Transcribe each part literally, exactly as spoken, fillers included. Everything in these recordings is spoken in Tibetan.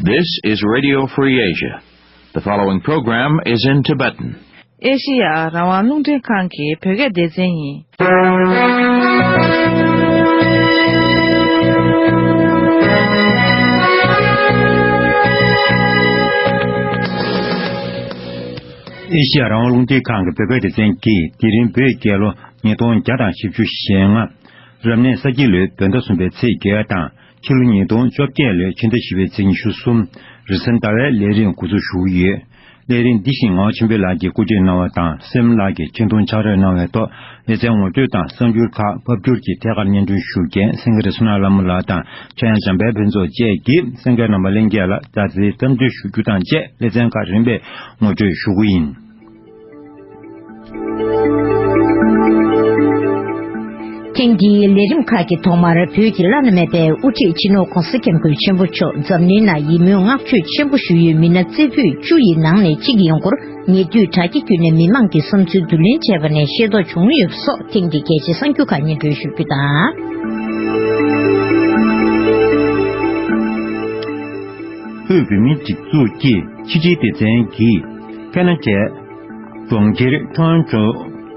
This is Radio Free Asia. The following program is in Tibetan. ཨེ་ཤི་ཡ་རང་དབང་རླུང་འཕྲིན་ཁང་གི་བོད་སྐད་སྡེ་ཚན་ཡིན། ཨེ་ཤི་ཡ་རང་དབང་རླུང་འཕྲིན་ཁང་གི་བོད་སྐད་སྡེ་ཚན་གྱིས། དེ་རིང་བོད་རྒྱལ་ལོ་ཉིས་སྟོང་བརྒྱ་དང་བཞི་བཅུ་ཞེ་ལྔ། རབ་གནས་ས་ཁྱི་ལོའི་བོད་ཟླ་གསུམ་པའི་ཚེས་བརྒྱད་དང་། ཕྱི་ལོ་ཉིས་སྟོང་བཅོ་བརྒྱད་ལོའི་ཕྱི་ཟླ་བཞི་པའི་ཚེས་ཉི་ཤུ་གསུམ། རེས་གཟའ་ཟླ་བའི་ལས་རིམ་འགོ་འཛུགས་ཞུ་གི་ཡོད། ལས་རིམ་འདི་བཞིན་ངག་དབང་ཆོས་འཕེལ་ལགས་ཀྱིས་བཀོད་སྒྲིག་གནང་བ་དང་། སེམས་ལགས་ཀྱིས་ཆེད་དུ་ཕྱག་རོགས་གནང་བའི་ཐོག་ལེ་ཚན་ངོ་སྤྲོད་དང་གསར་འགྱུར་ཁག་ཕབ་བསྒྱུར་གྱིས་ཐད་ཀར་སྙན་སྒྲོན་ཞུ་མཁན་སེང་གེ་བསོད་ནམས་ལྷ་མོ་ལགས་དང་། ཆོས་དབྱངས་འཇམ་དཔལ་ཕུན་ཚོགས་བཅས་ཀྱིས་གསན་མཁན་རྣམ་པ་ལྷན་རྒྱས་ལ་མཛའ་བརྩེའི་འཚམས་འདྲི་ཞུ་རྒྱུ་དང་བཅས། ལེ་ཚན་ཁག་རིམ་པས་ངོ་སྤྲོད་ཞུ་གི་ཡིན། ཐེངས་འདིའི་ལས་རིམ་ཁག་གི་ཐོག་མར། བོད་ཀྱི་བླ་ན་མེད་པའི་དབུ་ཁྲིད་སྤྱི་ནོར་༧གོང་ས་༧སྐྱབས་མགོན་ཆེན་པོ་མཆོག་འཛམ་གླིང་ནང་ཡིད་སྨོན་བསྔགས་བརྗོད་ཆེན་པོ་ཞུ་ཡུལ་མི་སྣ་རྩེ་ཕུད་བཅུ་ཡི་ནང་ནས་གཅིག་ཡིན་སྐོར། ཉེ་དུས་དྲ་རྒྱ་བརྒྱུད་ནས་མི་མང་གི་བསམ་ཚུལ་བསྡུ་ལེན་བྱས་པ་ནས་ཤེས་རྟོགས་བྱུང་ཡོད་པ་སོགས། ཐེངས་འདིའི་གལ་ཆེའི་གསར་འགྱུར་ཁག་སྙན་སྒྲོན་ཞུ་རྒྱུ་དང་། དབུས་བོད་མིའི་སྒྲིག་འཛུགས་ཀྱི་ཕྱི་དྲིལ་སྡེ་ཚན་གྱིས་ཁེ་ན་ཌའི་གྲོང་ཁྱེར་ཊོ་རོན་ཊོ་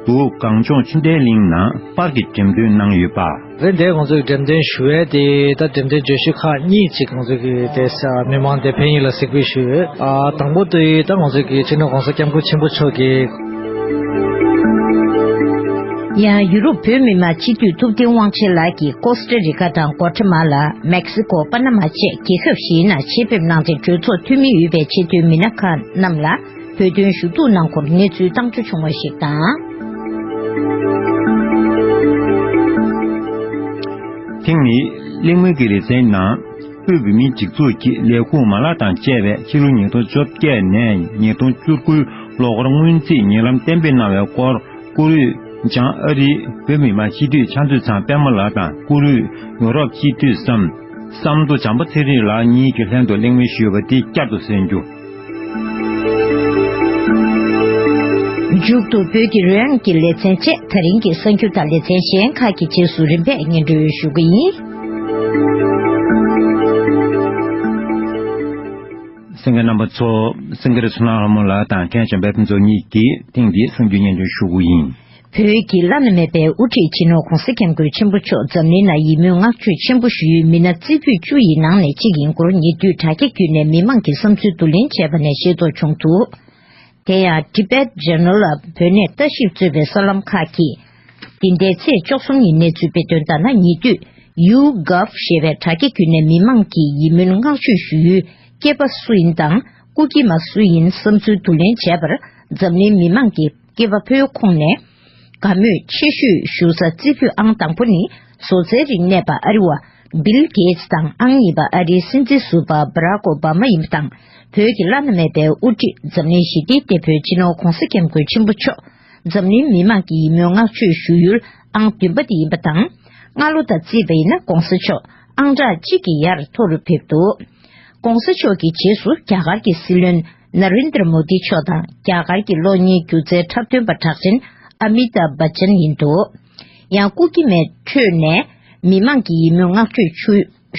དུ་གངས་ལྗོངས་ཆོས་ལྡན་གླིང་ནང་པར་གྱི་འགྲེམས་སྟོན་གནང་ཡོད་པ། རེད། འདིར་ང་ཚོས་འགྲེམས་སྟོན་ཞུ་ཡས་དེ། ད་འགྲེམས་སྟོན་བརྗོད་གཞི་ཁག་གཉིས་ཅིག་ང་ཚོས་ཀྱི་དེ་མི་མང་དེ་ཕན་ཡོན་ལ་གཟིགས་འབུལ་ཞུས་ཡོད། ཨ། དང་པོ་དེ་ད་ང་ཚོས་ཀྱི་སྤྱི་ནོར་༧གོང་ས་༧སྐྱབས་མགོན་ཆེན་པོ་མཆོག་གི། ཡང་ཡུ་རོབ་བོད་མི་མང་སྤྱི་འཐུས་ཐུབ་བསྟན་དབང་ཆེན་ལགས་ཀྱིས་ཀོ་སྟ་རི་ཀ་དང་གོ་ཏྲ་མ་ལ། མེག་སི་ཀོ། པ་ན་མ་བཅས་རྒྱལ་ཁབ་བཞིའི་ནང་ཆེད་ཕེབས་གནང་སྟེ། གྲོས་ཚོགས་འཐུས་མི་ཡོད་པའི་ཆེས་མཐོའི་མི་སྣ་ཁག་རྣམས་ལ་བོད་དོན་ཞུ་གཏུག་གནང་སྐོར་གནས་ཚུལ་བཏང་འབྱོར་བྱུང་བ་ཞིག་དང་། ཐེངས་འདིའི་གླེང་མོལ་གྱི་ལེ་ཚན་ནང་། དབུས་བོད་མིའི་སྒྲིག་འཛུགས་ཀྱི་ལས་ཁུངས་མ་ལག་དང་བཅས་པས་ཕྱི་ལོ་ཉིས་སྟོང་བཅོ་བརྒྱད་ནས་ཉིས་སྟོང་བཅུ་དགུའི་ལོ་འཁོར་སྔོན་རྩིས་ཉེ་ལམ་གཏན་འབེབས་གནང་བའི་སྐོར། བཀུར་འོས་བྱང་ཨ་རིའི་བོད་མི་མང་སྤྱི་འཐུས་ཕྱག་མཛོད་ཚང་པད་མ་ལགས་དང་། བཀུར་འོས་ཡོ་རོབ་སྤྱི་འཐུས་སམ་བསམ་མདོ་བྱམས་པ་ཚེ་རིང་ལགས་གཉིས་ཀྱི་ལྷན་དུ་གླེང་མོལ་ཞུས་པ་དེ་བསྐྱར་དུ་གསན་རྒྱུ། མཇུག་ཏུ་བོད་ཀྱི་རོལ་དབྱངས་ཀྱི་ལེ་ཚན་བཅས། ད་རིང་གི་གསར་འགྱུར་དང་ལེ་ཚན་གཞན་ཁག་གི་རྗེས་སུ་རིམ་པས་སྙན་སྒྲོན་ཞུ་གི་ཡིན། གསན་མཁན་རྣམ་པ་ཚོ། སེང་གེ་བསོད་ནམས་ལྷ་མོ་ལགས་དང་ཁེ་ན་ཌའི་འཇམ་དཔལ་ཕུན་ཚོགས་གཉིས་ཀྱིས་ཐེངས་འདིའི་གསར་འགྱུར་སྙན་སྒྲོན་ཞུ་གི་ཡིན། བོད་ཀྱི་བླ་ན་མེད་པའི་དབུ་ཁྲིད་སྤྱི་ནོར་༧གོང་ས་༧སྐྱབས་མགོན་ཆེན་པོ་མཆོག་འཛམ་གླིང་ནང་ཡིད་སྨོན་བསྔགས་བརྗོད་ཆེན་པོ་ཞུ་ཡུལ་མི་སྣ་རྩེ་ཕུད་བཅུ་ཡི་ནང་ནས་གཅིག་ཡིན་སྐོར། ཉེ་དུས་དྲ་རྒྱ་བརྒྱུད་ནས་མི་མང་གི་བསམ་ཚུལ་བསྡུ་ལེན་བྱས་པ་ནས་ཤེས་རྟོགས་བྱུང་འདུག་དེ་ཡང་Tibet Journal of བོད་གནས་ལྟ་ཞིབ་གཙོས་པའི་གསར་ལམ་ཁག་གིས། འདི་ཟླའི་ཚེས་བཅུ་གསུམ་ཉིན་གནས་ཚུལ་སྤེལ་དོན་ལྟར་ན། ཉེ་དུས་YouGov ཞེས་པའི་དྲ་རྒྱ་བརྒྱུད་ནས་མི་མང་གིས་ཡིད་སྨོན་བསྔགས་བརྗོད་ཞུ་ཡུལ་སྐྱེས་པ་སུ་ཡིན་དང་། སྐུ་སྐྱེས་མ་སུ་ཡིན་བསམ་ཚུལ་བསྡུ་ལེན་བྱས་པར། འཛམ་གླིང་མི་མང་གིས་སྐྱེས་པ་ཕོའི་ཁོངས་ནས་དགའ་མོས་ཆེ་ཤོས་ཞུ་ས་རྩེ་ཕུད་ཨང་དང་པོ་ནི། བཟོ་རྩལ་རིག་གནས་པ་ཨ་རི་བ་Bill Gates དང་། ཨང་གཉིས་པ་ཨ་རིའི་སྲིད་འཛིན་ཟུར་པ་Barack Obama ཡིན་པ་དང་། བོད་ཀྱི་བླ་ན་མེད་པའི་དབུ་ཁྲིད་འཛམ་གླིང་ཞི་བདེའི་དེད་དཔོན་སྤྱི་ནོར་༧གོང་ས་༧སྐྱབས་མགོན་ཆེན་པོ་མཆོག་འཛམ་གླིང་མི་མང་གིས་ཡིད་སྨོན་བསྔགས་བརྗོད་ཞུ་ཡུལ་ཨང་བདུན་པ་དེ་ཡིན་པ་དང་། སྔ་ལོ་དང་བརྩིས་པ་ཡིན་ན་༧གོང་ས་མཆོག་ཨང་གྲངས་གཅིག་གི་ཡར་མཐོ་རུ་ཕེབས་འདུག ༧གོང་ས་མཆོག་གི་རྗེས་སུ་རྒྱ་གར་གྱི་སྲིད་བློན་Narendra Modi མཆོག་དང་། རྒྱ་གར་གྱི་གློག་བརྙན་སྒྱུ་རྩལ་འཁྲབ་སྟོན་པ་གྲགས་ཅན་Amitabh Bachchan ཡིན་འདུག་ཡང་སྐུ་སྐྱེས་མའི་ཁྲོད་ནས་མི་མང་གིས་ཡིད་སྨོན་བསྔགས་བརྗོད་ཞུ་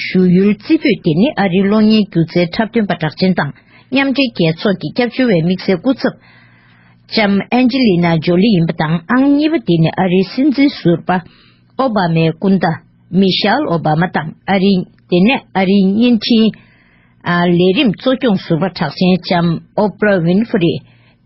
ཞུ་ཡུལ་རྩེ་ཕུད་དེ་ནི། ཨ་རིའི་གློག་བརྙན་སྒྱུ་རྩལ་འཁྲབ་སྟོན་པ་གྲགས་ཅན་དང་། མཉམ་འབྲེལ་རྒྱལ་ཚོགས་ཀྱི་སྐྱབས་བཅོལ་བའི་དམིགས་བསལ་སྐུ་ཚབ་ལྕམ་Angelina Jolie ཡིན་པ་དང་། ཨང་གཉིས་པ་དེ་ནི་ཨ་རིའི་སྲིད་འཛིན་ཟུར་པ་ཨོ་བྷ་མའི་སྐུ་ཟླ་Michelle Obama དང་། ཨ་རིའི་དེ་ནས་ཨ་རིའི་བརྙན་འཕྲིན་ཨ་ལས་རིམ་གཙོ་སྐྱོང་ཟུར་པ་གྲགས་ཅན་ལྕམ་Oprah Winfrey།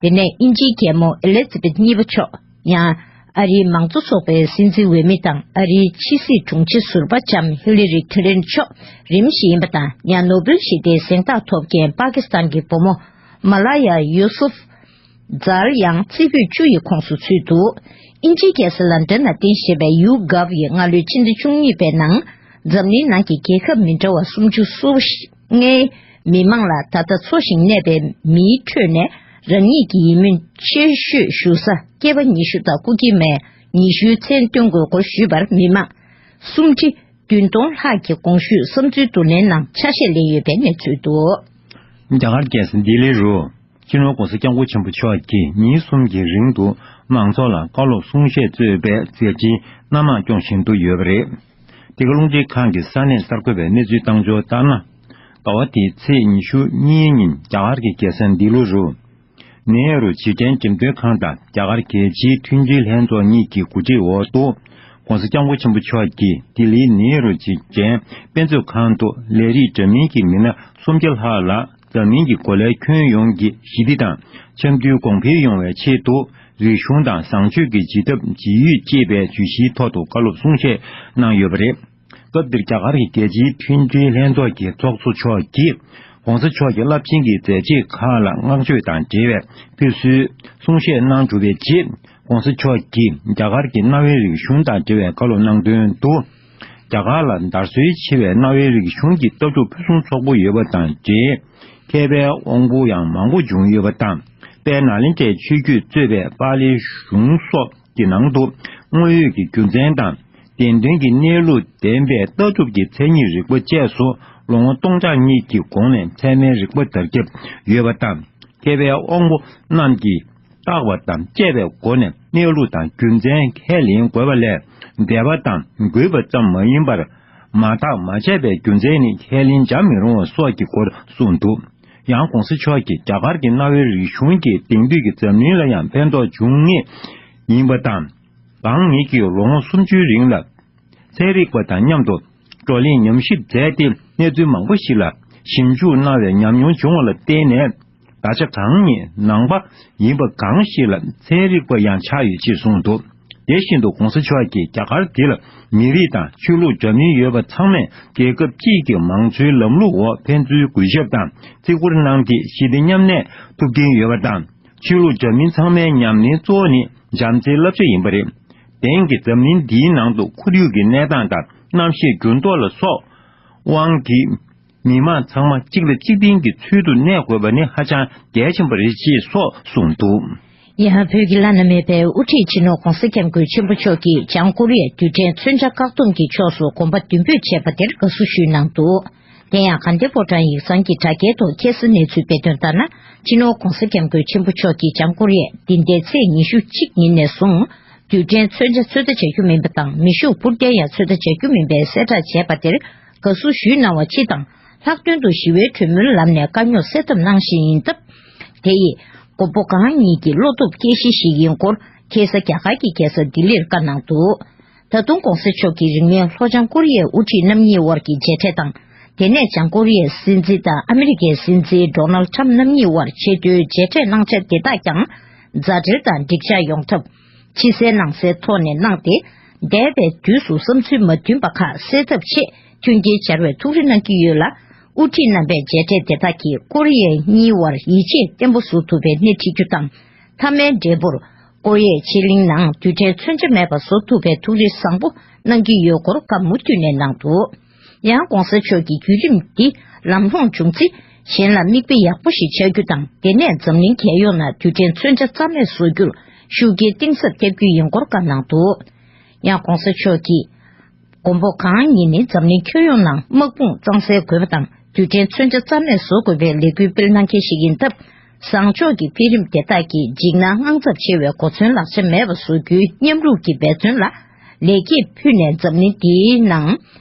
དེ་ནས་དབྱིན་ཇིའི་རྒྱལ་མོ་Elizabeth གཉིས་པ་མཆོག། ཡང་ཨ་རིའི་མང་གཙོ་ཚོགས་པའི་སྲིད་འཛིན་འོས་མི་དང་། ཨ་རིའི་ཕྱི་སྲིད་དྲུང་ཆེ་ཟུར་པ་ལྕམ་Hillary Clinton མཆོག་རིམ་བཞིན་ཡིན་པ་དང་། ཡང་ནོ་བེལ་ཞི་བདེའི་གཟེངས་རྟགས་ཐོབ་མཁན་པ་ཀི་སི་ཐན་གྱི་བུ་མོ་Malala Yousafzai ཡང་རྩེ་ཕུད་བཅུ་ཡི་ཁོངས་སུ་ཚུད་འདུག་དབྱིན་ཇིའི་རྒྱལ་ས་ལན་ཌན་ནང་རྟེན་གཞི་བྱས་པའི་YouGov ཡིས་སྔ་ལོའི་ཕྱི་ཟླ་བཅུ་གཉིས་པའི་ནང་། འཛམ་གླིང་ནང་གི་རྒྱལ་ཁབ་མི་འདྲ་བ་སུམ་ཅུ་སོ་ལྔའི་མི་མང་ལ། ད་ལྟ་འཚོ་ཞིང་གནས་པའི་མིའི་ཁྲོད་ནས་རང་ཉིད་ཀྱི་ཡིད་སྨོན་ཆེ་ཤོས་ཞུ་ས་སྐྱེས་པ་ཉི་ཤུ་དང་སྐུ་སྐྱེས་མའི་ཉི་ཤུའི་མཚན་སྟོན་དགོས་སྐོར་ཞུས་པར། མི་མང་སུམ་ཁྲི་བདུན་སྟོང་ལྷག་གིས་གོང་ཞུས་བསམ་ཚུལ་བསྡུ་ལེན་ནང་ཆ་ཤས་ལེན་ཡོད་པའི་གནས་ཚུལ་འདུག་རྒྱ་གར་རྒྱལ་ས་ལྡི་ལི་རུ། སྤྱི་ནོར་༧གོང་ས་༧སྐྱབས་མགོན་ཆེན་པོ་མཆོག་གིས་ཉིན་གསུམ་གྱི་རིང་དུ་མང་ཚོགས་ལ་བཀའ་སློབ་གསུང་བཤད་གཙོས་པའི་མཛད་འཕྲིན་སྣ་མང་སྐྱོང་བཞིན་དུ་ཡོད་པ་རེད། འདི་ག་རླུང་འཕྲིན་ཁང་གི་ས་གནས་གསར་འགོད་པས་གནས་ཚུལ་བཏང་འབྱོར་ལྟར་ན། ཟླ་བ་འདིའི་ཚེས་ཉི་ཤུ་གཉིས་ཉིན་རྒྱ་གར་གྱི་རྒྱལ་ས་ལྡི་ལི་རུ། ནེ་རུ་བྱེད་འཕྲིན་འགྲེམས་སྟོན་ཁང་དང་རྒྱ་གར་རྒྱལ་སྤྱིའི་མཐུན་སྒྲིལ་ལྷན་ཚོགས་གཉིས་ཀྱི་གོ་སྒྲིག་འོག་ཏུ། ྋགོང་ས་ྋསྐྱབས་མགོན་ཆེན་པོ་མཆོག་གིས་ལྡི་ལིའི་ནེ་རུ་བྱེད་འཕྲིན་དཔེ་མཛོད་ཁང་དུ་ལས་རིགས་འདྲ་མིན་གྱི་མི་སྣ་སུམ་བརྒྱ་ལྷག་ལ་འཛམ་གླིང་གི་གོ་ལའི་ཁྱོན་ཡོངས་ཀྱི་ཞི་བདེ་དང་འཆམ་མཐུན་གོང་འཕེལ་ཡོང་བའི་ཆེད་དུ། རིག་གཞུང་དང་བཟང་སྤྱོད་ཀྱི་བྱེད་ཐབས་ཇི་ཡོད་ཅེས་པའི་བརྗོད་གཞིའི་ཐོག་ཏུ་བཀའ་སློབ་གསུང་བཤད་གནང་ཡོད་པ་རེད། སྐབས་འདིར་རྒྱ་གར་གྱི་རྒྱལ་སྤྱིའི་མཐུན་སྒྲིལ་ལྷན་ཚོགས་ཀྱི་ཚོགས་གཙོ་མཆོག་གིས་ྋགོང་ས་མཆོག་གི་རླབས་ཆེན་གྱི་མཛད་རྗེས་ཁག་ལ་བསྔགས་བརྗོད་དང་འབྲེལ་བའི་ཕེབས་བསུའི་གསུང་བཤད་གནང་གྲུབ་པའི་རྗེས། ྋགོང་ས་མཆོག་གིས་རྒྱ་གར་གྱི་གནའ་བོའི་རིག་གཞུང་དང་འབྲེལ་བའི་བཀའ་སློབ་གནང་དོན་དུ། རྒྱ་གར་ལ་དར་སྲོལ་ཆེ་བའི་གནའ་བོའི་རིག་གཞུང་གི་ལྟ་གྲུབ་ཕུན་སུམ་ཚོགས་པོ་ཡོད་པ་དང་འབྲེལ། མཁས་པའི་དབང་པོ་ཡང་མང་པོ་བྱུང་ཡོད་པ་དང་། དཔལ་ནཱ་ལེནྡྲའི་ཆོས་བརྒྱུད་གཙོས་པའི་པཱ་ལིའི་གཞུང་སོགས་ཀྱི་ནང་དུ། དངོས་ཡོད་ཀྱི་རྒྱུ་མཚན་དང་། བདེན་དོན་གྱི་གནས་ལུགས་ལྡན་པའི་ལྟ་གྲུབ་ཀྱི་མཚན་ཉིད་རིག་པ་བཅས་སུ་ལོ་ངོ་སྟོང་ཕྲག་གཉིས་ཀྱི་གོང་ནས་ཚད་མའི་རིག་པ་དར་ཁྱབ་ཡོད་པ་དང་། མཁས་པའི་དབང་པོ་རྣམས་ཀྱིས་བརྟག་པ་དང་དཔྱད་པའི་སྒོ་ནས་གནས་ལུགས་དང་རྒྱུ་མཚན་ཁས་ལེན་དགོས་པ་ལས། འདས་པ་དང་རྒུད་པ་ཙམ་མ་ཡིན་པར། མ་བརྟགས་མ་དཔྱད་པའི་རྒྱུ་མཚན་ནི་ཁས་ལེན་བྱ་མི་རུང་བ་སོགས་ཀྱི་སྐོར་གསུངས་འདུག། ཡང་ྋགོང་ས་མཆོག་གིས་རྒྱ་གར་གྱི་གནའ་བོའི་རིག་གཞུང་གི་དེང་དུས་ཀྱི་འཛམ་གླིང་ལ་ཡང་ཕན་ཐོགས་འབྱུང་ངེས་ཡིན་པ་དང་། གང་ཉིད་ཀྱིས་ལོ་ངོ་སུམ་ཅུའི་རིང་ལ། ཚན་རིག་པ་དང་མཉམ་དུ་བགྲོ་གླེང་ཉམས་ཞིབ་མཛད་དེ། གནས་ཚུལ་མང་པོ་ཞིག་ལ་ཞིབ་འཇུག་གནང་བའི་ཉམས་མྱོང་བྱུང་བ་ལ་བརྟེན་ནས། ད་ཆ་གང་ཉིད་ནང་པ་ཡིན་པ་གང་ཞིག་ལ་ཚན་རིག་པ་ཡང་ཆགས་ཡོད་ཅེས་གསུངས་འདུག། དེ་བཞིན་དུ་ྋགོང་ས་མཆོག་གིས་རྒྱ་གར་འདི་ལ་མི་རིགས་དང་ཆོས་ལུགས་འདྲ་མིན་ཡོད་པ་ཚང་མས་རྒྱལ་ཁབ་གཅིག་གི་མང་གཙོའི་ལམ་ལུགས་འོག་ཕན་ཚུན་གུས་ཞབས་དང་བརྩི་བཀུར་གནང་སྟེ་ཞི་བདེ་མཉམ་གནས་ཐུབ་ཀྱིན་ཡོད་པ་དང་། ཆོས་ལུགས་འདྲ་མིན་ཚང་མའི་ཉམས་ལེན་གཙོ་བོ་ནི་བྱམས་བརྩེའི་བསླབ་བྱ་ཡིན་པ་རེད། དེང་གི་འཛམ་གླིང་འདིའི་ནང་དུ་ཁོར་ཡུག་གི་གནས་སྟངས་དང་གནམ་གཤིས་འགྱུར་ལྡོག་ལ་སོགས་དབང་གིས། མི་མང་ཚང་མ་གཅིག་ལ་གཅིག་བརྟེན་གྱི་ཚུལ་དུ་གནས་དགོས་པ་ནི་ཧ་ཅང་གལ་ཆེན་པོ་རེད་ཅེས་སོགས་གསུངས་འདུག། ཡང་བོད་ཀྱི་བླ་ན་མེད་པའི་དབུ་ཁྲིད་སྤྱི་ནོར་ྋགོང་ས་ྋསྐྱབས་མགོན་ཆེན་པོ་མཆོག་གིས་བྱང་ཀོ་རི་ཡའི་རྡུལ་ཕྲན་མཚོན་ཆ་བཀག་སྡོམ་གྱི་ཕྱོགས་སུ་གོམ་པ་མདུན་སྤོས་བྱས་པ་དེར་དགའ་བསུ་ཞུས་གནང་འདུག། དེ་ཡང་དགའ་ལྡན་ཕོ་བྲང་ཡིག་ཚང་གི་དྲ་རྒྱའི་ཐོག་ཁ་སང་གནས་ཚུལ་སྤེལ་དོན་ལྟར་ན། སྤྱི་ནོར་ྋགོང་ས་ྋསྐྱབས་མགོན་ཆེན་པོ་མཆོག་གིས་བྱང་ཀོ་རི་ཡས་འདི་ཟླའི་ཚེས་ཉི་ཤུ་གཅིག་ཉིན་ནས་བཟུང་། རྡུལ་ཕྲན་མཚོན་ཆ་ཚོད་ལྟ་བྱ་རྒྱུ་མིན་པ་དང་། མེ་ཤུགས་འཕུར་མདེལ་ཡང་ཚོད་ལྟ་བྱ་རྒྱུ་མིན་པའི་གསལ་བསྒྲགས་བྱས་པ་དེར་དགའ་བསུ་ཞུས་གནང་བ་སྤྱི་དང་། ལྷག་དོན་དུ་ཞི་བའི་གྲོས་མོལ་ལམ་ནས་དཀའ་རྙོག་སེལ་ཐབས་གནང་བཞིན་ཡིན་སྟབས། དེ་ཡིས་མགོན་པོ་གང་ཉིད་ཀྱི་བློ་སྟོབས་སྐྱེད་གཞི་ཞིག་ཡིན་སྐོར། ཁ་སང་རྒྱ་གར་གྱི་རྒྱལ་ས་ལྡི་ལིར་བཀའ་གནང་འདུག། ད་དུང་ྋགོང་ས་མཆོག་གིས་རིང་མིན་ལྷོ་བྱང་ཀོ་རི་ཡའི་དབུ་ཁྲིད་རྣམ་གཉིས་དབར་གྱི་མཇལ་འཕྲད་དང་། དེ་ནས་བྱང་ཀོ་རི་ཡའི་སྲིད་འཛིན་དང་ཨ་མི་རི་ཀའི་སྲིད་འཛིན་ཌོ་ནལ་ཁྲམ་རྣམ་གཉིས་དབར་ཆེས་མཐོའི་མཇལ་འཕྲད་གནང་འཆར་དེ་དག་ཀྱང་མཛའ་འབྲེལ་དང་འགྲིག་འཇགས་ཡོང་ཐབས། ཕྱི་གསལ་ནང་གསལ་ཐོག་ནས་གནང་སྟེ། འདས་པའི་དུས་སུ་བསམ་ཚུལ་མ་མཐུན་པ་ཁག་སེལ་ཐབས་ཆེད་མཐུན་རྐྱེན་སྦྱར་བའི་ཐུགས་རེ་གནང་གི་ཡོད་ལ། དབུ་ཁྲིད་རྣམ་པས་མཇལ་འཕྲད་དེ་དག་གིས་ཀོ་རི་ཡ་གཉིས་དབར་ཡིད་ཆེས་བརྟན་པོ་བཟོ་ཐུབ་པའི་སྣེ་ཁྲིད་རྒྱུ་དང་། མཐའ་མའི་འབྲས་བུར། ཀོ་རི་ཡའི་ཕྱེད་གླིང་ནང་རྡུལ་ཕྲན་མཚོན་ཆ་མེད་པ་བཟོ་ཐུབ་པའི་ཐུགས་རེ་བཟང་པོ་གནང་གི་ཡོད་སྐོར་བཀའ་མུ་མཐུད་ནས་གནང་འདུག། ཡང་ྋགོང་ས་མཆོག་གིས་བརྒྱུད་རིམ་འདི་ལམ་ལྷོང་བྱུང་ཚེ། གཞན་ལ་མིག་དཔེ་ཡག་པོ་ཞིག་ཆགས་རྒྱུ་དང་། དེ་ནས་འཛམ་གླིང་རྒྱལ་ཡོངས་ནང་རྡུལ་ཕྲན་མཚོན་ཆ་རྩ་མེད་བཟོ་རྒྱུར་ཤུགས་རྐྱེན་གཏིང་ཟབ་བརྒྱབ་རྒྱུ་ཡིན་སྐོར་བཀའ་གནང་འདུག། ཡང་ྋགོང་ས་མཆོག་གིས། མགོན་པོ་གང་ཉིད་ནི་འཛམ་གླིང་ཁྱོན་ཡོངས་ནང་དམག་དཔུང་གཙང་སེལ་དགོས་པ་དང་། རྡུལ་ཕྲན་མཚོན་ཆ་རྩ་མེད་བཟོ་དགོས་པའི་ལས་འགུལ་སྤེལ་གནང་མཁན་ཞིག་ཡིན་སྟབས། བཟང་ཕྱོགས་ཀྱི་འཕེལ་རིམ་དེ་དག་གིས་འཇིགས་སྣང་དངངས་འཚབ་ཆེ་བའི་གོ་མཚོན་ལག་ཆ་མེད་པ་བཟོ་རྒྱུའི་མཉམ་རུབ་ཀྱི་འབད་བརྩོན་ལ་ལེགས་སྐྱེས་ཕུལ་ནས། འཛམ་གླིང་འདིའི་ནང་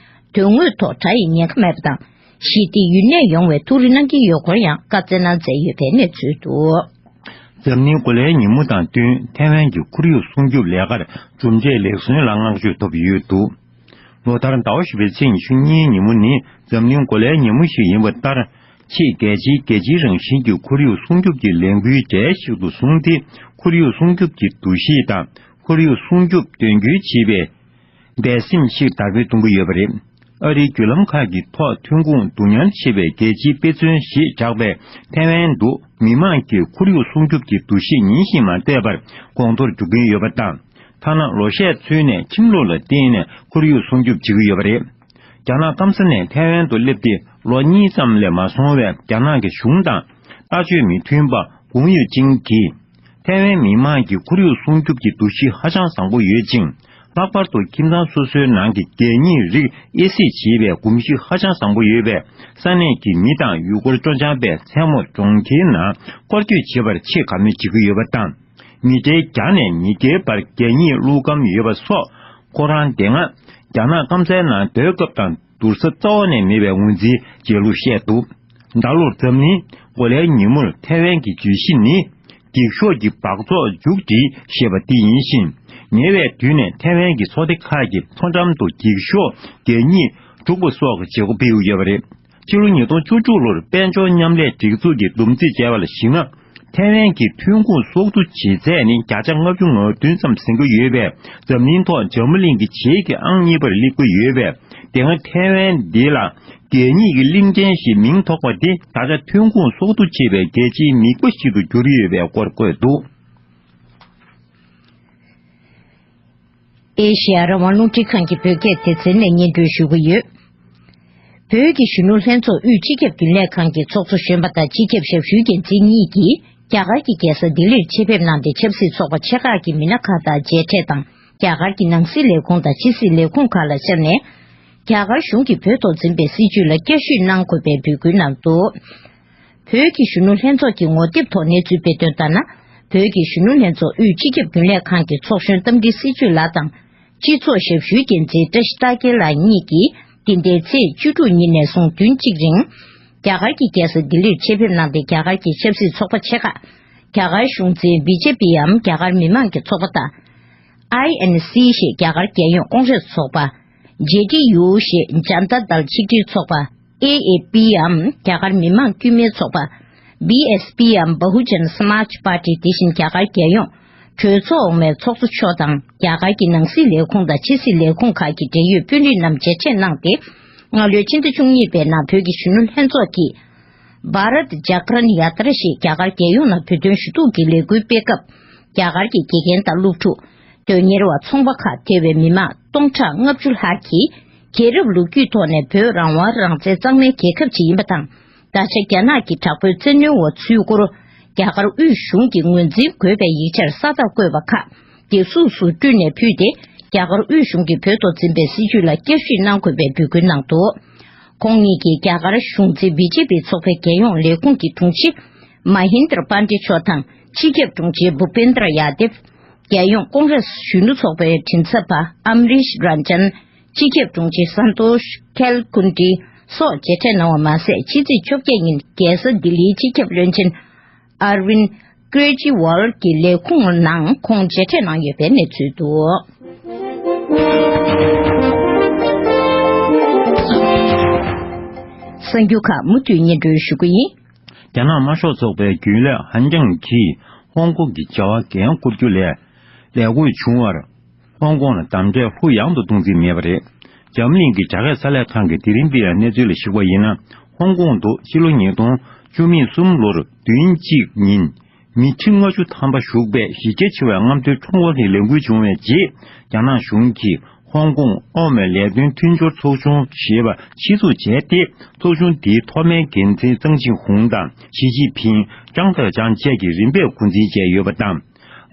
དོན་དངོས་ཐོག་དགྲ་ཡི་ཉེན་ཁ་མེད་པ་དང་། ཞི་བདེ་ཡུན་གནས་ཡོང་བའི་ཐུགས་རེ་གནང་གི་ཡོད་སྐོར་ཡང་བཀའ་སྩལ་གནང་མཛད་ཡོད་པའི་གནས་ཚུལ་འདུག། འཛམ་གླིང་གོ་ལའི་ཉིན་མོ་དང་བསྟུན། ཐའེ་ཝན་གྱི་ཁོར་ཡུག་སྲུང་སྐྱོབ་ལས་ཀར་གྲུབ་འབྲས་ལེགས་སོན་ལ་བསྔགས་བརྗོད་ཐོབ་ཡོད་འདུག། ལོ་ལྟར་ཟླ་བ་བཞི་པའི་ཚེས་ཉི་ཤུ་གཉིས་ཉིན་མོ་ནི་འཛམ་གླིང་གོ་ལའི་ཉིན་མོ་ཞིག་ཡིན་པ་ལྟར། ཆེས་གལ་ཆེའི་རྒྱལ་སྤྱིའི་རང་བཞིན་གྱི་ཁོར་ཡུག་སྲུང་སྐྱོབ་ཀྱི་ལས་འགུལ་གྲས་ཤིག་ཏུ་བཟུང་སྟེ། ཁོར་ཡུག་སྲུང་སྐྱོབ་ཀྱི་འདུ་ཤེས་དང་། ཁོར་ཡུག་སྲུང་སྐྱོབ་དོན་འཁྱོལ་བྱེད་པའི་འབད་སེམས་ཤིག་དར་སྤེལ་གཏོང་གི་ཡོད་པ་རེད། ཨ་རིའི་བརྒྱུད་ལམ་ཁག་གི་ཐོག་ཐོན་ཁུངས་བསྡུ་ཉར་བྱེད་པའི་རྒྱལ་སྤྱིའི་དཔེ་མཚོན་ཞེས་བཞག་པའི་ཐའེ་ཝན་དུ། མི་མང་གིས་ཁོར་ཡུག་སྲུང་སྐྱོབ་ཀྱི་འདུ་ཤེས་ཉིན་བཞིན་མ་བརྟས་པར་གོང་མཐོར་འགྲོ་གིན་ཡོད་པ་དང་། ཐ་ན་ལོ་ཤས་ཚུན་ནས་ཁྱིམ་ལུགས་ལ་བརྟེན་ནས་ཁོར་ཡུག་སྲུང་སྐྱོབ་བྱེད་ཀྱི་ཡོད་པ་རེད། རྒྱ་ནག་སྐམ་ས་ནས་ཐའེ་ཝན་དུ་སླེབས་ཏེ་ལོ་གཉིས་ཙམ་ལས་མ་སོང་བའི་རྒྱ་ནག་གི་གཞུང་དང་ལྟ་སྤྱོད་མི་མཐུན་པ་ཀུང་ཡུས་ཅིང་གིས། ཐའེ་ཝན་མི་མང་གི་ཁོར་ཡུག་སྲུང་སྐྱོབ་ཀྱི་འདུ་ཤེས་ཧ་ཅང་བཟང་པོ་ཡོད་ཅིང་། ལྷག་པར་དུ་ཁྱིམ་ཚང་སོ་སོའི་ནང་གི་གད་སྙིགས་རིགས་དབྱེ་གསེས་བྱེད་པའི་གོམས་གཤིས་ཧ་ཅང་བཟང་པོ་ཡོད་པས། ས་གནས་ཀྱི་མི་དང་ཡུལ་སྐོར་སྤྲོ་འཆམ་པས་མཚན་མོར་གྲོང་ཁྱེར་ནང་སྐོར་སྐྱོད་བྱེད་པར་ཆེས་དགའ་མོས་བྱེད་ཀྱི་ཡོད་པ་དང་། མི་ཁྲིའི་བརྒྱ་ནས་ཉིས་བརྒྱའི་བར་གད་སྙིགས་བླུགས་ཁམས་ཡོད་པ་སོགས། ཁོ་རང་དེ་སྔ་རྒྱ་ནག་སྐམ་སའི་ནང་སྡོད་སྐབས་དང་ བསྡུར་ས་རྩ་བ་ནས་མེད་པའི་ངོས་འཛིན་བྱེད་ལུགས་བཤད་འདུག་ད་ལོར་འཛམ་གླིང་གོ་ལའི་ཉིན་མོར་ཐའེ་ཝན་གྱི་བརྗོད་གཞི་ནི། འགྱིག་ཤོག་གི་སྦགས་བཙོག་མཇུག་སྒྲིལ་ཞེས་པ་དེ་ཡིན་ཞིང་། ཉེ་བའི་དུས་ནས་ཐའེ་ཝན་གྱི་ཚོགས་སྡེ་ཁག་གིས་མཚོ་འགྲམ་དུ་འགྱིག་ཤོག་གད་སྙིགས་སྤྲུགས་པ་སོགས་ཀྱི་བྱེད་སྒོ་སྤེལ་ཡོད་པ་རེད། ཕྱི་ལོ་ཉིས་སྟོང་བཅུ་དྲུག་ལོར་དཔལ་འབྱོར་མཉམ་ལས་སྒྲིག་འཛུགས་ཀྱིས་བསྡོམས་རྩིས་བྱས་པ་ལ་གཞིགས་ན། ཐའེ་ཝན་གྱི་ཐོན་ཁུངས་གསོག་བསྡུ་བྱེད་ཚད་ནི་བརྒྱ་ཆ་ལྔ་བཅུ་ང་བདུན་ཙམ་ཟིན་གྱི་ཡོད་པས། འཛམ་གླིང་ཐོག་འཛམ་བུ་གླིང་གི་རྗེས་ཀྱི་ཨང་གཉིས་པར་སླེབས་ཀྱི་ཡོད་པས། དེ་སྔ་ཐའེ་ཝན་འདི་ལ་གད་སྙིགས་ཀྱི་གླིང་ཕྲན་ཞེས་མིང་ཐོགས་པ་དེ་ད་ཆ་ཐོན་ཁུངས་གསོག་བསྡུ་བྱེད་པའི་གལ་ཆེའི་མིག་དཔེ་ཞིག་ཏུ་གྱུར་ཡོད་པའི་སྐོར་བཀོད་འདུག་ཨེ་ཤེ་ཡ་རང་དབང་རླུང་འཕྲིན་ཁང་གི་བོད་སྐད་སྡེ་ཚན་ནས་སྙན་སྒྲོན་ཞུ་གི་ཡོད། བོད་ཀྱི་གཞོན་ནུ་ལྷན་ཚོགས་དབུས་སྤྱི་ཁྱབ་རྒྱུན་ལས་ཁང་གི་ཚོགས་གཙོ་གཞོན་པ་དང་སྤྱི་ཁྱབ་ཞབས་ཞུའི་འགན་འཛིན་གཉིས་ཀྱིས་རྒྱ་གར་གྱི་རྒྱལ་ས་ལྡི་ལིར་ཆེད་ཕེབས་གནང་སྟེ་ཆབ་སྲིད་ཚོགས་པ་ཆེ་ཁག་གི་མི་སྣ་ཁག་དང་མཇལ་འཕྲད་དང་། རྒྱ་གར་གྱི་ནང་སྲིད་ལས་ཁུངས་དང་ཕྱི་སྲིད་ལས་ཁུངས་ཁག་ལ་བཅར་ནས། རྒྱ་གར་གཞུང་གིས་བོད་ཐོག་འཛིན་པའི་སྲིད་བྱུས་ལ་བསྐྱར་ཞིབ་གནང་དགོས་པའི་འབོད་སྐུལ་གནང་འདུག་བོད་ཀྱི་གཞོན་ནུ་ལྷན་ཚོགས་ཀྱི་ངོ་དེབ་ཐོག་གནས་ཚུལ་སྤེལ་དོན་ལྟར་ན། བོད་ཀྱི་གཞོན་ནུ་ལྷན་ཚོགས་དབུས་སྤྱི་ཁྱབ་རྒྱུན་ལས་ཁང་གི་ཚོགས་གཞོན་རྟ་མགྲིན་སྲིད་བྱུས་ལགས་དང་། སྤྱི་ཚོགས་ཞབས་ཞུའི་འགན་འཛིན་བཀྲ་ཤིས་རྟ་རྒྱལ་ལགས་གཉིས་ཀྱིས་འདི་ཟླའི་ཚེས་བཅུ་དྲུག་ཉིན་ནས་བཟུང་བདུན་གཅིག་རིང་། རྒྱ་གར་གྱི་རྒྱལ་ས་ལྡི་ལིར་ཆེད་ཕེབས་གནང་སྟེ། རྒྱ་གར་གྱི་ཆབ་སྲིད་ཚོགས་པ་ཆེ་ཁག་རྒྱ་གར་གཞུང་འཛིན་བི་ཇེ་པིའམ་རྒྱ་གར་མི་མང་གི་ཚོགས་པ་དང་། ཨའི་ཨེན་སི་ཞེས་རྒྱ་གར་རྒྱལ་ཡོངས་ཀོང་རེས་ཚོགས་པ། ཇེ་ཌི་ཡུ་ཞེས་ཇན་ཏ་དལ་ཆིག་སྒྲིལ་ཚོགས་པ། ཨེ་ཨེ་པི་འམ་རྒྱ་གར་མི་དམངས་དཀྱུས་མའི་ཚོགས་པ། བི་ཨེས་པི་འམ་བྷ་ཧུ་ཇན་སྨཱཇ་པར་ཊི། དེ་བཞིན་རྒྱ་གར་རྒྱལ་ཡོངས་གྲོས་ཚོགས་འོག་མའི་ཚོགས་གཙོ་མཆོག་དང་། རྒྱ་གར་གྱི་ནང་སྲིད་ལས་ཁུངས་དང་ཕྱི་སྲིད་ལས་ཁུངས་ཁག་གི་འབྲེལ་ཡོད་དཔོན་རིགས་རྣམས་མཇལ་འཕྲད་གནང་སྟེ། སྔ་ལོའི་ཕྱི་ཟླ་བཅུ་གཉིས་པའི་ནང་བོད་ཀྱི་གཞོན་ནུ་ལྷན་ཚོགས་ཀྱིས་བྷ་རཏ་ཇཱ་ག་རན་ཡ་ཏྲ་ཞེས་རྒྱ་གར་རྒྱལ་ཡོངས་ནང་བོད་དོན་ཞུ་གཏུག་གི་ལས་འགུལ་སྤེལ་སྐབས། རྒྱ་གར་གྱི་དགེ་རྒན་དང་སློབ་ཕྲུག་དོན་གཉེར་བ། ཚོང་པ་ཁག་ཐེ་བའི་མི་མང་སྟོང་ཕྲག་ལྔ་བཅུ་ལྷག་གིས་རྒྱལ་རབས་ལོ་རྒྱུས་ཐོག་ནས་བོད་རང་དབང་རང་བཙན་གཙང་མའི་རྒྱལ་ཁབ་ཅིག་ཡིན་པ་དང་། ད་ཆ་རྒྱ་ནག་གི་དྲག་པོའི་བཙན་གནོན་འོག་ཚུད་སྐོར། རྒྱ་གར་དབུས་གཞུང་གིས་ངོས་འཛིན་དགོས་པའི་ཡིག་ཆར་ས་རྟགས་བཀོད་པ་ཁག་དེ་གཟུགས་སུ་སྤྲུལ་ནས་ཕུལ་ཏེ། རྒྱ་གར་དབུས་གཞུང་གིས་བོད་ཐོག་འཛིན་པའི་སྲིད་བྱུས་ལ་བསྐྱར་ཞིབ་གནང་དགོས་པའི་འབོད་སྐུལ་གནང་འདུག་ཁོང་གཉིས་ཀྱིས་རྒྱ་གར་གཞུང་འཛིན་བི་ཇེ་པི་ཚོགས་པའི་རྒྱལ་ཡོངས་ལས་ཁུངས་ཀྱི་དྲུང་ཆེ། མ་ཧིན་དྲ་པཱན་ཌེ་མཆོག་དང་། སྤྱི་ཁྱབ་དྲུང་ཆེ་བུ་པེན་དྲ་ཡ་དེབ། རྒྱལ་ཡོངས་ཀོང་རེས་གཞོན་ནུ་ཚོགས་པའི་མགྲིན་ཚབ་པ་ཨམ་རིཤ་རན་ཅན། སྤྱི་ཁྱབ་དྲུང་ཆེ་སན་ཏོཤ་ཁལ་ཀུན་ཏི་སོགས་མཇལ་འཕྲད་གནང་བ་མ་ཟད། ཕྱི་ཚེས་བཅོ་བརྒྱད་ཉིན་རྒྱལ་ས་ལྡི་ལིའི་སྤྱི་ཁྱབ་བློན་ཆེན་ཨར་ཝིན་ཀྲེ་ཇི་ཝལ་གྱི་ལས་ཁུངས་ནང་ཁོང་མཇལ་འཕྲད་གནང་ཡོད་པའི་གནས་ཚུལ་འདུག་གསར་འགྱུར་ཁག་མུ་མཐུད་སྙན་སྒྲོན་ཞུ་གི་ཡིན། རྒྱ་ནག་དམར་ཤོག་ཚོགས་པའི་རྒྱུན་ལས་ཧན་ཀྲང་གིས་ཧོང་ཀོང་གི་བྱ་བར་འགན་འཁུར་རྒྱུ་ལས་ལས་འགུལ་བྱུང་བར། ཧོང་ཀོང་ལ་དམ་དྲག་ལྷུག་ཡངས་དུ་གཏོང་རྩིས་མེད་པ་རེད། འཛམ་གླིང་གི་དྲ་རྒྱ་གསར་ལས་ཁང་གིས་དེ་རིང་སྤེལ་བའི་གནས་ཚུལ་ལ་གཞིགས་པ་ཡིན་ན། ཧོང་ཀོང་དུ་ཕྱི་ལོ་ཉིས་སྟོང་བཅུ་མེད་གསུམ་ལོར་བདུན་གཅིག་ཉིན་མི་ཁྲི་ལྔ་བཅུ་ཐམ་པ་ཞུགས་པའི་གཞི་རྒྱ་ཆེ་བའི་རྔམ་སྟོན་ཁྲོམ་དབོར་ལྷན་ལས་འགུལ་བྱུང་བའི་རྗེས། རྒྱ་ནག་གཞུང་གིས་ཧོང་ཀོང་ཨའོ་མོན་ལས་དོན་མཐུན་སྦྱོར་ཚོགས་ཆུང་ཞེས་པ་ཆེད་འཛུགས་བྱས་ཏེ། ཚོགས་ཆུང་དེའི་ཐོག་མའི་འགན་འཛིན་ཙང་ཅིན་ཧུང་དང་ཞི་ཅིན་ཕིང་། ཀྲང་ཏེ་ཅང་བཅས་ཀྱིས་རིམ་པས་འགོ་འཛིན་བྱས་ཡོད་པ་དང་།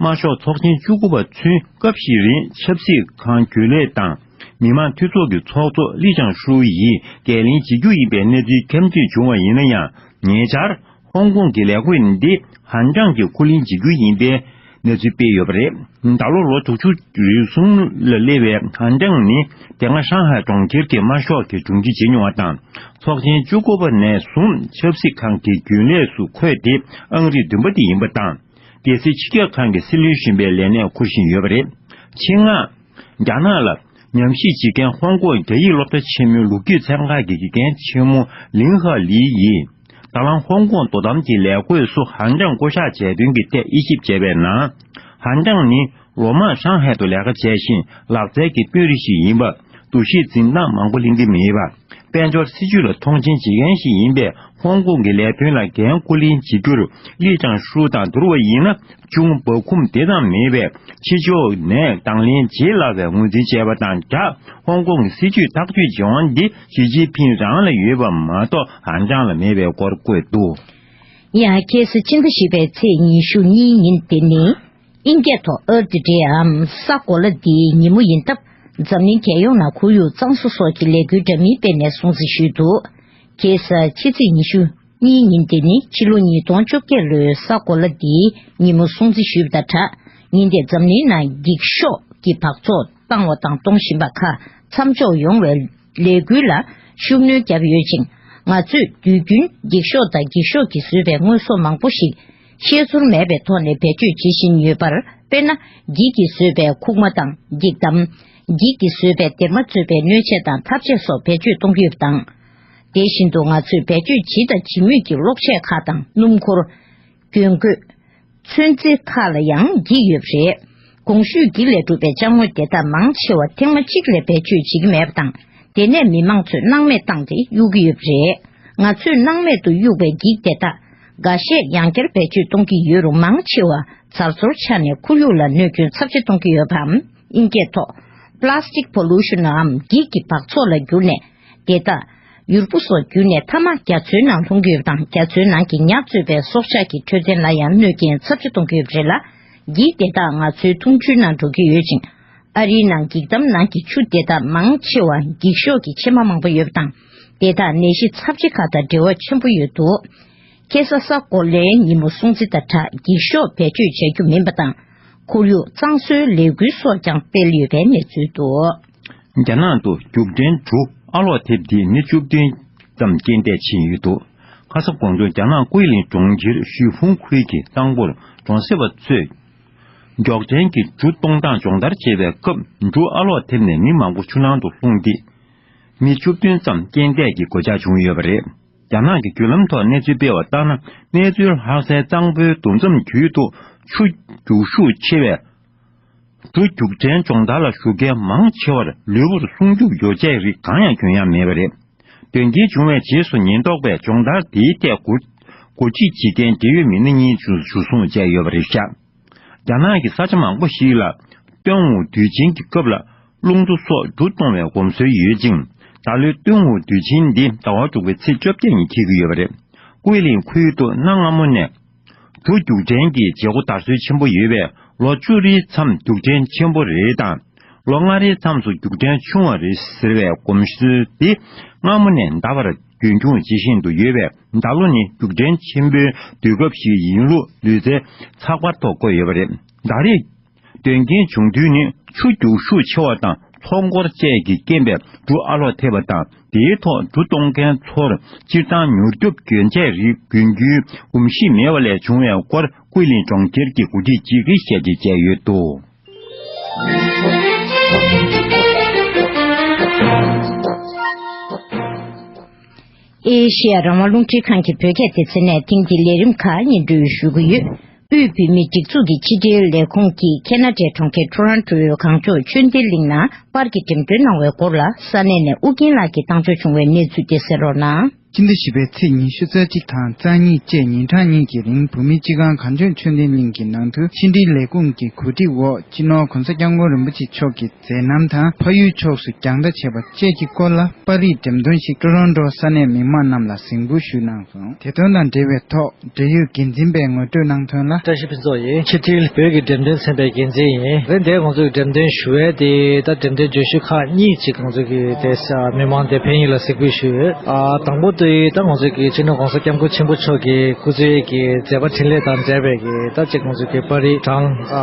དམར་ཤོག་ཚོགས་ཆེན་བཅུ་དགུ་པ་ཚུན་སྐབས་ཤིག་རིང་ཆབ་སྲིད་ཁང་རྒྱུན་ལས་དང་། མི་དམངས་འཐུས་ཚོགས་ཀྱི་ཚོགས་གཙོ་ལི་ཅང་ཧྲུའུ་ཡིས་འགན་ལེན་བྱེད་རྒྱུ་ཡིན་པའི་གནས་ཚུལ་ཁྱབ་བརྡལ་བྱུང་བ་ཡིན་ན་ཡང་། ཉེ་ཆར་ཧོང་ཀོང་གི་ལས་འགུལ་འདི་ཧན་ཀྲང་གིས་འཁོར་ལེན་བྱེད་རྒྱུ་ཡིན་པའི་གནས་ཚུལ་སྤེལ་ཡོད་པ་རེད། ད་ལོ་ལོ་དྲུག་ཅུ་རེ་གསུམ་ལ་སླེབས་པའི་ཧན་ཀྲང་ནི་དེ་སྔ་ཧྲང་ཧའེ་གྲོང་ཁྱེར་གྱི་དམར་ཤོག་གི་དྲུང་ཆེ་བྱེད་མྱོང་བ་དང་། ཚོགས་ཆེན་བཅུ་དགུ་པ་ནས་བཟུང་ཆབ་སྲིད་ཁང་གི་རྒྱུན་ལས་སུ་འཁོད་དེ་ཨང་རིམ་བདུན་པ་དེ་ཡིན་པ་དང་། རྒྱལ་སྲིད་སྤྱི་ཁྱབ་ཁང་གི་སྲིད་བློན་གཞོན་པའི་ལས་གནས་འཁུར་བཞིན་ཡོད་པ་རེད། ཆེད་མངགས་རྒྱ་ནག་ལ་ཉམས་ཞིབ་བྱེད་མཁན་ཧོང་ཀོང་རྒྱ་ཡིག་སློབ་གྲྭ་ཆེན་མོའི་ལོ་རྒྱུས་ཚན་ཁག་གི་དགེ་རྒན་ཆེན་མོ་ལིང་ཧ་ལི་ཡིས། ད་ལམ་ཧོང་ཀོང་དོ་དམ་གྱི་ལས་བགོས་སུ་ཧན་ཀྲང་བསྐོ་གཞག་བྱས་དོན་གྱི་ཐད་དབྱེ་ཞིབ་བྱས་པའི་ནང་། ཧན་ཀྲང་ནི་ལོ་མང་ཧྲང་ཧའེ་དུ་ལས་ཀ་བྱས་ཤིང་ལག་རྩལ་གྱི་དཔོན་རིགས་ཤིག་ཡིན་པ། འདུ་ཤེས་འཛིན་སྟངས་མང་པོ་ལེན་གྱི་མེད་པ། དཔལ་འབྱོར་སྲིད་ཇུས་ལ་མཐོང་ཆེན་བྱེད་མཁན་ཞིག་ཡིན་པས། ཧོང་ཀོང་གི་ལས་དོན་ལ་འགན་འཁུར་ལེན་བྱེད་རྒྱུར་ལི་ཅང་ཧྲུའུ་དང་བསྡུར་བ་ཡིན་ན། ཅུང་སྦ་ཁུམ་དེ་ཙམ་མེད་པས། ཕྱི་ཕྱོགས་ནས་དང་ལེན་བྱེད་སླ་བའི་ངོས་འཛིན་བྱས་པ་དང་སྦྲགས། ཧོང་ཀོང་གི་སྲིད་ཇུས་ཐག་གཅོད་བྱེད་དབང་འདི་ཞི་ཅིན་ཕིང་རང་ལ་ཡོད་པ་མ་གཏོགས་ཧན་ཀྲང་ལ་མེད་པའི་སྐོར་བཀོད་འདུག་ཡང་ཁ་སང་ཕྱི་ཟླ་བཞི་པའི་ཚེས་ཉི་ཤུ་གཉིས་ཉིན་དེ་ནི། ཨིན་སྐད་ཐོག་Earth Dayའམ་ས་གོ་ལ་འདིའི་ཉིན་མོ་ཡིན་སྟབས། འཛམ་གླིང་རྒྱལ་ཡོངས་ནང་ཁོར་ཡུག་གཙང་བཟོ་སོགས་ཀྱི་ལས་འགུལ་འདྲ་མིན་སྤེལ་ནས་སྲུང་བརྩི་ཞུས་འདུག་ཁ་སང་ཕྱི་ཚེས་ཉི་ཤུ་གཉིས་ཉིན་དེ་ནི་ཕྱི་ལོ་ཉིས་སྟོང་བཅོ་བརྒྱད་ལོའི་ས་གོ་ལ་འདིའི་ཉིན་མོ་སྲུང་བརྩི་ཞུས་པ་དང་སྦྲགས། ཉིན་དེར་འཛམ་གླིང་ནང་འགྱིག་ཤོག་གི་སྦགས་བཙོག་བཏང་བ་དང་གཏོང་བཞིན་པ་ཁག་མཚམས་འཇོག་ཡོང་བའི་ལས་འགུལ་ལ། ཤུགས་སྣོན་བརྒྱབ་ཡོད་ཅིང་། ང་ཚོས་དུས་རྒྱུན་འགྱིག་ཤོག་དང་འགྱིག་ཤོག་གིས་བཟོས་པའི་དངོས་ཟོག་མང་པོ་ཞིག་ཤེས་ཚོར་མེད་པའི་ཐོག་ནས་བེད་སྤྱོད་བྱེད་བཞིན་ཡོད་པར། དཔེར་ན། འགྱིག་གིས་བཟོས་པའི་ཁུག་མ་དང་འགྱིག་དམ། འགྱིག་གིས་བཟོས་པའི་སྡེར་མ་གཙོས་པའི་སྣོད་ཆས་དང་ཐབ་ཆས་སོགས་བེད་སྤྱོད་གཏོང་གི་ཡོད་པ་དང་། དེ་བཞིན་དུ་ང་ཚོས་བེད་སྤྱོད་བྱེད་དང་བྱེད་མུས་ཀྱི་གློག་ཆས་ཁག་དང་སྣུམ་འཁོར། གྱོན་གོས། ཚོན་རྩི་ཁག་ལ་ཡང་འགྱིག་ཡོད་པ་རེད། གོང་ཞུས་འགྱིག་ལས་གྲུབ་པའི་ཅ་དངོས་དེ་དག་མང་ཆེ་བ་ཐེངས་མ་གཅིག་ལས་བེད་སྤྱོད་བྱེད་ཀྱི་མེད་པ་དང་། དེ་ནས་མི་མང་ཚོས་སྣང་མེད་བཏང་སྟེ་གཡུག་གི་ཡོད་པ་རེད། ང་ཚོས་སྣང་མེད་དུ་གཡུག་པའི་འགྱིག་དེ་དག་འགའ་ཤས་ཡང་བསྐྱར་བེད་སྤྱོད་གཏོང་གི་ཡོད་རུང་། མང་ཆེ་བ་ཛར་ཟོར་ཆགས་ནས་ཁོར་ཡུག་ལ་གནོད་སྐྱོན་ཚབས་ཆེ་གཏོང་གི་ཡོད་པའམ། དབྱིན་སྐད་ཐོག Plastic Pollution ནམ་འགྱིག་གི་འབག་བཙོག་ལ་གྱུར་ནས། དེ་དག་ཡུར་བུ་སོགས་བརྒྱུད་ནས་མཐའ་མ་རྒྱ་མཚོའི་ནང་ལྷུང་གི་ཡོད་པ་དང་། རྒྱ་མཚོའི་ནང་གི་ཉ་གཙོས་པའི་སྲོག་ཆགས་ཀྱི་འཕྲོད་བསྟེན་ལ་ཡང་གནོད་རྐྱེན་ཚབས་ཆེ་གཏོང་གི་ཡོད་པ་རེད་ལ། འགྱིག་དེ་དག་ང་ཚོའི་འཐུང་ཆུའི་ནང་འགྲོ་གི་ཡོད་ཅིང་། ཨ་རིའི་ནང་འགྱིག་དམ་ནང་གི་ཆུ་དེ་དག་མང་ཆེ་བ་འགྱིག་ཤོག་གི་ཕྱེ་མ་མང་པོ་ཡོད་པ་དང་། དེ་དག་ནད་གཞི་ཚབས་ཆེ་ཁག་དང་འབྲེལ་བ་ཆེན་པོ་ཡོད་འདུག་ཁ་སང་གཟའ་འཁོར་ལོའི་ཉིན་མོ་སྲུང་བརྩི་དང་སྦྲགས་འགྱིག་ཤོག་བེད་སྤྱོད་བྱ་རྒྱུ་མིན་པ་དང་། ཁོར་ཡུག་གཙང་བཟོའི་ལས་འགུལ་སོགས་ཀྱང་སྤེལ་ཡོད་པའི་གནས་ཚུལ་འདུག་རྒྱ་ནག་ཏུ་རྒྱུག་འགྲན་གྲུ་ཨ་ལོག་ཐེབས་འདིས་མི་བཅུ་བདུན་ཙམ་རྐྱེན་འདས་ཕྱིན་ཡོད་འདུག་ཁ་སང་དགོང་དྲོ་རྒྱ་ནག་ཀུའེ་ལིན་གྲོང་ཁྱེར་ཞུས་ཧུང་ཁུལ་གྱི་གཙང་པོར་གྲོང་གསེབ་པ་ཚོས་རྒྱུག་འགྲན་གྱི་གྲུ་གཏོང་སྟངས་སྦྱོང་བརྡར་བྱེད་པའི་སྐབས། གྲུ་ཨ་ལོག་ཐེབས་ནས་མི་མང་པོ་ཆུ་ནང་དུ་ལྷུང་སྟེ། མི་བཅུ་བདུན་ཙམ་རྐྱེན་འདས་ཀྱི་གོད་ཆག་བྱུང་ཡོད་པ་རེད། རྒྱ་ནག་གི་བརྒྱུད་ལམ་ཐོག་གནས་ཚུལ་སྤེལ་བ་ལྟར་ན། གནས་ཚུལ་ལྷག་སའི་གཙང་པོའི་འདུ་འཛོམས་ཁུལ་དུ་ཆུ་རྒྱུག་ཤུགས་ཆེ་བས། གྲུ་རྒྱུག་འགྲན་སྦྱོང་བརྡར་ལ་ཞུགས་མཁན་མང་ཆེ་བར་ལུས་པོར་སྲུང་སྐྱོབ་ཡོ་བྱད་རིགས་གང་ཡང་གྱོན་ཡ་མེད་པ་རེད། དོན་རྐྱེན་བྱུང་བའི་རྗེས་སུ་ཉེན་རྟོག་པས་སྦྱོང་བརྡར་དེའི་ཐད་གོ་སྒྲིག་བྱེད་མཁན་འབྲེལ་ཡོད་མི་སྣ་གཉིས་འཇུ་འཇུ་བཟུང་བྱས་ཡོད་པ་རེད་ཤག་རྒྱ་ནག་གི་ས་ཆ་མང་པོ་ཞིག་ལ་སྟོན་འོག་དུས་ཆེན་གྱི་སྐབས་ལ་རླུང་རྡོ་སོགས་གྲུ་གཏོང་བའི་གོམས་སྲོལ་ཡོད་ཅིང་། ད་ལོའི་སྟོན་འོག་དུས་ཆེན་འདི་ཟླ་བ་དྲུག་པའི་ཚེས་བཅོ་བརྒྱད་ཉིན་འཁེལ་གྱི་ཡོད་པ་རེད། ཀུའེ་ལིན་ཁུལ་དུ་གནའ་སྔ་མོ་ནས་གྲུ་རྒྱུག་འགྲན་གྱི་བྱེད་སྒོ་དར་སྲོལ་ཆེན་པོ་ཡོད་པས། ལོ་བཅུ་རེའི་མཚམས་རྒྱུག་འགྲན་ཆེན་པོ་རེ་དང་། ལོ་ལྔ་རེའི་མཚམས་སུ་རྒྱུག་འགྲན་ཆུང་བ་རེ་ཟེར་བའི་གོམས་སྲོལ་འདི་སྔ་མོ་ནས་ད་བར་རྒྱུན་འཁྱོངས་བྱེད་བཞིན་དུ་ཡོད་པས། ད་ལོ་ནི་རྒྱུག་འགྲན་ཆེན་པོའི་དུས་སྐབས་ཤིག་ཡིན་ལུགས་ལུས་རྩལ་ཚགས་པར་ཐོག་བཀོད་ཡོད་པ་རེད། ད་རེས་དོན་རྐྱེན་བྱུང་དུས་ནི་ཆུ་རྒྱུག་ཤུགས་ཆེ་བ་དང་མཚོ་འཁོར་བཅས་ཀྱི་རྐྱེན་པས་གྲུ་ཨ་ལོག་ཐེབས་པ་དང་། དེའི་ཐོག་གྲུ་གཏོང་མཁན་ཚོར་སྤྱིར་བཏང་མྱུར་སྐྱོབ་གྱོན་ཆས་རིགས་གྱོན་རྒྱུའི་གོམས་གཤིས་མེད་པ་ལས་བྱུང་བའི་སྐོར། ཀུའེ་ལིན་གྲོང་ཁྱེར་གྱི་འགོ་ཁྲིད་ཅིག་གིས་བཤད་རྒྱུ་བཅས་ཡོད་འདུག་ཨེ་ཤེ་ཡ་རང་དབང་རླུང་འཕྲིན་ཁང་གི་བོད་སྐད་སྡེ་ཚན་ནས་ཐེངས་འདིའི་ལས་རིམ་ཁག་སྙན་སྒྲོན་ཞུ་གི་ཡོད། དབུས་བོད་མིའི་སྒྲིག་འཛུགས་ཀྱི་ཕྱི་དྲིལ་ལས་ཁུངས་ཀྱིས་ཁེ་ན་ཌའི་གྲོང་ཁྱེར་ཊོ་རོན་ཊོའི་གངས་ལྗོངས་ཆོས་ལྡན་གླིང་ནང་པར་གྱི་འགྲེམས་སྟོན་གནང་བའི་སྐོར་ལ། ས་གནས་ནས་ཨུ་རྒྱན་ལགས་ཀྱིས་བཏང་འབྱོར་བྱུང་བའི་གནས་ཚུལ་དེ་གསན་རོགས་གནང་། ཕྱི་ཟླ་བཞི་པའི་ཚེས་ཉི་ཤུ་རྩ་གཅིག་དང་རྩ་གཉིས་བཅས་ཉིན་གྲངས་གཉིས་ཀྱི་རིང་བོད་མིའི་སྤྱི་ཁང་གངས་ལྗོངས་ཆོས་ལྡན་གླིང་གི་ནང་དུ་ཕྱི་དྲིལ་ལས་ཁུངས་ཀྱི་གོ་སྒྲིག་འོག་སྤྱི་ནོར་༧གོང་ས་༧སྐྱབས་མགོན་རིན་པོ་ཆེ་མཆོག་གི་མཛད་རྣམ་དང་། ཕ་ཡུལ་ཕྱོགས་སུ་རྒྱང་ལྟ་བྱས་པ་བཅས་ཀྱི་སྐོར་ལ་པར་རིས་འགྲེམས་སྟོན་ཞིག་ཊོ་རོན་ཊོ་ས་གནས་མི་མང་རྣམས་ལ་གཟིགས་འབུལ་ཞུས་གནང་སོང་། དེ་དོན་དང་འབྲེལ་བའི་ཐོག་འབྲེལ་ཡོད་འགན་འཛིན་པས་ངོ་སྤྲོད་གནང་དོན་ལ། བཀྲ་ཤིས་ཕུན་ཚོགས་ཡིན། ཕྱི་དྲིལ་བོད་ཀྱི་འགྲེམས་སྟོན་ཚན་པའི་འགན་འཛིན་ཡིན། རེད། འདིར་ང་ཚོས་འགྲེམས་སྟོན་ཞུ་ཡས་དེ་ད་འགྲེམས་སྟོན་བརྗོད་གཞི་ཁག་གཉིས་ཅིག་ང་ཚོས་ཀྱི་དེ་མི་མང་དེ་ཕན་ཡོན་ལ་གཟིགས་འབུལ་ཞུས་ཡོད། ཨ་དང་པོ་དེ་ད་ང་ཚོས་ཀྱི་སྤྱི་ནོར་༧གོང་ས་༧སྐྱབས་མགོན་ཆེན་པོ་མཆོག་གི་སྐུ་ཚེ་གི་མཛད་པ་འཕྲིན་ལས་དང་འབྲེལ་བའི་གི་ད་ཅིག་ང་ཚོས་ཀྱི་པར་རིས་གྲངས་ཨ་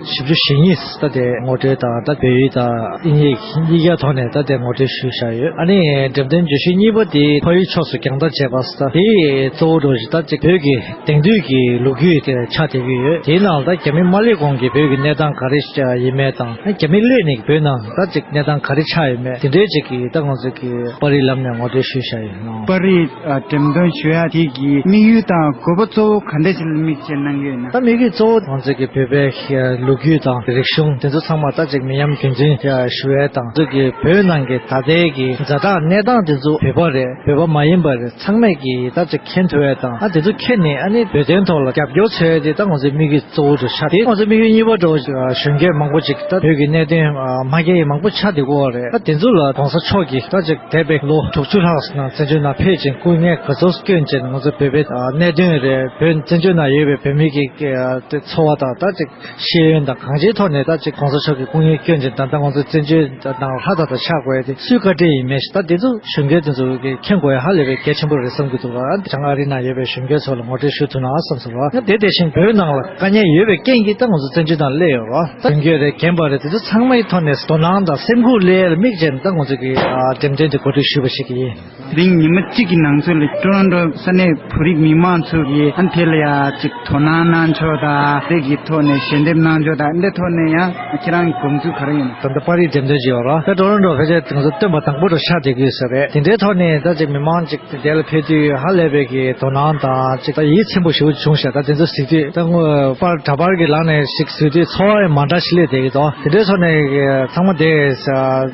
བཞི་བཅུ་ཞེ་གཉིས་ད་དེ་ངོ་སྤྲོད་དང་། ད་བོད་ཡིག་དང་དབྱིན་ཡིག་གཉིས་ཀའི་ཐོག་ནས་ད་དེ་ངོ་སྤྲོད་ཞུས་བཞག་ཡོད། ཨ་ནི་འགྲེམས་སྟོན་བརྗོད་གཞི་གཉིས་པ་དེ་ཕ་ཡུལ་ཕྱོགས་སུ་རྒྱང་ལྟ་བྱས་པ་ད་དེ་གཙོ་བོ་འདྲ་བོ་ཞིག་ད་ཅིག་བོད་ཀྱི་དེང་དུས་ཀྱི་ལོ་རྒྱུས་དེ་ཆགས་བསྡད་ཀྱི་ཡོད། དེའི་ནང་ད་རྒྱ་མི་མ་སླེབས་གོང་གི་བོད་ཀྱི་གནས་སྟངས་ག་རེ་ཡིན་མེད་དང་། རྒྱ་མི་སླེབས་ནས་བོད་ནང་ད་ཅིག་གནས་སྟངས་ག་རེ་ཆགས་ཡོད་མེད་དེ་འདྲའི་ཅིག་གི་ད་ང་ཚོ་གི་པར་རིས་ལམ་ནས་ངོ་སྤྲོད་ཞུས་བཞག་ཡོད། པར་རིས་འགྲེམས་སྟོན་ཞུ་ཡ་དེ་གི་དམིགས་ཡུལ་དང་དགོས་པ་གཙོ་བོ་ག་འདྲ་ཞིག་ལ་དམིགས་བྱས་གནང་གི་ཡོད་ན། ད་དམིགས་ཡུལ་གཙོ་བོ་ང་ཚོ་གི་བོད་པའི་ལོ་རྒྱུས་དང་རིག་གཞུང་དེ་ཚོ་ཚང་མ་ད་ཅིག་མི་ཉམས་རྒྱུན་འཛིན་ཞུ་ཡ་དང་། ང་ཚོ་གི་བོད་ནང་གི་ད་ལྟའི་གི་ཛ་དྲག་གནས་སྟངས་དེ་ཚོ་བོད་པ་རེད། བོད་པ་མ་ཡིན་པ་རེད། ཚང་མས་ཀྱིས་ད་ཅིག་མཁྱེན་ཐུབ་ཡ་དང་། ཨ་དེ་ཚོ་མཁྱེན་ནས་ཨ་ནི་བོད་དོན་ཐོག་ལ་རྒྱབ་སྐྱོར་བྱེད་ཡ་དེ་ད་ང་ཚོའི་དམིགས་ཡུལ་གཙོ་བོ་དུ་ཆགས་ཏེ། ང་ཚོའི་དམིགས་ཡུལ་གཉིས་པ་འདྲ་བོ་ཞིག་གཞོན་སྐྱེས་མང་པོ་ཅིག་ད་བོད་ཀྱི་གནད་དོན་མ་མཁྱེན་ཡ་མང་པོ་ཆགས་བསྡད་ཀྱི་ཡོད་རེད། ད་དེ་ཚོ་ལ་༧གོང་ས་མཆོག་གིས་ད་ཅིག་འདས་པའི་ལོ་དྲུག་ཅུ་ལྷག་ནང་བཙན་བྱོལ་ནང་ ཕེབས་ཅིང་སྐུ་ངལ་ག་ཚོད་བསྐྱོན་ཅིང་ང་ཚོ་བོད་པའི་ཨ་གནད་དོན་རེད། བོད་བཙན་བྱོལ་ནང་ཡོད་པའི་བོད་མི་གི་ཨ་དེ་འཚོ་བ་དང་ད་ཅིག་ཤེས་ཡོན་དང་གང་ཅིའི་ཐོག་ནས་ད་ཅིག་གོང་ས་མཆོག་གི་སྐུ་ངལ་བསྐྱོན་ཅིང་ད་ལྟ་ང་ཚོ་བཙན་བྱོལ་ནང་ལ་ལྷ་དང་དང་ཆགས་དགོས་ཡ་དེ་སུའི་བཀའ་དྲིན་ཡིན་མེད་ཞིག་ད་དེ་ཚོ་གཞོན་སྐྱེས་དེ་ཚོ་གི་མཁྱེན་དགོས་ཡ་ཧ་ལས་པའི་གལ་ཆེན་པོ་རེད་བསམ་གྱི་འདུག་ལ། བྱང་ཨ་རིའི་ནང་ཡོད་པའི་གཞོན་སྐྱེས་ཚོ་ལ་ངོ་སྤྲོད་ཞུ་ཐུབ་ན་བསམ་སོང་ལ། ང་དེ་དེ་བཞིན་བོད་ནང་ལ་དཀའ་ངལ་ཡོད་པའི་རྐྱེན་གྱིས་ད་ང་ཚོ་བཙན་བྱོལ་ནང་སླེབས་ཡོད་རོགས་ད་གཞོན་སྐྱེས་རེད་རྒན་པ་རེད་དེ་ཚོ་ཚང་མའི་ཐོག་ནས་དོ་སྣང་དང་སེམས་ཁུར་སླེབས་ཡ་ལ་དམིགས་བྱས་ནས་ད་ང་ཚོ་གི་ཨ་འགྲེམས་སྟོན་དེ་གོ་སྒྲིག་ཞུས་པ་ཞིག་ཡིན། དེ་རིང་ཉི་མ་གཅིག་གི་ནང་ཚུད་ལ་ཊོ་རོན་ཊོ་ས་གནས་བོད་རིགས་མི་མང་ཚོ་གིས་ཨ་དེ་ལ་ཡ་གཅིག་དོ་སྣང་གནང་ཕྱོགས་དང་དེ་གི་ཐོག་ནས་ཞལ་འདེབས་གནང་ཕྱོགས་དང་འདི་ཐོག་ནས་ཡང་ཁྱེད་རང་གི་དགོངས་ཚུལ་ག་རེ་ཡིན། ད་ལྟ་པར་རིས་འགྲེམས་སྟོན་བྱས་ཡོད་ར། ད་ཊོ་རོན་ཊོ་ཕལ་ཆེར་ང་ཚོ་སྟོན་པ་དང་པོ་རུ་ཆགས་བསྡད་ཀྱི་ཡོད་ས་རེད། དེ་འདྲའི་ཐོག་ནས་ད་ཅིག་མི་མང་ཅིག་དེ་ལ་ཕེབས་དུས་ཧ་ལས་པའི་གི་དོ་སྣང་དང་ཅིག་ད་ཡིད་ཚིམ་པོ་ཞེ་པོ་བྱུང་ཤག་ད་དེ་ཚོ་གཟིགས་དུས་ད་དངོས་པར་འདྲ་པར་གྱི་ལམ་ནས་ཞིག་གཟིགས་དུས་ཚོར་བ་ཡང་མ་འདྲ་ཞིག་སླེབས་བསྡད་ཀྱི་འདུག་དེ་འདྲའི་ཐོག་ནས་ཚང་མ་དེ་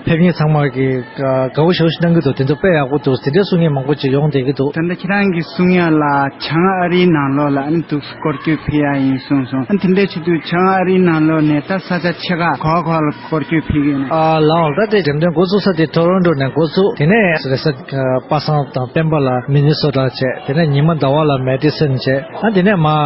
ཕེབས་མཁན་ཚང་མ་གི་དགའ་པོ་ཞེ་པོ་ཞིག་གནང་གི་འདུག་དེ་ཚོ་དཔེ་ཡག་པོ་འདུག་དེ་འདྲའི་གསུང་མཁན་མང་པོ་ཅིག་ཡོང་བསྡད་ཀྱི་འདུག་ད་ལྟ་ཁྱེད་རང་གིས་གསུང་ཡ་ལ་བྱང་ཨ་རིའི་ནང་ལོགས་ལ་ཨ་ནི་འདུག་སྐོར་སྐྱོད་ཕེབས་ཡ་ཡིན་གསུངས་སོང་། ཨ་ནི་དེ་འདྲའི་ཆེད་དུ་བྱང་ཨ་རིའི་ནང་ལོགས་ནས་ད་ས་ཆ་ཆེ་ཁག་ག་བ་ག་བ་ལ་སྐོར་སྐྱོད་ཕེབས་ཀྱི་ཡོད་ན། ཨ་ལའོ་ད་ལྟའི་འགྲེམས་སྟོན་འགོ་ཚུགས་ས་དེ་ཊོ་རོན་ཊོ་ནས་འགོ་ཚུགས། དེ་ནས་རེས་གཟའ་པ་སངས་དང་སྤེན་པ་ལ་མི་ནི་སོ་ཊ་བྱས། དེ་ནས་ཉི་མ་ཟླ་བ་ལ་མེ་ཌི་སོན་བྱས། ཨ་དེ་ནས་མ་ཨ་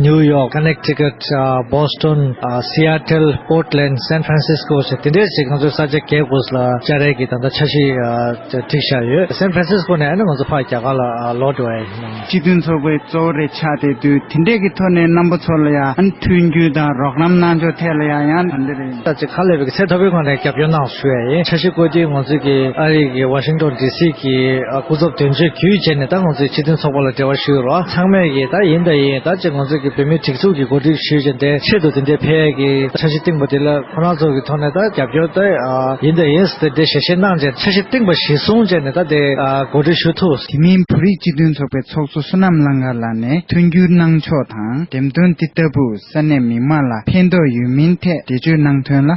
ནིའུ་ཡོག་ཀ་ནེག་ཊི་ཀཊ་ཨ་བོ་སི་ཊོན་ཨ་སི་ཨ་ཊལ་པོར་ཊ་ལེན་སན་ཕ་རན་སིས་ཀོ་བྱས། དེ་འདྲས་ཞིག་ང་ཚོའི་ས་ཆ་བརྒྱད་དགུ་ལ་བཅར་ཡས་ཀྱི་ད་ལྟ་འཆར་གཞི་ཨ་བསྒྲིགས་བཞག་ཡོད། སན་ཕ་རན་སིས་ཀོ་ནས་ཨ་ནི་ང་ཚོ་ཕར་རྒྱ་གར་ལ་ཨ་ལོག་འགྲོ་ཡ་ཡིན། སྤྱི་མཐུན་ཚོགས་པའི་གཙོ་བོ་རེ་ཆགས་བསྡད་དུས་དེ་འདྲས་ཀྱི་ཐོག་ནས་རྣམ་པ་ཚོ་ལ་ཡང་ཨ་ནི་མཐུན་འགྱུར་དང་རོགས་རམ་གནང་ཕྱོགས་ཐད་ལ་ཡང་ཡང་ད་འདི་རེད། ད་ཅིག་ཧ་ལས་པའི་ཚད་མཐོ་པོའི་ངང་ནས་རྒྱབ་སྐྱོར་གནང་ཞུ་ཡ་ཡིན། འཆར་གཞི་བཀོད་དུས་ང་ཚོས་ཀྱི་ཨ་རི་གི་ཝ་ཤིང་ཊོན་ཌི་སི་གི་ཨ་སྐུ་ཚབ་དོན་གཅོད་བརྒྱུད་བྱས་ནས་ད་ང་ཚོས་སྤྱི་མཐུན་ཚོགས་པ་ལ་འབྲེལ་བ་ཞུས་རོགས། ཚང་མས་ཀྱི་ད་ཡིན་ད་ཡིན་ད་ཅིག་ང་ཚོས་ཀྱི་བོད་མིའི་སྒྲིག་འཛུགས་ཀྱི་གོ་སྒྲིག་ཞུས་བྱས་དེ་ཆེད་དུ་དེ་འདྲའི་ཕེབས་ཡ་གི་འཆར་གཞི་བཏིང་པ་དེ་ལ་ཁོ་རང་ཚོ་གི་ཐོག་ནས་ད་རྒྱབ་སྐྱོར་ད་ཨ་ཡིན་ད་ཡིན་ཟེར་ཏེ་དེ་འདྲའི་ཞལ་བཞེས་གནང་བྱས་འཆར་གཞི་བཏིང་པ་གཞིར་བཟུང་བྱས་ནས་ད་དེ་ཨ་གོ་སྒྲིག་ཞུ་ཐུབ། དེ་མིན་བོད་རིགས་སྤྱི་མཐུན་ཚོགས་པའི་ཚོགས་གཙོ་བསོད་ནམས་གླང་དཀར་ལགས་ནས་མཐུན་འགྱུར་གནང་ཕྱོགས་དང་འགྲེམས་སྟོན་འདི་ལྟ་བུ་ས་གནས་མི་མང་ལ་ཕན་ཐོགས་ཡོད་མིན་ཐད་འགྲེལ་བརྗོད་གནང་དོན་ལ།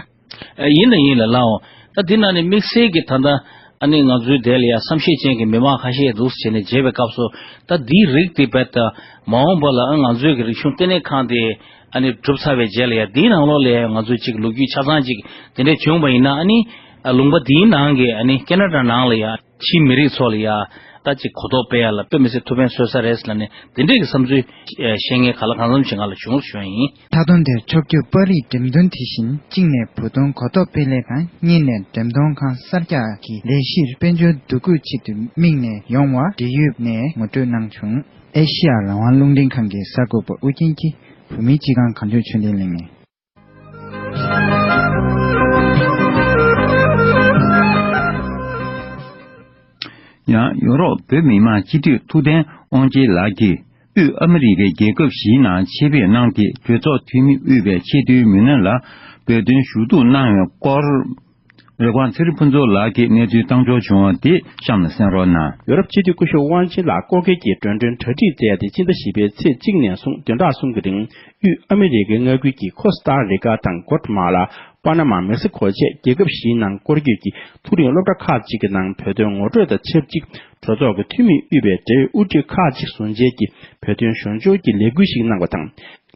ཨ་ཡིན་ལ་ཡིན་ལ་ལའོ། ད་འདི་ནང་ནས་དམིགས་བསལ་གྱི་ད་ལྟ་ཨ་ནི་ང་ཚོའི་དེ་ལ་ཡ་བསམ་ཤེས་ཅན་གྱི་མི་མང་ཁ་ཤས་འདུག་བྱས་ནས་མཇལ་བའི་སྐབས་སུ་ད་འདིའི་རིགས་དེ་རྦད་དེ་མ་འོངས་པ་ལ་ཨ་ང་ཚོའི་གི་རིག་གཞུང་ལྟེ་གནས་ཁང་དེ་ཨ་ནི་གྲུབ་ཚར་བའི་རྗེས་ལ་ཡ་འདིའི་ནང་ལོགས་ལ་ཡ་ང་ཚོའི་ཅིག་ལོ་རྒྱུས་ཆ་ཚང་ཅིག་དེ་འདྲས་བྱུང་བ་ཡིན་ན་ཨ་ནི་ཨ་ལུང་པ་འདིའི་ནང་གི་ཨ་ནི་ཁེ་ན་ཌ་ནང་ལ་ཡ་ཕྱིའི་མི་རིགས་ཚོ་ལ་ཡ་ད་ཅིག་གོ་རྟོགས་སྤེལ་ཡ་ལ་དཔེ་མི་སྲིད་ཐུགས་ཕན་གསོས་ས་རེད་ལབ་ནས་དེ་འདྲས་ཀྱི་བསམ་ཚུལ་བཤད་མཁན་ག་ལ་གང་འཚམ་ཞིག་ང་ལ་བྱུང་ཞུ་ཡ་ཡིན། མཐའ་སྟོན་དེར་ཕྱོགས་བསྐྱོད་པར་རིས་འགྲེམས་སྟོན་དེ་བཞིན་གཅིག་ནས་བོད་དོན་གོ་རྟོགས་སྤེལ་ལས་དང་གཉིས་ནས་འགྲེམས་སྟོན་ཁང་གསར་རྒྱག་གི་ལས་གཞིར་དཔལ་འབྱོར་འདུ་འགོད་ཆེད་དུ་དམིགས་ནས་ཡོང་བ་འབྲེལ་ཡོད་ནས་ངོ་སྤྲོད་གནང་བྱུང་། ཨེ་ཤི་ཡ་རང་དབང་རླུང་འཕྲིན་ཁང་གི་གསར་འགོད་པ་ཨུ་རྒྱན་གྱིས་བོད་མིའི་སྤྱི་ཁང་གངས་ལྗོངས་ཆོས་ལྡན་གླིང་ནས། ཡང་ཡོ་རོབ་བོད་མི་མང་སྤྱི་འཐུས་ཐུབ་བསྟན་དབང་ཆེན་ལགས་ཀྱིས་དབུས་ཨ་མི་རི་ཀའི་རྒྱལ་ཁབ་བཞིའི་ནང་ཆེད་ཕེབས་གནང་སྟེ་གྲོས་ཚོགས་འཐུས་མི་དབུས་པའི་ཆེས་མཐོའི་མི་སྣ་ལ་འབོད་དོན་ཞུ་གཏུག་གནང་བའི་སྐོར། རི་ཀོན་ཚེ་རིང་ཕུན་ཚོགས་ལགས་ཀྱིས་གནས་ཚུལ་བཏང་འབྱོར་བྱུང་བ་དེ་གཤམ་ལ་གསན་རོགས་གནང་། ཡོ་རོབ་སྤྱི་འཐུས་སྐུ་ཞབས་དབང་ཆེན་ལགས་སྐོར་སྐྱོད་ཀྱི་འགྲོ་གྲོན་གྲ་སྒྲིག་མཛད་དེ་ཕྱི་ཟླ་བཞི་པའི་ཚེས་གཅིག་ནས་བཟུང་བདུན་ཕྲག་གསུམ་གྱི་རིང་དབུས་ཨ་མི་རི་ཀའི་མངའ་ཁུལ་གྱི་ཁོ་སི་ཏཱ་རི་ཀ་དང་གོ་ཏ་མ་ལ། པ་ན་མ། མེག་སི་ཁོ་བཅས་རྒྱལ་ཁབ་བཞིའི་ནང་སྐོར་སྐྱོད་ཀྱིས་མཐོ་རིམ་སློབ་གྲྭ་ཁག་ཅིག་གི་ནང་བོད་དོན་ངོ་སྤྲོད་དང་ཆབས་ཅིག་གྲོས་ཚོགས་ཀྱི་འཐུས་མིས་དབུས་པའི་འབྲེལ་ཡོད་དབུ་ཁྲིད་ཁག་ཅིག་ཟུང་འབྲེལ་གྱིས་བོད་དོན་ཞོར་འབྱོར་གྱི་ལས་འགུལ་ཞིག་གནང་བ་དང་།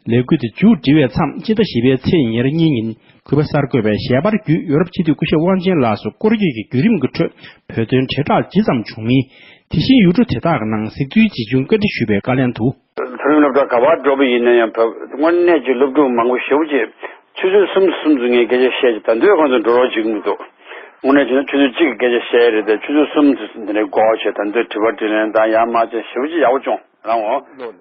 ལས་འགུལ་དེ་མཇུག་སྒྲིལ་བའི་མཚམས་ཕྱི་ཟླ་བཞི་པའི་ཚེས་ཉེར་གཉིས་ཉིན་གུས་པ་གསར་འགོད་པས་ཞལ་པར་བརྒྱུད་ཡོ་རོབ་སྤྱི་འཐུས་སྐུ་ཞབས་དབང་ཆེན་ལགས་སུ་སྐོར་སྐྱོད་ཀྱི་བརྒྱུད་རིམ་གྱི་ཁྲོད་བོད་དོན་དྲིལ་བསྒྲགས་ཇི་ཙམ་བྱུང་མིན། དེ་བཞིན་ཡུལ་གྲུ་དེ་དག་གི་ནང་གཟིགས་ཚུལ་ཇི་བྱུང་བཀའ་འདྲི་ཞུས་པའི་བཀའ་ལན་དུ། མཐོ་རིམ་སློབ་གྲྭ་ག་པར་འགྲོ་བ་ཡིན་ན་ཡང་བོད་དངོས་གནས་ཀྱི་སློབ་ཕྲུག་མང་པོ་ཞེ་པོ་ཅིག་ཆུ་ཚོད་གསུམ་གསུམ་ཙམ་ངས་སྐད་ཆ་བཤད་ཀྱི་ད་འདོད་ཁོང་ཚོ་འགྲོ་རོགས་བྱེད་ཀྱི་མི་འདུག་དངོས་གནས་བྱས་ན་ཆུ་ཚོད་གཅིག་གི་སྐད་ཆ་བཤད་ཡ་རེད་དེ་ཆུ་ཚོད་གསུམ་ཙམ་འདི་འདྲའི་འགོར་བ་བྱས་ད་འདོད་དྲི་བ་དྲིས་ལན་དང་ཡར་མར་བྱས་ཞེ་པོ་ཅིག་ཡག་པོ་བྱུང་རང་འོ།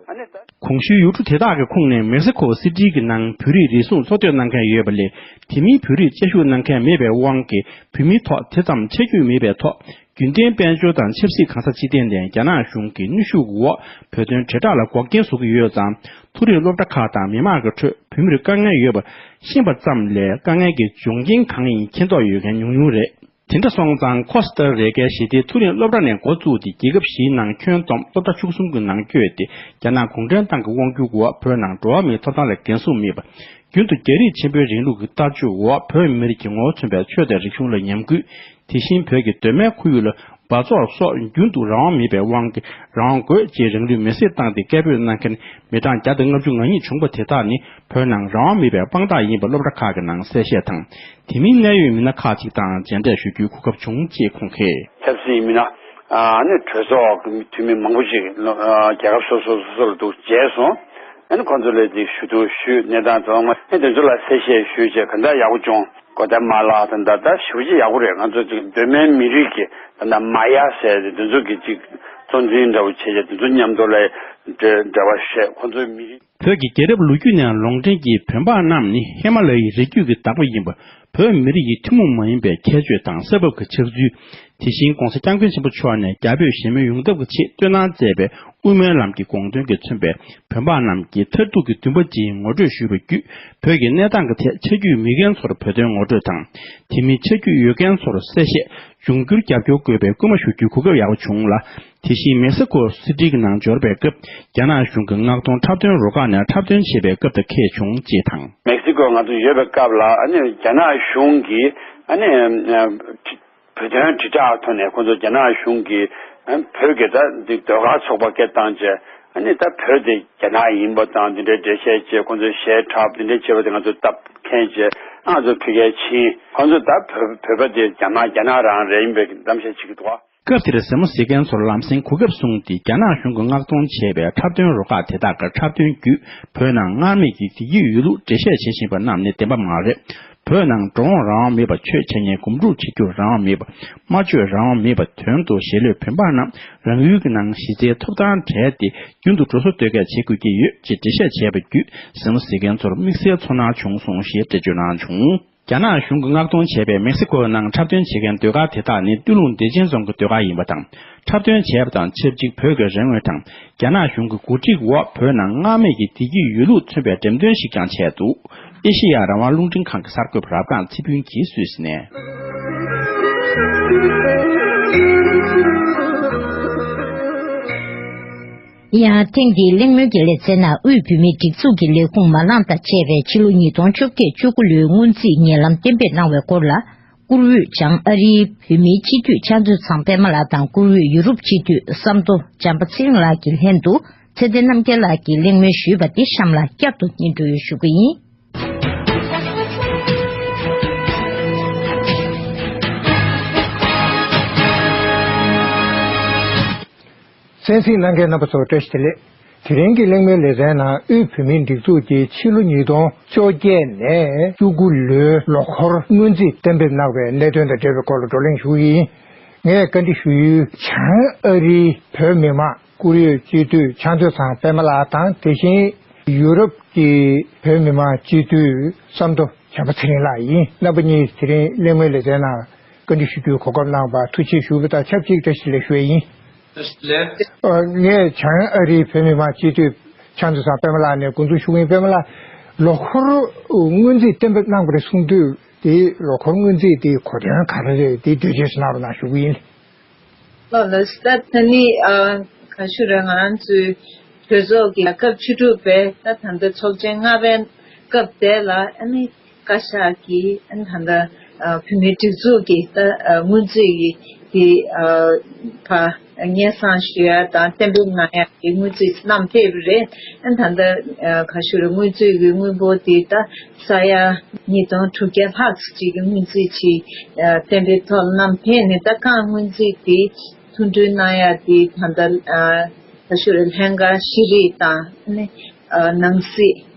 ཨ་ནི་ད། གོང་ཞུས་ཡུལ་གྲུ་དེ་དག་གི་ཁོངས་ནས་མེག་སི་ཁོ་སི་ཊི་གི་ནང་བོད་རིགས་རེ་ཟུང་འཚོ་སྡོད་གནང་མཁན་ཡོད་པ་ལས་དེ་མིན་བོད་རིགས་བཅའ་བཞུགས་གནང་མཁན་མེད་པའི་དབང་གིས་བོད་མིའི་ཐོག་དེ་ཙམ་ཆ་རྒྱུས་མེད་པའི་ཐོག་རྒྱུན་ལྡན་དཔལ་འབྱོར་དང་ཆབ་སྲིད་གང་ཟག་སྤྱི་བསྟན་ལྡན་རྒྱ་ནག་གཞུང་གི་གནོན་ཤུགས་འོག་བོད་དོན་དྲིལ་བསྒྲགས་ལ་འགོག་རྐྱེན་བཟོ་གི་ཡོད་ཙང་། མཐོ་རིམ་སློབ་གྲྭ་ཁག་དང་མི་མང་གི་ཁྲོད་བོད་མིར་དཀའ་ངལ་ཡོད་པ་ཤེས་པ་ཙམ་ལས་དཀའ་ངལ་གྱི་འབྱུང་རྐྱེན་གང་ཡིན་མཁྱེན་རྟོགས་ཡོད་མཁན་ཉུང་ཉུང་རེད། དེ་འདྲ་སོང་ཙང་ཁོ་སི་ཏཱ་རི་ཀའི་ཞི་བདེའི་མཐོ་རིམ་སློབ་གྲྭ་ནས་འགོ་བཙུགས་ཏེ་རྒྱལ་ཁབ་བཞིའི་ནང་ཁྱོན་བསྡོམས་སློབ་གྲྭ་བཅུ་གསུམ་གྱི་ནང་བསྐྱོད་དེ་རྒྱ་ནག་གུང་ཁྲན་ཏང་གི་དབང་སྒྱུར་འོག་བོད་ནང་འགྲོ་བ་མིའི་ཐོབ་ཐང་ལ་འགན་སྲུང་མེད་པ། རྒྱུན་དུ་རྒྱ་རིགས་ཆེན་པོའི་རིང་ལུགས་ཀྱི་ལྟ་སྤྱོད་འོག་བོད་མི་རིགས་ཀྱི་ངོ་བོ་མཚོན་པའི་ཆོས་དང་རིག་གཞུང་ལ་ཉམས་རྒུད། དེ་བཞིན་བོད་ཀྱི་གདོད་མའི་ཁོར་ཡུག་ལ་འབག་བཙོག་སོགས་རྒྱུན་དུ་རང་དབང་མེད་པའི་དབང་གིས་རང་དབང་དགོས་ཅེས་རང་ལུས་མེར་སྲེག་བཏང་སྟེ་སྐད་འབོད་གནང་མཁན་མི་གྲངས་བརྒྱ་དང་ལྔ་བཅུ་ང་གཉིས་བྱུང་བ་དེ་དག་ནི་བོད་ནང་རང་དབང་མེད་པའི་དཔང་རྟགས་ཡིན་པ་སློབ་གྲྭ་ཁག་གི་ནང་གསལ་བཤད་དང་། དེ་མིན་གནད་ཡོད་མི་སྣ་ཁག་ཅིག་དང་མཇལ་འཕྲད་ཞུ་རྒྱུའི་གོ་སྐབས་བྱུང་ཅེས་ཁོང་གིས། ཆབ་སྲིད་མི་སྣ། ཨ་ནི་གྲོས་ཚོགས་ཀྱི་འཐུས་མི་མང་པོ་ཞིག་ཨ་རྒྱལ་ཁབ་སོ་སོ་སོ་སོ་ལ་འདུག་མཇལ་སོང་། ཨ་ནི་ཁོང་ཚོ་ལ་དེ་ཞུ་གཏུག་ཞུས། གནས་སྟངས་ཚང་མ་ཨ་དེ་ཚོ་ལ་གསལ་བཤད་ཞུས་བྱས་ག་འདྲ་ཡག་པོ་བྱུང་། གོ་ད་མ་ལག་དང་ད་ལྟ་ཞེ་པོ་ཅིག་ཡག་པོ་རེད། ང་ཚོ་ཅིག་གདོད་མའི་མི་རིགས་ཀྱི་ད་ལྟ་མ་ཡ་ཟེར་དེ་དེ་ཚོ་གི་ཅིག་གཙོ་འཛིན་འདྲ་བོ་བྱས་བྱས་དེ་ཚོ་མཉམ་དུ་ལ་འབྲེལ་འབྲེལ་བ་བཤད། ཁོང་ཚོའི་མི་རིགས། བོད་ཀྱི་རྒྱལ་རབས་ལོ་རྒྱུས་ནས་ལུང་འདྲེན་གྱིས་བོད་འབངས་རྣམས་ནི་ཧི་མ་ལ་ཡའི་རི་རྒྱུད་ཀྱི་བདག་པོ་ཡིན་པ། བོད་མི་རིགས་ཀྱི་ཐུན་མོང་མ་ཡིན་པའི་ཁྱད་ཆོས་དང་ས་བབ་ཀྱི་ཆགས་ཚུལ། དེ་བཞིན་༧གོང་ས་༧སྐྱབས་མགོན་ཆེན་པོ་མཆོག་ནས་རྒྱ་བོད་ཞི་མོལ་ཡོང་ཐབས་ཀྱི་ཆེད་བཏོན་གནང་མཛད་པའི་དབུ་མའི་ལམ་གྱི་དགོངས་དོན་གྱིས་མཚོན་པའི་བོད་འབངས་རྣམས་ཀྱི་མཐར་ཐུག་གི་འདུན་པ་བཅས་ངོ་སྤྲོད་ཞུས་པ་བརྒྱུད། བོད་ཀྱི་གནས་སྟངས་ཀྱི་ཐད་ཆ་རྒྱུས་མེད་མཁན་ཚོར་བོད་དོན་ངོ་སྤྲོད་དང་། དེ་མིན་ཆ་རྒྱུས་ཡོད་མཁན་ཚོར་གསལ་བཤད། འབྱུང་འགྱུར་རྒྱབ་སྐྱོར་དགོས་པའི་སྐུལ་མ་ཞུ་རྒྱུའི་གོ་སྐབས་ཡག་པོ་བྱུང་ལ། དེ་བཞིན་མེག་སི་ཀོ་སི་ཊི་གི་ནང་འབྱོར་བའི་སྐབས། རྒྱ་ནག་གཞུང་གི་མངགས་གཏོང་འཁྲབ་སྟོན་རུ་ཁག་ནས་འཁྲབ་སྟོན་བྱེད་པའི་སྐབས་དང་འཁེལ་བྱུང་ཅེས་དང་། མེག་སི་ཀོ་ང་ཚོ་ཡོད་པའི་སྐབས་ལ་ཨ་ནི་རྒྱ་ནག་གཞུང་གིས་ཨ་ནི་ཨ་བོད་དོན་དྲིལ་བསྒྲགས་ཐོག་ནས་ཁོང་ཚོ་རྒྱ་ནག་གཞུང་གིས་ཨ་བོད་ཀྱི་ད་འདི་ཟློས་གར་ཚོགས་པ་སྐད་བཏང་བྱས། ཨ་ནི་ད་བོད་དེ་རྒྱ་ནག་ཡིན་པ་དང་འདི་འདྲའི་འགྲེལ་བཤད་བྱས། ཁོང་ཚོས་གཞས་འཁྲབ་འདི་འདྲའི་བྱས་པ་དེ་ང་ཚོ་སྟབས་མཁྱེན་བྱས། ང་ཚོ་བོད་སྐད་ཕྱིན། ཁོང་ཚོ་ད་བོད་བོད་པ་དེ་རྒྱ་ནག་རྒྱ་ནག་རང་རེད་ཡིན་པའི་གཏམ་བཤད་བྱེད་ཀྱི་འདུག་བ། སྐབས་དེར་གཟིགས་མོ་གཟིགས་མཁན་ཚོར་ལམ་སེང་གོ་སྐབས་བཟུང་སྟེ། རྒྱ་ནག་གཞུང་གིས་མངགས་གཏོང་བྱས་པའི་འཁྲབ་སྟོན་རུ་ཁག་དེ་དག་གི་འཁྲབ་སྟོན་བརྒྱུད། བོད་ནང་སྔར་མེད་ཀྱི་བདེ་སྐྱིད་ཡོད་ལུགས་འགྲེལ་བཤད་བྱེད་བཞིན་པ་རྣམས་ནི་བདེན་པ་མ་རེད། བོད་ནང་འགྲོ་འོང་རང་དབང་མེད་པ། ཆོས་འཆད་ཉན་སྒོམ་སྒྲུབ་བྱེད་རྒྱུར་རང་དབང་མེད་པ། སྨྲ་བརྗོད་རང་དབང་མེད་པ། དོན་དུ་གཞིས་ལུས་བོད་འབངས་རྣམས་རང་ཡུལ་གྱི་ནང་གཞི་རྩའི་ཐོབ་ཐང་བྲལ་ཏེ། རྒྱུན་དུ་འགྲོ་སོང་སྟོན་སྐད་བྱེད་དགོས་ཀྱི་ཡོད་ཅེས་འགྲེལ་བཤད་བྱས་པ་བརྒྱུད། གཟིགས་མོ་གཟིགས་མཁན་ཚོར་དམིགས་བསལ་ཚོར་སྣང་བྱུང་སོང་ཞེས་འགྲེལ་བརྗོད་གནང་བྱུང་། རྒྱ་ནག་གཞུང་གིས་མངགས་གཏོང་བྱས་པའི་མེག་སི་ཀོའི་ནང་འཁྲབ་སྟོན་བྱེད་མཁན་ཟློས་གར་དེ་དག་ནི་སྟོད་ལུང་བདེ་ཆེན་རྫོང་གི་ཟློས་གར་ཡིན་པ་དང་། འཁྲབ་སྟོན་བྱས་པ་དང་ཆབས་ཅིག་བོད་ཀྱི་རང་ངོས་དང་རྒྱ་ནག་གཞུང་གི་འགོ་ཁྲིད་འོག་བོད་ནང་སྔར་མེད་ཀྱི་བདེ་སྐྱིད་ཡོད་ལུགས་མཚོན་པའི་འགྲེམས་སྟོན་ཞིག་ཀྱང་བྱས་འདུག། ཨེ་ཤེ་ཡ་རང་དབང་རླུང་འཕྲིན་ཁང་གི་གསར་འགོད་པ་རབ་སྒང་ཚེ་ཕུན་གྱིས་སུད་སི་ནས། ཡང་ཐེངས་འདིའི་གླེང་མོལ་གྱི་ལེ་ཚན་ནང་དབུས་བོད་མིའི་སྒྲིག་འཛུགས་ཀྱི་ལས་ཁུངས་མ་ལངས་དང་བཅས་པའི་ཕྱི་ལོ་ཉིས་སྟོང་བཅོ་བརྒྱད་བཅུ་དགུ་ལོའི་སྔོན་རྩིས་ཉེ་ལམ་གཏན་འབེབས་གནང་བའི་སྐོར་ལ། བཀུར་འོས་བྱང་ཨ་རིའི་བོད་མིའི་སྤྱི་འཐུས་ཕྱག་མཛོད་ཚང་པད་མ་ལགས་དང་། བཀུར་འོས་ཡུ་རོབ་སྤྱི་འཐུས་བསམ་མདོ་བྱམས་པ་ཚེ་རིང་ལགས་ཀྱི་ལྷན་དུ་ཚེ་བརྟན་རྣམ་རྒྱལ་ལགས་ཀྱིས་གླེང་མོལ་ཞུས་པ་འདི་གཤམ་ལ་བསྐྱར་དུ་སྙན་སྒྲོན་ཞུ་གི་ཡིན། གསན་གཟིགས་གནང་མཁན་རྣམ་པ་ཚོ་བཀྲ་ཤིས་བདེ་ལེགས། དེ་རིང་གི་གླེང་མོལ་ལེ་ཚན་ནང་དབུས་བོད་མིའི་སྒྲིག་འཛུགས་ཀྱིས་ཕྱི་ལོ་ཉིས་སྟོང་བཅོ་བརྒྱད་ནས་བཅུ་དགུ་ལོའི་ལོ་འཁོར་སྔོན་རྩིས་གཏན་འབེབས་གནང་བའི་གནད་དོན་དང་འབྲེལ་བའི་སྐོར་ལ་བགྲོ་གླེང་ཞུ་གི་ཡིན། ངས་བཀའ་འདྲི་ཞུ་ཡུལ་བྱང་ཨ་རིའི་བོད་མི་མང་བཀུར་འོས་སྤྱི་འཐུས་ཕྱག་མཛོད་ཚང་པད་མ་ལགས་དང་། དེ་བཞིན་ཡུ་རོབ་ཀྱི་བོད་མི་མང་སྤྱི་འཐུས་བསམ་མདོ་བྱམས་པ་ཚེ་རིང་ལགས་ཡིན། རྣམ་པ་གཉིས་དེ་རིང་གླེང་མོལ་ལེ་ཚན་ནང་བཀའ་འདྲི་ཞུ་རྒྱུའི་གོ་སྐབས་གནང་བར་ཐུགས་རྗེ་ཞུ་བ་དང་ཆབས་ཅིག་བཀྲ་ཤིས་བདེ་ལེགས་ཞུ་ཡས་ཡིན། ལགས། ཨ། ངས་བྱང་ཨ་རིའི་བོད་མི་མང་སྤྱི་འཐུས་ཕྱག་མཛོད་ཚང་པད་མ་ལགས་ནས་འགོ་འཛུགས་ཞུ་གི་ཡིན། པད་མ་ལགས། ལོ་འཁོར་སྔོན་རྩིས་གཏན་འབེབས་གནང་བ་རེད་གསུངས་དུས། དེ་ལོ་འཁོར་སྔོན་རྩིས་དེ་གོ་དོན་ག་རེ་རེད། དེ་འགྲེལ་བརྗོད་ཞིག་གནང་རོགས་གནང་ཞུ་གི་ཡིན། ལགས་ལགས། ད་ད་ནི་ཨ་ག་ཞུ་རེད། ང་རང་ཚོའི་གྲོས་ཚོགས་ཀྱི་རྒྱལ་ཁབ་བཅུ་དྲུག་པའི་ད་ད་ལྟ་ཚོགས་ཆེན་ལྔ་པའི་སྐབས་དེ་ལ་ཨ་ནི་བཀའ་ཤག་གིས་ཨ་ནི་ད་ལྟ་ཨ་བོད་མིའི་སྒྲིག་འཛུགས་ཀྱི་ད་ཨ་སྔོན་རྩིས་ཀྱི་དེ་ཨ་ཕར་སྙན་སེང་ཞུ་ཡ་དང་གཏན་འབེབས་གནང་ཡ་གི་སྔོན་རྩིས་བསྣམས་ཕེབས་པ་རེད། ཨ་ནི་ད་ལྟ་ཨ་ག་ཞུ་རེད། སྔོན་རྩིས་ཀྱི་དངུལ་འབོར་དེ་ད་ས་ཡ་ཉིས་སྟོང་དྲུག་བརྒྱ་ལྷག་ཅིག་གི་སྔོན་རྩིས་ཅིག་ཨ་གཏན་འབེབས་ཐོག་བསྣམས་ཕེབས་ནས། ད་གང་སྔོན་རྩིས་དེ་མཐུན་འགྲུལ་གནང་ཡ་དེ་ད་ལྟ་ཨ་ག་ཞུ་རེད། ལྷན་ཁང་ཤེས་རིག་དང་ཨ་ནི་ཨ་ནང་སྲིད།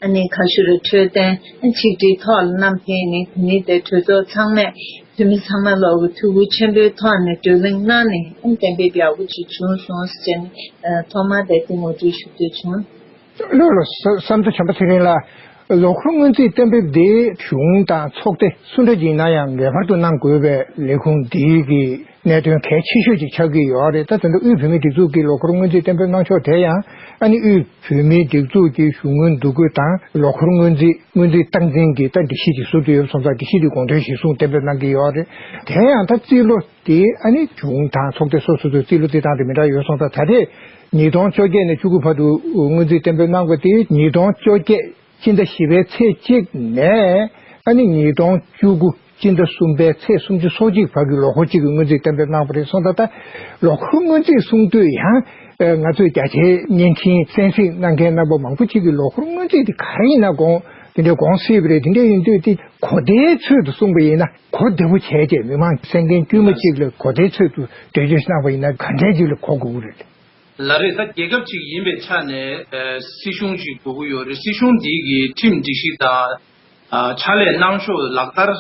ཨ་ནི་ག་ཞུ་རེད། འཕྲོད་བསྟེན། ཨ་ཆིག་སྒྲིལ་ཐོག་ལ་བསྣམས་ཕེབས་ནས། དེ་ནས་དེ་གྲོས་ཚོགས་ཚང་མས་འཐུས་མི་ཚང་མ་ལོག་གི་ཐུགས་ཁུར་ཆེན་པོའི་ཐོག་ནས་བགྲོ་གླེང་གནང་ནས། ཨ་གཏན་འབེབས་ཡག་པོ་ཅིག་བྱུང་སོང་ཟེར་ནས་ཨ་ཐོག་མར་དེ་དེ་ངོ་སྤྲོད་ཞུ་འདོད་བྱུང་། ལགས་ལགས། ས་བསམ་མདོ་བྱམས་པ་ཚེ་རིང་ལགས། ལོ་འཁོར་སྔོན་རྩིས་གཏན་འབེབས་དེ་གཞུང་དང་ཚོགས་སྡེ་སུ་འདྲ་ཅིག་ཡིན་ན་ཡང་ངེས་པར་དུ་གནང་དགོས་པའི་ལས་ཁུངས་འདིའི་གི་གནད་དོན་གལ་ཆེ་ཤོས་ཅིག་ཆགས་ཀྱི་ཡོད་རེད། ད་དེ་འདྲ་དབུས་བོད་མིའི་སྒྲིག་འཛུགས་ཀྱིས་ལོ་འཁོར་སྔོན་རྩིས་གཏན་འབེབས་གནང་ཕྱོགས་དེ་ཡང་ཨ་ནི་དབུས་བོད་མིའི་སྒྲིག་འཛུགས་ཀྱི་གཞུང་དངུལ་བསྡུ་དགོས་དང་ལོ་འཁོར་སྔོན་རྩིས་སྔོན་རྩིས་སྟངས་འཛིན་གྱི་ད་སྒྲིག་གཞི་ཅིག་བཟོ་འདོད་ཡོད་སོང་ཙང་། སྒྲིག་གཞི་དེའི་དགོངས་དོན་གཞིར་བཟུང་གཏན་འབེབས་གནང་གི་ཡོད་རེད། དེ་ཡང་ད་རྩིས་ལོ་དེ་ཨ་ནི་གཞུང་དང་ཚོགས་སྡེ་སོ་སོ་ཚོའི་རྩིས་ལོ་རྩིས་སྟངས་དེ་མི་འདྲ་ཡོད་སོང་ཙང་། ད་རེས་ཉིས་སྟོང་བཅོ་བརྒྱད་ནས་བཅུ་དགུ་བར་དུ་སྔོན་རྩིས་གཏན་འབེབས་གནང་དགོས་དེ། ཉིས་སྟོང་བཅོ་བརྒྱད་སྤྱི་ཟླ་བཞི་པའི་ཚེས་གཅིག་ནས་ཨ་ནི་ཉིས་སྟོང་བཅུ་དགུ་སྤྱི་ཟླ་གསུམ་པའི་ཚེས་སུམ་ཅུ་སོ་གཅིག་བར་གྱི་ལོ་འཁོར་གཅིག་གི་སྔོན་རྩིས་གཏན་འབེབས་གནང་བ་རེད་སོང་ཙང་། ད་ལོ་འཁོར་སྔོན་རྩིས་གསུང་དུས་ཡང་ང་ཚོའི་རྒྱ་ཆེའི་བརྙན་འཕྲིན་གསན་གཟིགས་གནང་མཁན་རྣམ་པ་མང་པོ་ཅིག་གིས་ལོ་འཁོར་སྔོན་རྩིས་དེ་ག་རེ་ཡིན་ན་དགོངས། དེ་འདྲའི་དགོངས་སྲིད་པ་རེད། དེ་འདྲ་ཡིན་དུས་དེ་གོ་བརྡའི་ཚུལ་དུ་གསུངས་པ་ཡིན་ན་གོ་བདེ་པོ་བྱས་རྗེས་མི་མང་གསན་མཁན་དཀྱུས་མ་གཅིག་ལ་གོ་བརྡའི་ཚུལ་དུ་འགྲེལ་བརྗོད་གནང་པ་ཡིན་ན་ག་འདྲའི་ཅིག་ལ་གོ་དགོས་ཀྱི་རེད། ལགས་རེད། ད་རྒྱལ་ཁབ་ཅིག་ཡིན་པའི་ཆ་ནས་ཨ་སྲིད་གཞུང་ཅིག་དགོས་ཀྱི་ཡོད་རེད། སྲིད་གཞུང་འདི་གི་ཁྲིམས་སྒྲིག་གཞི་དང་ཨ་ཕྱག་ལས་གནང་ཕྱོགས་ལག་བསྟར་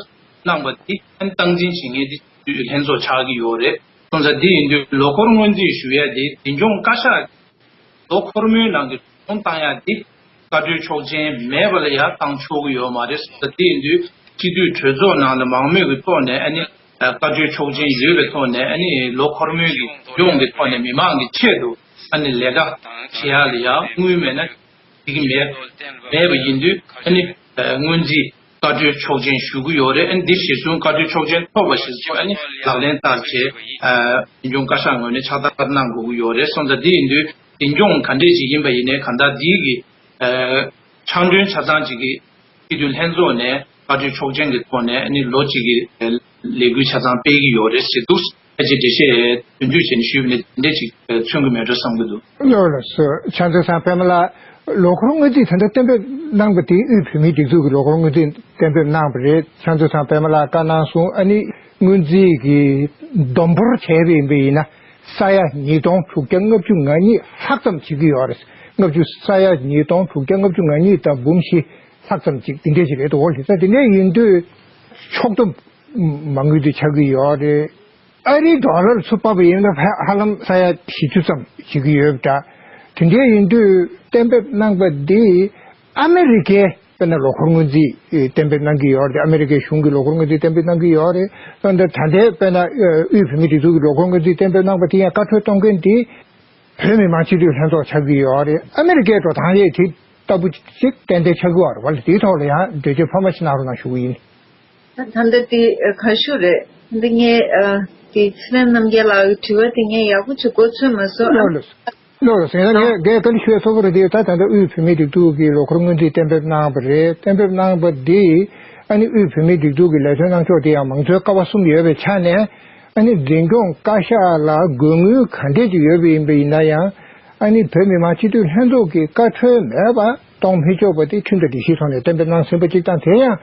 གནང་པ་འདི་སྟངས་འཛིན་བྱེད་མཁན་འདི་སྤྱི་འཐུས་ལྷན་ཚོགས་ཆགས་ཀྱི་ཡོད་རེད། སོང་ཙང་འདི་ཡིན་དུས་ལོ་འཁོར་སྔོན་རྩིས་ཞུ་ཡ་འདི་འཛིན་སྐྱོང་བཀའ་ཤག་ལོ་འཁོར་མོའི་ནང་གི་གྲོས་མཐུན་བཏང་ཡ་འདི་བཀའ་འཁྲོལ་ཆོག་མཆན་མེད་པ་ལ་ཡ་བཏང་ཆོག་གི་ཡོད་མ་རེད། ད་དེ་ཡིན་དུས་སྤྱི་འཐུས་གྲོས་ཚོགས་ནང་ལ་མང་མོས་ཀྱི་ཐོག་ནས་ཨ་ནི་བཀའ་འཁྲོལ་ཆོག་མཆན་ཡོད་པའི་ཐོག་ནས་ཨ་ནི་ལོ་འཁོར་མོའི་གི་ལྗོངས་ཀྱི་ཐོག་ནས་མི་མང་གི་ཆེད་དུ་ཨ་ནི་ལས་ཀ་བྱེད་ཡ་ལ་ཡ་དངུལ་མེད་ན་བྱེད་ཀྱི་མེད་མེད་པ་ཡིན་དུས་ཨ་ནི་སྔོན་རྩིས་བཀའ་འཁྲོལ་ཆོག་མཆན་ཞུ་གི་ཡོད་རེད། ཨ་ནི་འདི་གཞིར་བཟུང་བཀའ་འཁྲོལ་ཆོག་མཆན་ཐོབ་པ་གཞིར་བཟུང་ཨ་ནི་ལག་ལེན་བསྟར་བྱས་འཛིན་སྐྱོང་བཀའ་ཤག་ངོས་ནས་ཕྱག་བསྟར་གནང་དགོས་ཀྱི་ཡོད་རེད། སོང་ཙང་འདི་ཡིན་དུས། འཛིན་སྐྱོང་ག་འདྲས་ཅིག་ཡིན་པ་ཡིན་ནའི་གང་ལྟར་འདིའི་གི་ཨ་ཕྱག་འདོན་ཆ་ཚང་ཅིག་གི་སྤྱི་འཐུས་ལྷན་ཚོགས་ནས་བཀའ་འཁྲོལ་ཆོག་མཆན་གྱི་ཐོག་ནས་ཨ་ནི་ལོ་གཅིག་གི་ལས་འགུལ་ཆ་ཚང་སྤེལ་གྱི་ཡོད་རེད་ཟེར་འདུག་ཨ་ཅེ་འགྲེལ་བཤད་དོན་བསྡུས་བྱས་ནས་ཞུས་པ་ནི་འདི་འདྲས་ཅིག་མཚོན་གྱི་མེད་འགྲོ་བསམ་གྱི་འདུག་ལགས་ལགས་སོ། ཕྱག་མཛོད་ཚང་པད་མ་ལགས། ལོ་འཁོར་སྔོན་རྩིས་ད་ལྟ་གཏན་འབེབས་གནང་པ་དེ་དབུས་བོད་མིའི་སྒྲིག་འཛུགས་ཀྱི་ལོ་འཁོར་སྔོན་རྩིས་གཏན་འབེབས་གནང་པ་རེད། ཕྱག་མཛོད་ཚང་པད་མ་ལགས་བཀའ་གནང་སོང་། ཨ་ནི་སྔོན་རྩིས་ཀྱི་བསྡོམས་འབོར་བྱས་པ་ཡིན་པ་ཡིན་ན། ས་ཡ་ཉིས་སྟོང་དྲུག་བརྒྱ་ལྔ་བཅུ་ང་གཉིས་ལྷག་ཙམ་བྱེད་ཀྱི་ཡོད་རེད། ལྔ་བཅུ། ས་ཡ་ཉིས་སྟོང་དྲུག་བརྒྱ་ལྔ་བཅུ་ང་གཉིས་དང་འབུམ་བཞི་ལྷག་ཙམ་ཅིག་དེ་འདྲས་ཅིག་རེད་འདུག་ད་དེ་འདྲས་ཡིན་དུས་ཕྱོགས་བསྡོམས་མ་དངུལ་དེ་ཆགས་ཀྱི་ཡོད་རེད། ཨ་རིའི་ཌོ་ལར་ཚུར་ཕབ་པ་ཡིན་ན་ཧ་ཧ་ལམ་ས་ཡ་བཞི་བཅུ་ཙམ་བྱེད་ཀྱི་ཡོད་པ་འདྲ། དེ་འདྲས་ཡིན་དུས་གཏན་འབེབས་གནང་པ་འདི་ཨ་མི་རི་ཀའི་དཔེར་ན་ལོ་འཁོར་སྔོན་རྩིས་གཏན་འབེབས་གནང་གི་ཡོད་རེད། ཨ་མི་རི་ཀའི་གཞུང་གིས་ལོ་འཁོར་སྔོན་རྩིས་གཏན་འབེབས་གནང་གི་ཡོད་རེད། ད་ལྟ་ད་ལྟའི་དཔེར་ན་དབུས་བོད་མིའི་སྒྲིག་འཛུགས་ཀྱི་ལོ་འཁོར་སྔོན་རྩིས་གཏན་འབེབས་གནང་པ་དེ་ཡང་བཀའ་འཁྲོལ་གཏོང་མཁན་དེ་བོད་མི་མང་སྤྱི་འཐུས་ལྷན་ཚོགས་ཆགས་ཀྱི་ཡོད་རེད། ཨ་མི་རི་ཀའི་འགྲོ་སྟངས་ཡང་དེ་ལྟ་བུ་ཞིག་ཏན་ཏན་ཆགས་ཀྱི་ཡོད་རེད་པ། དེའི་ཐོག་ལ་ཡང་འགྲེལ་བརྗོད་ཕལ་མ་ཞིག་གནང་རོགས་གནང་ཞུ་གི་ཡིན། ད་ད་ལྟ་དེ་ག་ཞུ་རེད། ད་ལྟ་ངས་ཨ་དེ་ཚེ་རིང་རྣམ་རྒྱལ་ལགས་ཀྱི་དྲི་བ་དེ་ངས་ཡག་པོ་ཅིག་གོ་ཚོད་མ་སོང་། ལགས་ལགས་སོ། ལགས་ལགས་སོ། ཡིན་ན་ངས་ངས་བཀའ་འདྲི་ཞུ་ཡ་གཙོ་བོ་རེད་དེ། ད་ད་ལྟ་དབུས་བོད་མིའི་སྒྲིག་འཛུགས་ཀྱིས་ལོ་འཁོར་སྔོན་རྩིས་གཏན་འབེབས་གནང་བ་རེད། གཏན་འབེབས་གནང་བ་འདི་ཨ་ནི་དབུས་བོད་མིའི་སྒྲིག་འཛུགས་ཀྱི་ལས་དོན་གནང་ཕྱོགས་དེ་ཡང་མང་གཙོའི་ཀ་བ་གསུམ་ཡོད་པའི་ཆ་ནས། ཨ་ནི་འཛིན་སྐྱོང་བཀའ་ཤག་ལ་དགོས་དངུལ་ག་འདྲས་ཅིག་ཡོད་པ་ཡིན་པ་ཡིན་ན་ཡང་། ཨ་ནི་བོད་མི་མང་སྤྱི་འཐུས་ལྷན་ཚོགས་ཀྱིས་བཀའ་འཁྲོལ་མེད་པར་གཏོང་མི་ཆོག་པ་དེ་ཁྲིམས་དང་སྒྲིག་གཞིའི་ཐོག་ནས་གཏན་འབེབས་གནང་ཟིན་པ་གཅིག་དང་། དེ་ཡང་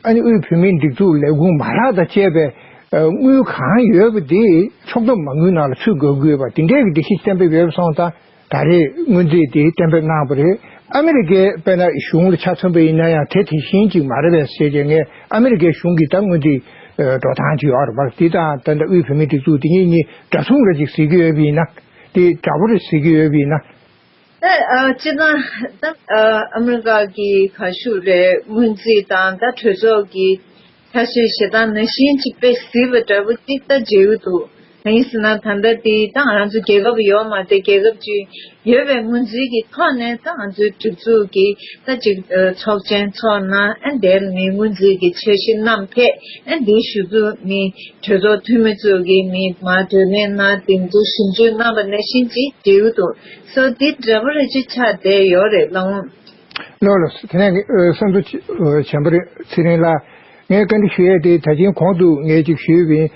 ཨ་ནི་དབུས་བོད་མིའི་སྒྲིག་འཛུགས་ལས་ཁུངས་མ་ལག་དང་བཅས་པའི་དངུལ་གང་ཡོད་པ་དེ་ཕྱོགས་བསྡོམས་མ་དངུལ་ནང་ལ་ཚུད་དགོས་དགོས་པ་དེ་འདྲའི་གི་སྒྲིག་གཞི་གཏན་འབེབས་ཡོད་པ་སོང་ཙང་། ད་རེས་སྔོན་རྩིས་དེ་གཏན་འབེབས་གནང་བ་རེད། ཨ་མི་རི་ཀའི་དཔེར་ན་གཞུང་ལ་ཆ་མཚོན་པ་ཡིན་ན་ཡང་དེ་དེ་བཞིན་ཅིག་མ་རེད་པས་ཟེར་བྱས། ངས་ཨ་མི་རི་ཀའི་གཞུང་གི་ད་སྔོན་རྩིས་འགྲོ་སྟངས་ཅིག་ཡོད་རེད་པ། དེ་དང་ད་ལྟ་དབུས་བོད་མིའི་སྒྲིག་འཛུགས་དེ་གཉིས་གཉིས་འདྲ་མཚུངས་རེད་ཅིག་ཟེར་གྱི་ཡོད་པ་ཡིན་ན། དེ་འདྲ་པོ་རེད་ཟེར་གྱི་ཡོད་པ་ཡིན་ན། ཨ་ཨ་སྤྱིར་བཏང་ད་ཨ་ཨ་མི་རི་ཀ་གི་ག་ཞུ་རེད། སྔོན་རྩིས་དང་ད་གྲོས་ཚོགས་ཀྱི་ཆ་ཤས་ཞེ་དྲག་ནང་བཞིན་གཅིག་པས་གཟིགས་པ་འདྲ་པོ་གཅིག་ད་མཇལ་གྱི་འདུག་གང་ཡིན་ཟེར་ན་ད་ལྟ་དེ་ད་ང་རང་ཚོ་རྒྱལ་ཁབ་ཡོད་མ་རེད། རྒྱལ་ཁབ་ཅིག་ཡོད་པའི་སྔོན་རྩིས་ཀྱི་ཐོག་ནས་ད་ང་ཚོའི་སྒྲིག་འཛུགས་ཀྱི་ད་ཅིག་ཚོགས་ཆེན་ཚོགས་གནང་། ཨ་འདིར་ནི་སྔོན་རྩིས་ཀྱི་འཆར་གཞི་བསྣམས་ཕེབས། ཨ་འདིའི་གཞི་འཛུགས་ནི་གྲོས་ཚོགས་འཐུས་མི་ཚོ་གིས་མི་མར་བགྲོ་གླེང་གནང་། དེ་ཚོ་ཞིབ་འཇུག་གནང་པ་ནང་བཞིན་ཅིག་མཇལ་གྱི་འདུག་སོ་འདི་འདྲ་པོ་རེ་ཅིག་ཆགས་བསྡད་ཡོད་རེད་ལགས་འོང་། ལགས་ལགས། དེ་ནས་ཨ་བསམ་ཚུལ་ཆེན་པོ་རེད། ཚེ་རིང་ལགས། ངས་བཀའ་འདྲི་ཞུ་ཡས་དེ་ད་ཅིང་གོང་དུ་ངས་ཅིག་ཞུས་པ་ཡིན།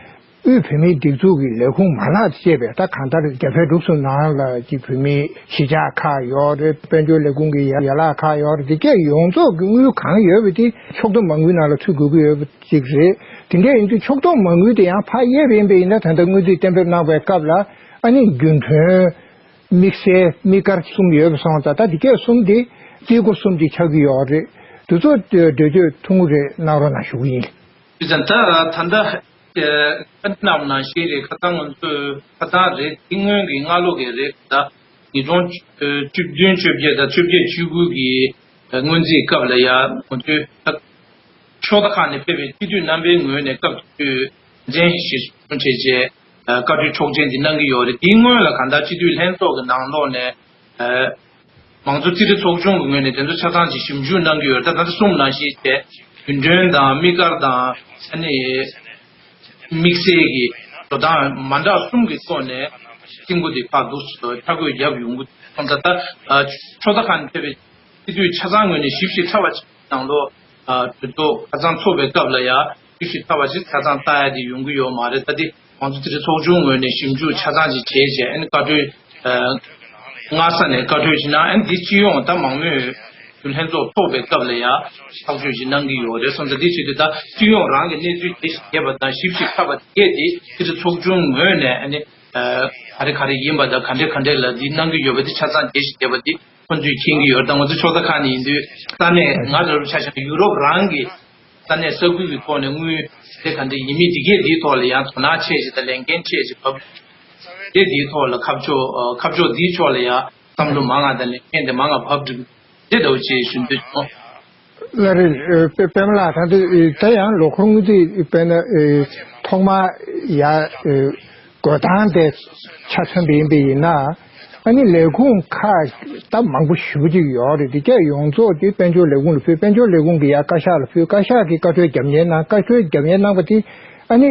དབུས་བོད་མིའི་སྒྲིག་འཛུགས་ཀྱི་ལས་ཁུངས་མ་ལག་དང་བཅས་པའི་ད་གང་ལྟར་རྒྱལ་ཁབ་འབྲུག་གསུམ་ནང་ལ་ཅིག་བོད་མིའི་གཞིས་ཆགས་ཁག་ཡོད་རེད། དཔལ་འབྱོར་ལས་ཁུངས་ཀྱི་ཡན་ལག་ཁག་ཡོད་རེད། དེ་གས་ཡོངས་རྫོགས་ཀྱི་དངུལ་གང་ཡོད་པ་དེ་ཕྱོགས་བསྡོམས་མ་དངུལ་ནང་ལ་ཚུད་དགོས་ཀྱི་ཡོད་པ་ཅིག་རེད། དེ་འདྲ་ཡིན་དུས་ཕྱོགས་བསྡོམས་མ་དངུལ་དེ་ཡང་ཕར་དབྱེ་བ་ཡིན་པ་ཡིན་ན། ད་ལྟ་སྔོན་རྩིས་གཏན་འབེབས་གནང་བའི་སྐབས་ལ་ཨ་ནི་རྒྱུན་གྲོན། དམིགས་བསལ་དམིགས་བཀར་གསུམ་ཡོད་པ་སོང་ཙང་། ད་འདི་གས་གསུམ་དེ་རྩིས་སྒོ་གསུམ་དེ་ཆགས་ཀྱི་ཡོད་རེད། དེ་ཚོ་འགྲེལ་བརྗོད་ཐུང་ངུ་རེ་གནང་རོགས་གནང་ཞུ་གི་ཡིན། ད་ད་ལྟ་ཨ་ནི་ནམ་ནང་བཞིན་རེད། ཁ་སང་ང་ཚོས་ཁ་སང་རེད། དེ་སྔོན་གྱི་སྔ་ལོ་གི་རེད། ད་ཉིས་སྟོང་བཅུ་བདུན་བཅོ་བརྒྱད་དང་བཅོ་བརྒྱད་བཅུ་དགུ་གི་སྔོན་རྩིས་སྐབས་ལ་ཡ་ང་ཚོས་ད་ཕྱོགས་མཐའ་ཁག་ནས་ཕེབས་པའི་སྤྱི་འཐུས་རྣམ་པའི་ངོས་ནས་སྐབས་དེ་དུས་འཛིན་གཞི་བཟུང་བྱས་རྗེས་བཀའ་འཁྲོལ་ཆོག་མཆན་འདི་གནང་གི་ཡོད་རེད། དེའི་སྔོན་ལ་གང་ལྟར་སྤྱི་འཐུས་ལྷན་ཚོགས་ཀྱི་ནང་ལོགས་ནས་མང་གཙོ་རྩིས་ཁྲ་ཚོགས་ཆུང་གི་ངོས་ནས་དེ་ཚོ་ཆ་ཚང་ཅིག་ཞིབ་འཇུག་གནང་གི་ཡོད་རེད། ད་ད་ལྟ་གསུངས་ནང་བཞིན་བྱས་རྒྱུན་གྲོན་དང་དམིགས་བཀར་དང་ཨ་ནི་དམིགས་བསལ་གྱི་འགྲོ་སྟངས་མ་འདྲ་གསུམ་གྱི་ཐོག་ནས་རྩིས་འགོ་འདི་ཕར་འདུག་ཆ་བགོས་བརྒྱབ་ཡོང་གི་འདུག་ད་ལྟ་ཕྱོགས་མཐའ་ཁག་ནས་ཕེབས་པའི་སྤྱི་འཐུས་ཆ་ཚང་ངོས་ནས་ཞིབ་ཞིབ་ཕྲ་བ་ཅིག་ནང་ལོགས་གྲོས་ཚོགས་ཁ་སང་ཚོགས་པའི་སྐབས་ལ་ཡ་ཞིབ་ཞིབ་ཕྲ་བ་ཞིག་ཆ་ཚང་ལྟ་ཡ་དེ་ཡོང་གི་ཡོད་མ་རེད། ད་དེ་མང་གཙོ་རྩིས་ཁྲ་ཚོགས་ཆུང་ངོས་ནས་ཞིབ་འཇུག་ཆ་ཚང་ཞིག་བྱས་རྗེས་ཨ་ནི་བཀའ་འཁྲོལ་སྔ་ས་ནས་བཀའ་འཁྲོལ་ཞིག་གནང་། ཨ་ནི་འདི་སྤྱི་ཡོངས་ད་མང་མོས་ ལྷན་ཚོགས་ཚོགས་པའི་སྐབས་ལ་ཡང་ཐག་གཅོད་ཅིག་གནང་གི་ཡོད་རེད། སོང་ཙང་འདི་བྱེད་དུས་ད་སྤྱི་ཡོངས་རང་གི་གནས་ཚུལ་དེ་ཞིག་རྒྱས་པ་དང་ཞིབ་ཞིབ་ཕྲ་བ་དེ་གས་དེ་སྤྱི་ཚོགས་ཚོགས་ཆུང་ངོས་ནས་ཨ་ནི་ག་རེ་ག་རེ་ཡིན་པ་དང་ག་འདྲས་ག་འདྲས་ལ་འདི་གནང་གི་ཡོད་པ་དེ་ཆ་ཚང་དེ་ཞིག་རྒྱས་པ་དེ་ཁོང་ཚོས་མཁྱེན་གྱི་ཡོད་རེད། ད་ང་ཚོ་ཕྱོགས་མཐའ་ཁག་ནས་ཡིན་དུས་ས་གནས་ང་ལ་རུ་ཆ་བཞག་ན་ཡུ་རོབ་རང་གི་ས་གནས་ས་ཁུལ་གྱི་ཐོག་ནས་དངུལ་དེ་ག་འདྲ་ཡིན་མིན་དེ་གས་དེའི་ཐོག་ལ་ཡང་དོ་སྣང་ཆེ་ཞིག་དང་ལས་འགན་ཆེ་ཞིག་བབས། དེ་དེའི་ཐོག་ལ་ཁ་ཕྱོགས་ཨ་ཁ་ཕྱོགས་དེའི་ཕྱོགས་ལ་ཡང་བསམ་བློ་མང་ང་དང་ལས་འགན་དེ་མང་ང་བབས་འགྲོ་དེ་འདྲ་བོ་ཅིག་ཞུ་འདོད་བྱུང་། ལགས་རེད། ཨ་པད་པད་མ་ལགས། ད་ལྟ་ཨ་ད་ཡང་ལོ་འཁོར་དངུལ་རྩིས་དཔེར་ན་ཨ་ཐོག་མར་ཡ་ཨ་འགོད་སྟངས་དེ་ཆ་མཚོན་པ་ཡིན་པ་ཡིན་ན། ཨ་ནི་ལས་ཁུངས་ཁག་ད་མང་པོ་ཞེ་པོ་ཅིག་ཡོད་རེད། དེ་གས་ཡོངས་རྫོགས་དེ་དཔལ་འབྱོར་ལས་ཁུངས་ལ་ཕུལ། དཔལ་འབྱོར་ལས་ཁུངས་ཀྱིས་ཡར་བཀའ་ཤག་ལ་ཕུལ། བཀའ་ཤག་གིས་བཀའ་འཁྲོལ་རྒྱབ་གཉེར་གནང་། བཀའ་འཁྲོལ་རྒྱབ་གཉེར་གནང་བ་དེ་ཨ་ནི་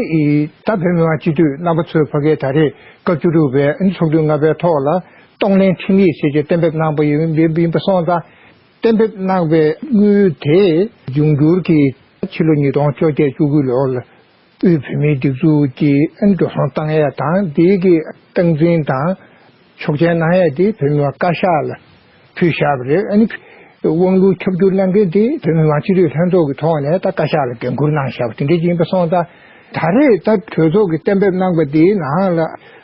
ད་བོད་མི་མང་སྤྱི་འཐུས་རྣམ་པ་ཚོས་ཕ་གིར་ད་རེས་སྐབས་བཅུ་དྲུག་པའི་ཨ་ནི་ཚོགས་དུས་ལྔ་པའི་ཐོག་ལ་གཏོང་ལེན་ཁྲིམས་ཡིག་ཟེར་བྱས་གཏན་འབེབས་གནང་པ་ཡིན་ཡིན་པ་སོང་ཙང་། གཏན་འབེབས་གནང་བའི་དངུལ་དེ་འབྱུང་འགྱུར་གྱི་ཕྱི་ལོ་ཉིས་སྟོང་བཅོ་བརྒྱད་བཅུ་དགུ་ལོར་ལ་དབུས་བོད་མིའི་སྒྲིག་འཛུགས་ཀྱི་ཨ་ནི་འགྲོ་སོང་བཏང་ཡས་དང་དེའི་གི་སྟངས་འཛིན་དང་ཆོག་མཆན་གནང་ཡས་དེ་བོད་མི་མང་བཀའ་ཤག་ལ་ཕུལ་བཞག་པ་རེད། ཨ་ནི་དབང་ལུང་ཁྱབ་བསྒྱུར་གནང་མཁན་དེ་བོད་མི་མང་སྤྱི་འཐུས་ལྷན་ཚོགས་ཀྱི་ཐོག་ནས་ད་བཀའ་ཤག་ལ་འགན་འཁུར་གནང་བཞག་པ་དེ་འདྲ་ཅིག་ཡིན་པ་སོང་ཙང་། ད་རེས་ད་གྲོས་ཚོགས་ཀྱིས་གཏན་འབེབས་གནང་པ་དེའི་ནང་ལ་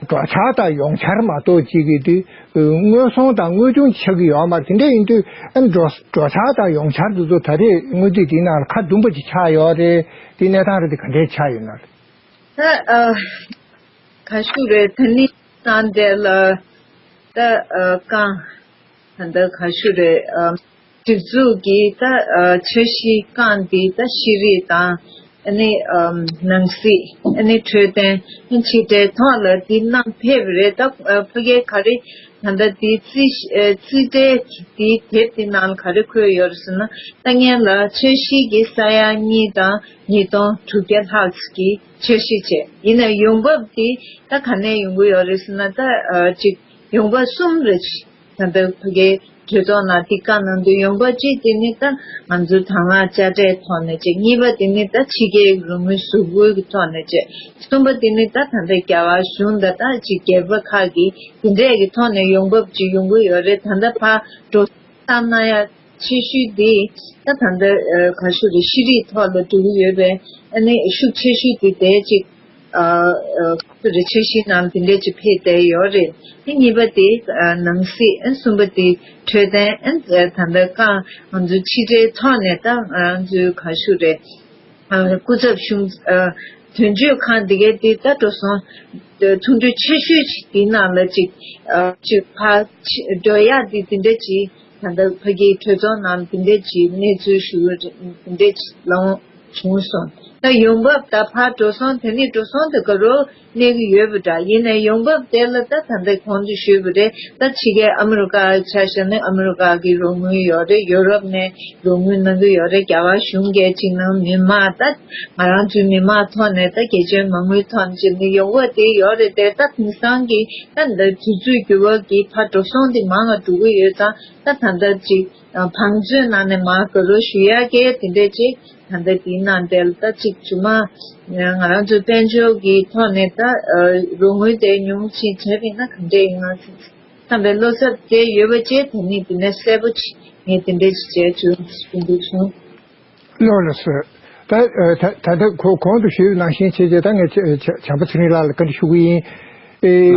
འགྲོ་འཆར་དང་ཡོང་འཆར་མ་གཏོགས་ཅིག་གི་དེ་དངོས་ཟོང་དང་དངོས་བྱུང་ཆགས་ཀྱི་ཡོད་མ་རེད། དེ་འདྲ་ཡིན་དུས་ཨ་འགྲོ་འགྲོ་འཆར་དང་ཡོང་འཆར་དེ་ཚོ་ད་རེས་དངུལ་རྩིས་དེའི་ནང་ལ་ཁ་འདུམ་པ་ཅིག་ཆགས་ཡོད་རེད། དེ་གནས་སྟངས་རེད། དེ་ག་འདྲས་ཆགས་ཡོད་ན། ད་ཨ་ག་ཞུ་རེད། ད་ནི་ནང་དེ་ལ་ད་ཨ་གང་ད་ལྟ་ག་ཞུ་རེད། ཨ་སྒྲིག་འཛུགས་ཀྱི་ད་ཨ་འཆར་གཞི་རྐང་འདི་ད་ཤེས་རིག་དང་ཨ་ནི་ཨམ་ནང་སྲིད་ཨ་ནི་འཕྲོད་བསྟེན་ཕྱི་དྲིལ་ཐོག་ལ་འདི་བསྣམས་ཕེབས་པ་རེད། ད་ཨ་ཕ་གིར་ག་རེ་ད་ལྟ་འདི་རྩིས་ཨ་རྩིས་འབྲས་འདི་དེབ་འདི་ནང་ལ་ག་རེ་འཁོད་ཡོད་རེད་ཟེར་ན། ད་སྔོན་ལ་འཆར་གཞི་གི་ས་ཡ་གཉིས་དང་ཉིས་སྟོང་དྲུག་བརྒྱ་ལྷག་གི་འཆར་གཞི་བྱས། ཡིན་ནའང་ཡོང་འབབ་འདི་ད་ག་ནས་ཡོང་གི་ཡོད་རེད་ཟེར་ན། ད་ཨ་ཅིག་ཡོང་འབབ་གསུམ་རེ་ད་ལྟ་ཕ་གིའི་གྲོས་ཚོགས་ནང་འདི་བཀའ་གནང་དུས་ཡོང་འབབ་གཅིག་དེ་ནི་ད་ང་ཚོའི་དང་བླངས་དཔྱ་ཁྲལ་ཐོག་ནས་བྱས། གཉིས་པ་དེ་ནི་ད་ཕྱི་རྒྱལ་རོགས་དངུལ་གཟུགས་པོའི་གི་ཐོག་ནས་བྱས། གསུམ་པ་དེ་ནི་ད་ད་ལྟ་རྒྱ་གར་གཞུང་དང་ད་ཅིག་སྒེར་པ་ཁག་གི་དེ་འདྲས་ཀྱི་ཐོག་ནས་ཡོང་འབབ་ཅིག་ཡོང་གི་ཡོད་རེད། ད་ལྟ་ཕར་འགྲོ་བཏང་ན་ཡང་ཆེ་ཤོས་དེ་ད་ད་ལྟ་ཨ་ག་ཞུ་རེད། ཤེས་རིག་ཐོག་ལ་འགྲོ་གི་ཡོད་པས། ཨ་ནི་ཤུགས་ཆེ་ཤོས་དེ་དེ་ཅིག་ཨ་ཨ་ཁོ་རེ་འཆར་གཞིའི་ནང་དེ་འདྲས་ཅིག་ཕེབས་བསྡད་ཡོད་རེད། དེ་གཉིས་པ་དེ་ཨ་ནང་སྲིད། ཨ་གསུམ་པ་དེ་འཕྲོད་བསྟེན། ཨ་ད་ལྟ་གང་ང་ཚོའི་ཕྱི་དྲིལ་ཐོག་ནས་ད་ང་ཚོའི་ག་ཞུ་རེད། ཨ་སྐུ་ཚབ་གཞུང་ཨ་དོན་གཅོད་ཁང་འདི་གའི་དེ་ད་འགྲོ་སོང་ཐུང་གྲས་ཆེ་ཤོས་ཅིག་དེའི་ནང་ལ་ཅིག་ཨ་ཅིག་ཕར་འགྲོ་ཡག་དེ་དེ་འདྲ་ཅིག་ད་ལྟ་ཕ་གིའི་གྲོས་ཚོགས་ནང་དེ་འདྲ་ཅིག་གནས་ཚུལ་ཞུ་གི་རེད། དེ་འདྲ་ཅིག་ལངས་བྱུང་སོང་། ད་ཡོང་འབབ་ད་ཕར་འགྲོ་སོང་དེ་ནི་འགྲོ་སོང་དེ་ག་རུ་གནས་ཀྱི་ཡོད་པ་འདྲ། ཡིན་ནའི་ཡོང་འབབ་དེ་ལ་ད་ད་ལྟ་གོང་དུ་ཞུས་པ་རེད། ད་ཕྱི་རྒྱལ་ཨ་མི་རི་ཀ་ཆ་བཞག་ན་ཨ་མི་རི་ཀ་གི་རོགས་དངུལ་ཡོད་རེད། ཡོ་རོབ་ནས་རོགས་དངུལ་གནང་གི་ཡོད་རེད། རྒྱ་གར་གཞུང་གིས་ཅིག་ནང་མི་མང་ད་ང་རང་ཚོའི་མི་མང་ཐོག་ནས་ད་རྒྱལ་སྤྱིའི་མ་དངུལ་ཐོག་ནས་ཅིག་ནི་ཡོང་བ་དེ་ཡོད་རེད་དེ། ད་དེང་སང་གི་ད་འདི་དུས་ཚོད་འགྱུར་བ་གི་ཕར་འགྲོ་སོང་དེ་མང་ང་འགྲོ་གི་ཡོད་ཙང་། ད་ད་ལྟ་ཅིག་བང་མཛོད་ནང་ནས་མར་ག་རུ་ཞུ་ཡག་གི་དེ་འདྲས་ཅིག་ད་ལྟ་དེའི་ནང་དེ་ལ་ད་ཅིག་ཇུ་མ་ང་རང་ཚོའི་དཔལ་འབྱོར་གྱི་ཐོག་ནས་ད་རོགས་དངུལ་དེ་ཉུང་ཕྱིན་བྱས་པ་ཡིན་ན་ག་འདྲས་ཡིན་ན་བསམ་པའི་བློ་འཚབ་དེ་ཡོད་པ་བཅས། དེ་ནི་དེ་ནས་གསལ་པོ་ཅིག་ངས་དེ་འདྲས་ཅིག་བྱས་བྱུང་ཞུ་འདོད་བྱུང་། ལགས་ལགས་སོ། ད་ད་ད་ལྟ་གོ་གོང་དུ་ཞུས་ནང་བཞིན་བྱས་རྗེས་ད་ངས་བྱམས་པ་ཚེ་རིང་ལགས་ལ་བཀའ་འདྲི་ཞུ་གི་ཡིན། ཨེ་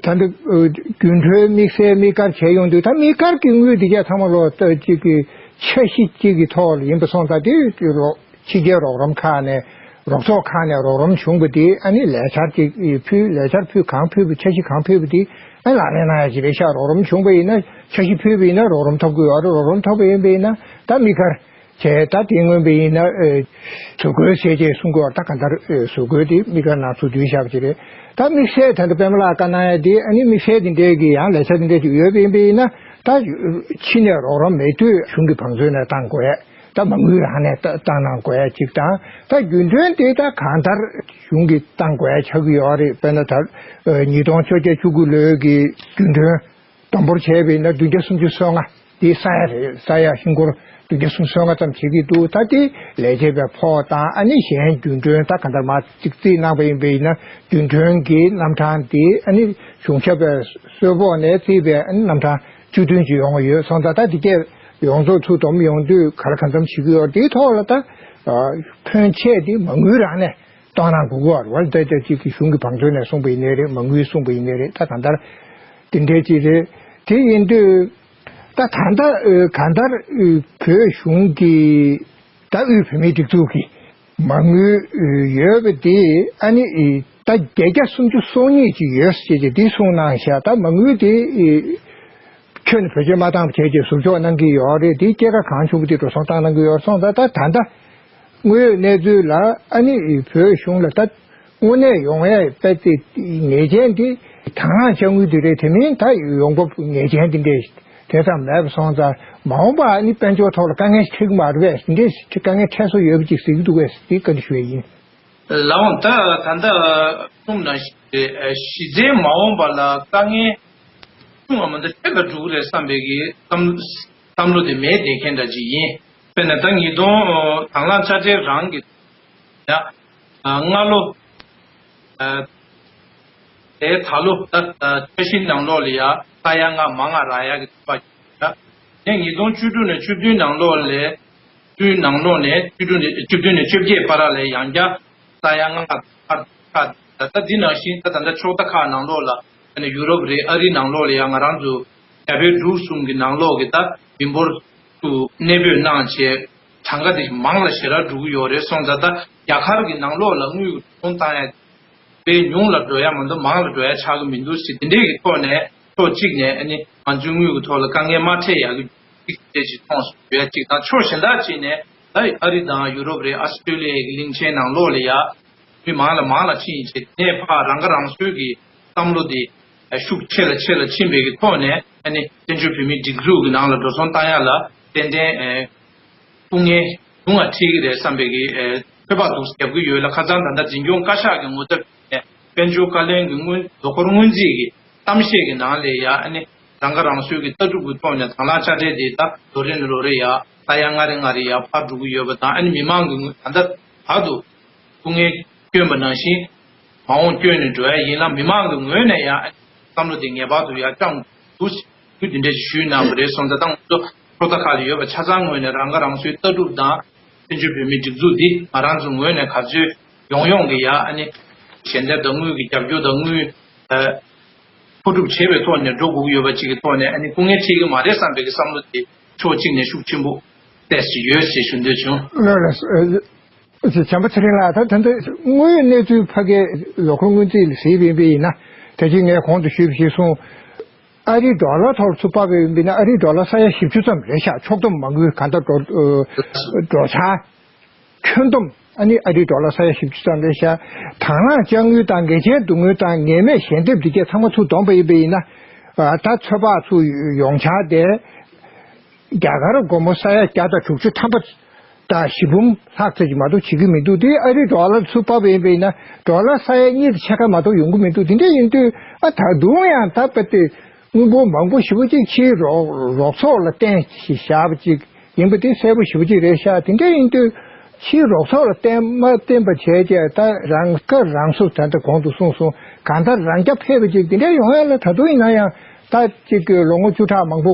ད་ལྟ་རྒྱུན་གྲོན་དམིགས་བསལ་དམིགས་བཀར་བྱས་ཡོང་དུས། ད་དམིགས་བཀར་གྱི་དངུལ་འདི་གས་ཚང་མ་ལོ་ད་ཅིག་གི་འཆར་གཞི་གཅིག་གི་ཐོག་ལ་ཡིན་པ་སོང་ཙང་། དེ་རོགས་ཕྱི་རྒྱལ་རོགས་རམ་ཁག་ནས་རོགས་ཚོགས་ཁག་ནས་རོགས་རམ་བྱུང་བ་དེ་ཨ་ནི་ལས་འཆར་གཅིག་ཕུལ། ལས་འཆར་ཕུལ་གང་ཕུལ་བ། འཆར་གཞི་གང་ཕུལ་བ་དེ་ཨ་ལག་ལེན་གནང་ཡ་ཅིག་རེད་ཤག་རོགས་རམ་བྱུང་བ་ཡིན་ན། འཆར་གཞི་ཕུལ་བ་ཡིན་ན་རོགས་རམ་ཐོབ་དགོས་པ་རེད། རོགས་རམ་ཐོབ་པ་ཡིན་པ་ཡིན་ན་ད་དམིགས་བཀར་བྱས། ད་དེ་མངོན་པ་ཡིན་ན་ཨེ་བཟོ་བཀོད་ཟེར་བྱས་གསུང་གི་ཡོད་རེད། ད་གང་ལྟར་ཨེ་བཟོ་བཀོད་དེ་དམིགས་བཀར་ནང་ཚུར་བསྡུས་བཞག་པ་ཅིག་རེད། ད་དམིགས་བསལ་ད་ལྟ་པད་མ་ལགས་བཀའ་གནང་ཡ་དེ་ཨ་ནི་དམིགས་བསལ་དེ་འདྲའི་གི་ཡང་ལས་འཆར་དེ་འདྲའི་ཅིག་ཡོད་པ་ཡིན་པ་ཡིན་ན། ད་ཕྱི་ནས་རོགས་རམ་མེད་དུས་གཞུང་གི་བང་མཛོད་ནས་བཏང་དགོས་ཡ། ད་མ་དངུལ་རང་ནས་བཏང་གནང་དགོས་ཡ་གཅིག་དང་། ད་རྒྱུན་གྲོན་དེ་ད་གང་ལྟར་གཞུང་གིས་བཏང་དགོས་ཡ་ཆགས་ཀྱི་ཡོད་རེད། དཔེར་ན་ད་ཉིས་སྟོང་བཅོ་བརྒྱད་བཅུ་དགུ་ལོའི་གི་རྒྱུན་གྲོན་བསྡོམས་འབོར་བྱས་པ་ཡིན་ན་བདུན་བརྒྱ་སུམ་ཅུ་སོ་ལྔ་དེ་ས་ཡ་རེད། ས་ཡ་ཧིན་སྒོར་བདུན་བརྒྱ་སུམ་ཅུ་སོ་ལྔ་ཙམ་བྱེད་ཀྱི་འདུག་ད་དེ་ལས་བྱེད་པའི་ཕོགས་དང་ཨ་ནི་གཞན་རྒྱུན་གྲོན་ད་གང་ལྟར་མར་གཅིག་རྩིས་གནང་པ་ཡིན་པ་ཡིན་ན་རྒྱུན་གྲོན་གྱི་རྣམ་གྲངས་དེ་ཨ་ནི་གཞུང་ཞབས་པའི་གསོལ་ཕོགས་ནས་རྩིས་པའི་ཨ་ནི་རྣམ་གྲངས་བཅུ་བདུན་ཅིག་ཡོང་གི་ཡོད་སོང་ཙང་། ད་དེ་གས་ ཡོངས་རྫོགས་ཚུར་བསྡོམས་ཡོང་དུས་ག་རེ་གང་འཚམ་བྱེད་ཀྱི་ཡོད་དེའི་ཐོག་ལ་ད་ཕོན་ཆེ་དེ་མ་དངུལ་རང་ནས་གཏོང་གནང་དགོས་ཀྱི་ཡོད་རེད་བ། ད་ལྟ་གཅིག་གི་གཞུང་གི་བང་མཛོད་ནས་གསུངས་པ་ཡིན་ནའི་རེད། མ་དངུལ་གསུངས་པ་ཡིན་ནའི་རེད། ད་གང་ལྟར་དེ་འདྲའི་ཅིག་རེད། དེ་ཡིན་དུས་ད་ད་ལྟ་གང་ལྟར་བོད་གཞུང་གི་ད་དབུས་བོད་མིའི་སྒྲིག་འཛུགས་ཀྱི་མ་དངུལ་ཡོད་པ་དེ་ཨ་ནི་ད་བརྒྱ་ཆ་སུམ་ཅུ་སོ་གཉིས་ཅིག་ཡོད་ཅེས་ཀྱི་འདི་གསུངས་གནང་ཤག་ད་མ་དངུལ་དེ་ཁྱོན་ནས་བེད་སྤྱོད་མ་བཏང་བ་བྱས་རྗེས་ཟུར་འཇོག་གནང་གི་ཡོད་རེད། དེ་སྐྱེད་ཀ་གང་བྱུང་བ་དེ་འགྲོ་སོང་བཏང་གནང་གི་ཡོད་སོང་ཙང་ད་ད་ལྟ་དངོས་ཡོད་གནས་ཚུལ་ལ་ཨ་ནི་བོད་གཞུང་ལ་ད་དངོས་གནས་ཡོང་ཡས་དཔེ་དེ་ངེས་ཅན་དེ་དང་བླངས་དཔྱ་དངུལ་དེ་རེད། དེ་མིན་ད་ཡོང་འབབ་ངེས་ཅན་དེ་འདྲས་དེ་ཙམ་མེད་པ་སོང་ཙང་མ་འོངས་པ་ཨ་ནི་དཔལ་འབྱོར་ཐོག་ལ་དཀའ་ངལ་འཕྲད་ཀྱི་མ་རེད་པས། དེ་འདྲས་དཀའ་ངལ་འཕྲད་སྲོལ་ཡོད་པ་ཅིག་ཟེར་གྱི་འདུག་པས། དེ་བཀའ་འདྲི་ཞུ་ཡས་ཡིན། ལགས་འོང་། ད་ད་ལྟ་གསུངས་ནང་བཞིན་རེད། གཞི་རྩའི་མ་འོངས་པ་ལ་དཀའ་ངལ་ཆུང་བ་མ་གཏོགས་ཆེ་ལ་འགྲོ་གི་རེད་བསམ་པའི་གི་བསམ་བསམ་བློ་དེ་མེད་བསྡད་མཁན་འདྲ་ཅིག་ཡིན། དཔེར་ན་ད་ཉིས་སྟོང་དང་བླངས་དཔྱ་ཁྲལ་རང་གི་ཡ་ལྔ་ལོ། དེའི་ད་ལོ་ད་འཆར་གཞིའི་ནང་ལོགས་ལ་ཡ་ས་ཡ་ལྔ་མང་ང་རག་ཡ་གི་ཚོད་དཔག་བྱས། ཡང་ཉིས་སྟོང་བཅུ་དྲུག་ནས་བཅུ་བདུན་ནང་ལོགས་ལ། བཅུ་ནང་ལོགས་ནས་བཅུ་དྲུག་ནས་བཅུ་བདུན་ནས་བཅོ་བརྒྱད་བར་ལ་ཡང་བསྐྱར་ས་ཡ་ལྔ་ཁ་ཁ། ད་ལྟ་འདི་ནང་བཞིན་ད་ད་ལྟ་ཕྱོགས་མཐའ་ཁག་ནང་ལོགས་ལ་ཨ་ནི་ཡུ་རོབ་རེད། ཨ་རི་ནང་ལོགས་ལ་ཡང་ང་རང་ཚོ་རྒྱ་བལ་འབྲུག་གསུམ་གྱི་ནང་ལོགས་ཀྱི་ད་མི་འབོར་དུ་གནས་སྤོས་གནང་བྱས་གྲངས་ཀ་དེ་མང་ལ་ཞེ་དྲག་འགྲོ་གི་ཡོད་རེད་སོང་ཙང་ད་རྒྱ་གར་གྱི་ནང་ལོགས་ལ་དངུལ་གྱི་གྲོན་བཏང་ཡ་དཔེ་ཉུང་ལ་འགྲོ་ཡ་མ་གཏོགས་མང་ལ་འགྲོ་ཡ་ཆགས་ཀྱི་མི་འདུག་ཟེར། དེ་འདྲས་ཀྱི་ཐོག་ནས་ཕྱོགས་གཅིག་ནས་ཨ་ནི་ང་ཚོའི་དངུལ་གྱི་ཐོག་ལ་དཀའ་ངལ་མ་འཕྲད་ཡག་གི་གཅིག་དེ་ཅིག་མཐོང་སོང་ཡ་གཅིག་དང་། ཕྱོགས་གཞན་དག་ཅིག་ནས་ད་ཨ་རི་དང་ཡུ་རོབ་རེད། ཨ་སི་ཀྲེ་ལི་ཡའི་གླིང་ཆེན་ནང་ལོགས་ལ་ཡ་མི་མང་ལ་མང་ལ་ཕྱིན་ཡིན་ཆེད་ནས་ཕར་རང་ཁ་རང་གསོའི་གི་བསམ་བློ་དེ་ཤུགས་ཆེ་ལ་ཆེ་ལ་ཕྱིན་པའི་གི་ཐོག་ནས་ཨ་ནི་བཙན་བྱོལ་བོད་མིའི་སྒྲིག་འཛུགས་ཀྱི་ནང་ལ་འགྲོ་སོང་བཏང་ཡ་ལ་ཏན་ཏན་ཨེ། སྐུ་ངལ་ཉུང་བ་འཕྲད་ཀྱི་རེད་བསམ་པའི་གི་ཨེ། ཚོད་དཔག་འདུག་རྒྱབ་ཀྱི་ཡོད་ལ། ཁ་སང་ད་ལྟ་འཛིན་སྐྱོང་བཀའ་ཤག་གི་ངོ་ཚབ་ནས་དཔལ་འབྱོར་བཀའ་བློན་གྱི་དངུལ་ལོ་འཁོར་སྔོན་རྩིས་ཀྱི་གཏམ་བཤད་ཀྱི་ནང་ལ་ཡ་ཨ་ནི་རང་ཁ་རང་གསོའི་གི་ལྟ་གྲུབ་ཀྱི་ཐོག་ནས་དང་བླངས་དཔྱ་ཁྲལ་དེ་ད་ལོ་རེ་ནས་ལོ་རེ་ཡ་ས་ཡ་ལྔ་རེ་ལྔ་རེ་ཡ་འཕར་འགྲོ་གི་ཡོད་པ་དང་། ཨ་ནི་མི་མང་གི་དངུལ་ད་ལྟ་བར་དུ་སྐུ་ངལ་བསྐྱོན་པ་ནང་བཞིན་མ་འོངས་བསྐྱོན་ནས་འགྲོ་ཡ་ཡིན་ལ། མི་མང་གི་ངོས་ནས་ཡང་བསམ་བློ་དེ་ངེས་པར་དུ་ཡར་བཅངས་འདུག་ཟེར་འདི་འདྲ་ཞིག་ཞུས་གནང་བ་རེད་སོང་ཙང་། ད་ང་ཚོ་ཕྱོགས་མཐའ་ཁག་ལ་ཡོད་པ་ཆ་ཚང་ངོས་ནས་རང་ཁ་རང་གསོའི་ལྟ་གྲུབ་དང་བཙན་བྱོལ་བོད་མིའི་སྒྲིག་འཛུགས་འདི་ང་རང་ཚོ་ངོས་ནས་ག་ཚོད་ཡོང་ཡོང་གི་ཡ་ཨ་ནི་ཞལ་འདེབས་དང་དངུལ་གྱི་རྒྱབ་སྐྱོར་དང་དངུལ་ཨ། མཁོ་སྒྲུབ་བྱེད་པའི་ཐོག་ནས་འགྲོ་དགོས་ཀྱི་ཡོད་པ་ཅིག་གི་ཐོག་ནས་ཨ་ནི་སྐུ་ངལ་འཕྲད་ཀྱི་མ་རེད་བསམ་པའི་གི་བསམ་བློ་དེ་ཕྱོགས་གཅིག་ནས་ཤུགས་ཆེན་པོ་ཏོག་ཙམ་ཡོད་ཅེས་ཞུ་འདོད་བྱུང་། ལགས་ལགས། བྱམས་པ་ཚེ་རིང་ལགས། ད་ད་ལྟ་དངོས་ཡོད་གནས་ཚུལ་ཕ་གིའི་ལོ་འཁོར་སྔོན་རྩིས་ལ་གཟིགས་པ་ཡིན་པ་ཡིན་ན། ད་ཅི་ངས་གོང་དུ་ཞུས་པ་ཞིག་སོང་། ཨ་རིའི་ཌོ་ལར་ཐོག་ལ་ཚུར་དཔག་པ་ཡིན་པ་ཡིན་ན་ཨ་རིའི་ཌོ་ལར་ས་ཡ་བཞི་བཅུ་ཙམ་རེད་ཤག་ཕྱོགས་བསྡོམས་མ་དངུལ་གང་ལྟར་འགྲོ་འགྲོ་འཆར། ཁྱོན་བསྡོམས་ཨ་ནི་ཨ་རིའི་ཌོ་ལར་ས་ཡ་བཞི་བཅུ་ཙམ་རེད་ཤག་དང་བླངས་དཔྱ་དངུལ་དང་ངེས་ཅན་བསྡུ་དངུལ་དང་ངེས་མེད་ཞལ་འདེབས་འདི་གས་ཚང་མ་ཚུར་བསྡོམས་པ་ཡིན་པ་ཡིན་ན། ཨ་ད་ཚོད་དཔག་ཚུར་ཡོང་འཆར་དེ་རྒྱ་གར་སྒོར་མོ་ས་ཡ་བརྒྱ་དང་དྲུག་ཅུ་ཐམ་པ་དང་བཞི་འབུམ་ལྷག་ཙམ་ཅིག་མ་གཏོགས་བྱེད་ཀྱི་མི་འདུག་དེ་ཨ་རིའི་ཌོ་ལར་ཚུར་དཔག་པ་ཡིན་པ་ཡིན་ན་ཌོ་ལར་ས་ཡ་གཉིས་དང་ཕྱེད་ཀ་མ་གཏོགས་ཡོང་གི་མི་འདུག་དེ་འདྲ་ཡིན་དུས་ཨ་ད་དུང་ཡང་ད་དཔེ་དེ། དངུལ་འབོར་མང་པོ་ཞེ་པོ་ཅིག་ཕྱིའི་རོགས་རོགས་ཚོགས་ལ་བརྟེན་བཞག་པ་ཅིག་ཡིན་པ་དེ་གསལ་པོ་ཞེ་པོ་ཅིག་རེད་ཤག་དེ་འདྲ་ཡིན་དུས་ཕྱིའི་རོགས་ཚོགས་ལ་བརྟེན་མ་བརྟེན་པ་བྱས་རྗེས་ད་རང་ཁ་རང་གསོ་ད་ལྟ་གོང་དུ་གསུངས་སོང་། གང་ལྟར་རང་རྐྱ་འཕེར་བ་ཅིག་དེ་འདྲ་ཡོང་ཡ་ལ་ད་དུང་ཡིན་ན་ཡང་ད་ཅིག་གི་ལོ་ངོ་བཅུ་ཕྲག་མང་པོ་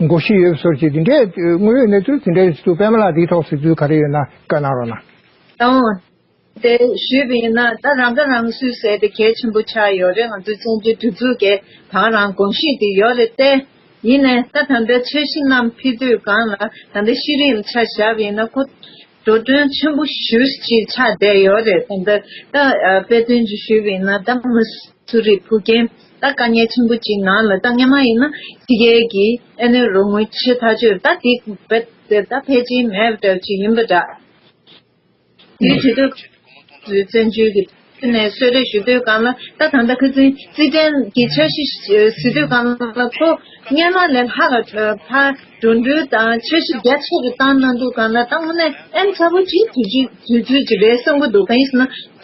འགོར་བཞིན་ཡོད་པའི་བཟོ་ཅིག་དེ་འདྲའི་དངོས་ཡོད་གནས་ཚུལ་དེ་འདྲ་ཞིག་འདུག་པད་མ་ལགས་འདིའི་ཐོག་གཟིགས་ཚུལ་ག་རེ་ཡོད་ན་བཀའ་གནང་རོགས་གནང་། དེ་ཞུས་པ་ཡིན་ན་ད་རང་ཁ་རང་གསོའི་ཟེར་དེ་གལ་ཆེན་པོ་ཆགས་ཡོད་རེད། ང་ཚོའི་བཙན་བྱོལ་སྒྲིག་འཛུགས་ཀྱི་ད་ག་རང་གོམས་གཤིས་དེ་ཡོད་རེད་དེ། ཡིན་ནའི་ད་ད་ལྟ་འཆར་གཞི་རྣམས་ཕུལ་དུས་སྒང་ལ་ད་ལྟ་ཤེས་རིག་ལ་ཆ་བཞག་པ་ཡིན་ན་ཁོ་འགྲོ་གྲོན་ཆེན་པོ་ཞེ་པོ་ཅིག་ཆགས་བསྡད་ཡོད་རེད། ད་ལྟ་ད་དཔེ་དོན་ཅིག་ཞུས་པ་ཡིན་ན་ད་མུ་སུ་རི་ཕུ་ཀན་ད་དཀའ་ངལ་ཆེན་པོ་ཅིག་ནང་ལ་ད་སྔོན་མ་ཡིན་ན་ཕྱི་རྒྱལ་གྱི་ཨ་ནི་རོགས་དངུལ་ཆེ་ཐག་ཆོད་ད་དེ་རྦད་དེ་ད་ཕལ་ཆེར་མེད་པ་འདྲ་ཅིག་ཡིན་པ་འདྲ། དེའི་དུས་སྟོན་དུས་བཙན་བྱོལ་གྱི་ནས་གསོལ་རས་ཞུ་དུས་སྒང་ལ་ད་ད་ལྟ་ཁ་སང་རྩིས་ཁྲའི་གི་འཆར་གཞི་གཟིགས་དུས་སྒང་ལ་ཁོ་སྔོན་མ་ལས་ལྷག་ལ་ཕར་འགྲོ་གྲོན་དང་འཆར་གཞི་རྒྱ་ཆེ་རུ་བཏང་གནང་དུས་སྒང་ལ་ད་དངོས་གནས་ཨེན་ཚ་པོ་ཅིག་དུས་ཚོད་དུས་ཚོད་ཅིག་རེད་བསམ་གྱི་འདུག་གང་ཡིན་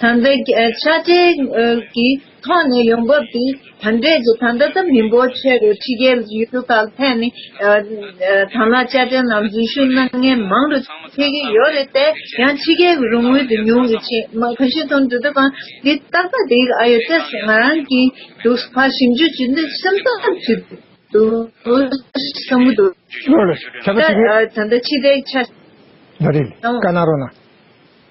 ཟེར་ན་ད་ལྟ་ཕྱག་སྦྲེལ་གྱི་ཐོག་ནས་ཡོང་འབབ་དེ་ད་འདྲས་ཀྱི་ད་ལྟ་ད་མི་འབོར་ཆེ་རུ་ཕྱི་རྒྱལ་ཡུལ་གྲུ་ཁག་ལ་ཕེབས་ནས་དང་བླངས་དཔྱ་ཁྲལ་ནང་འཛུལ་ཞུགས་གནང་མཁན་མང་རུ་ཕེབས་ཀྱི་ཡོད་རེད་དེ། ཡང་ཕྱི་རྒྱལ་གྱི་རོགས་དངུལ་དེ་ཉུང་རུ་ཕྱིན་མ་གང་ཤེས་དང་འདྲ་དུས་གང་འདི་ཏག་ཏག་དེ་ཨ་ཡོད་དེ་ང་རང་གིས་འདུག་ཕར་ཞིབ་འཇུག་བྱེད་དུས་སེམས་ཐག་ཆོད། འདུག་བསམ་གྱི་འདུག་ལགས་ལགས། ཁྱབ་པ་ད་ཆེ་གེ་ཨ་ད་ལྟ་ཕྱི་དྲིལ་ཆ་ལགས་རེད། ཨང་། བཀའ་གནང་རོགས་གནང་།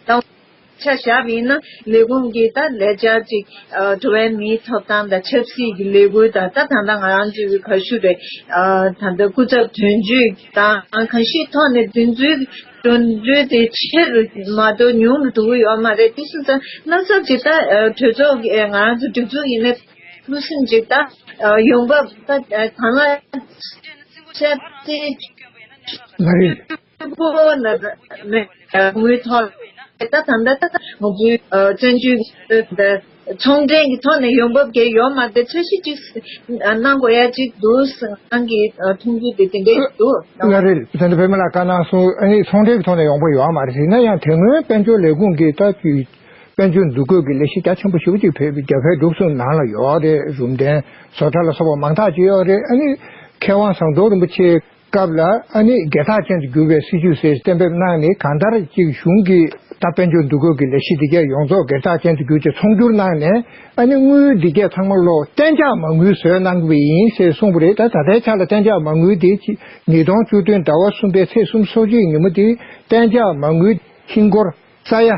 ད་ཆ་བཞག་པ་ཡིན་ན་ལས་ཁུངས་ཀྱི་ད་ལས་འཆར་ཅིག་ཨ་འགྲོ་བའི་མིའི་ཐོབ་ཐང་དང་ཆབ་སྲིད་ཀྱི་ལས་འགུལ་དང་ད་ད་ལྟ་ང་རང་ཚོའི་གི་ག་ཞུ་རེད། ཨ་ད་ལྟ་སྐུ་ཚབ་དོན་གཅོད་དང་གང་ཞིག་ཐོག་ནས་དེ་ཚོའི་འགྲོ་གྲོན་དེ་ཆེ་རུ་མ་གཏོགས་ཉུང་རུ་འགྲོ་གི་ཡོད་མ་རེད། དེ་སོང་ཙང་གནམ་ས་ཅིག་ད་ཨ་གྲོས་ཚོགས་ཀྱི་ང་རང་ཚོ་སྒྲིག་འཛུགས་ཡིན་ན་ཐུགས་སེམས་ཅིག་ད་ཨ་ཡོང་འབབ་ད་ཨ་གང་ལ་ཆ་ཚད་ལགས་རེད། ཕྲུ་གུ་ན་མེད་ངོས་ཐོག་ད་ད་ད་ད་ང་ཚོའི་བཙན་བྱོལ་ཚོང་འབྲེལ་གྱི་ཐོག་ནས་ཡོང་འབབ་གལ་ཡོད་མ་རེད། འཆར་གཞི་གཅིག་གནང་དགོས་ཡ་གཅིག་འདུག་ང་གི་མཐོང་ཚུལ་དེ་དེ་འདྲས་འདུག་ལགས་རེད། བསྟན་དར་བོད་མི་ལགས་བཀའ་གནང་སོང་། ཨ་ནི་ཚོང་འབྲེལ་གྱི་ཐོག་ནས་ཡོང་འབབ་ཡོད་མ་རེད་ཟེར་ན་ཡང་དེ་སྔོན་དཔལ་འབྱོར་ལས་ཁུངས་ཀྱི་ད་དཔལ་འབྱོར་འདུ་འགོད་ཀྱི་ལས་གཞི་རྒྱ་ཆེན་པོ་ཞེ་པོ་ཅིག་བོད་རྒྱ་བལ་འབྲུག་གསུམ་ནང་ལ་ཡོད་རེད། རུམ་གདན་བཟོ་གྲྭ་ལ་སོགས་པ་མང་དག་ཅིག་ཡོད་རེད། ཨ་ནི་མཁས་དབང་ཟམ་གདོང་རིན་པོ་ཆེ་སྐབས་ལ་ཨ་ནི་སྒེར་བདག་ཅན་དུ་གྱུར་བའི་སྲིད་ཇུས་ཟེར་གཏན་འབེབས་གནང་ནས་གང་ལྟར་ཅིག་གཞུང་གི་ད་དཔལ་འབྱོར་འདུ་འགོད་ཀྱི་ལས་གཞི་འདི་གས་ཡོངས་རྫོགས་སྒེར་བདག་ཅན་དུ་གྱུར་ཅིག་ཚོང་སྒྱུར་གནང་ནས་ཨ་ནི་དངུལ་འདི་གས་ཚང་མ་ལོ་གཏན་འཇགས་མ་དངུལ་བཟོས་གནང་གི་ཡིན་ཟེར་གསུངས་པ་རེད། ད་ད་ལྟའི་ཆ་ལ་གཏན་འཇགས་མ་དངུལ་དེ་ཉིས་སྟོང་བཅུ་བདུན་ཟླ་བ་གསུམ་པའི་ཚེས་སུམ་ཅུ་སོ་གཅིག་ཉིན་མོ་དེ་གཏན་འཇགས་མ་དངུལ་ཧིན་སྒོར་ས་ཡ་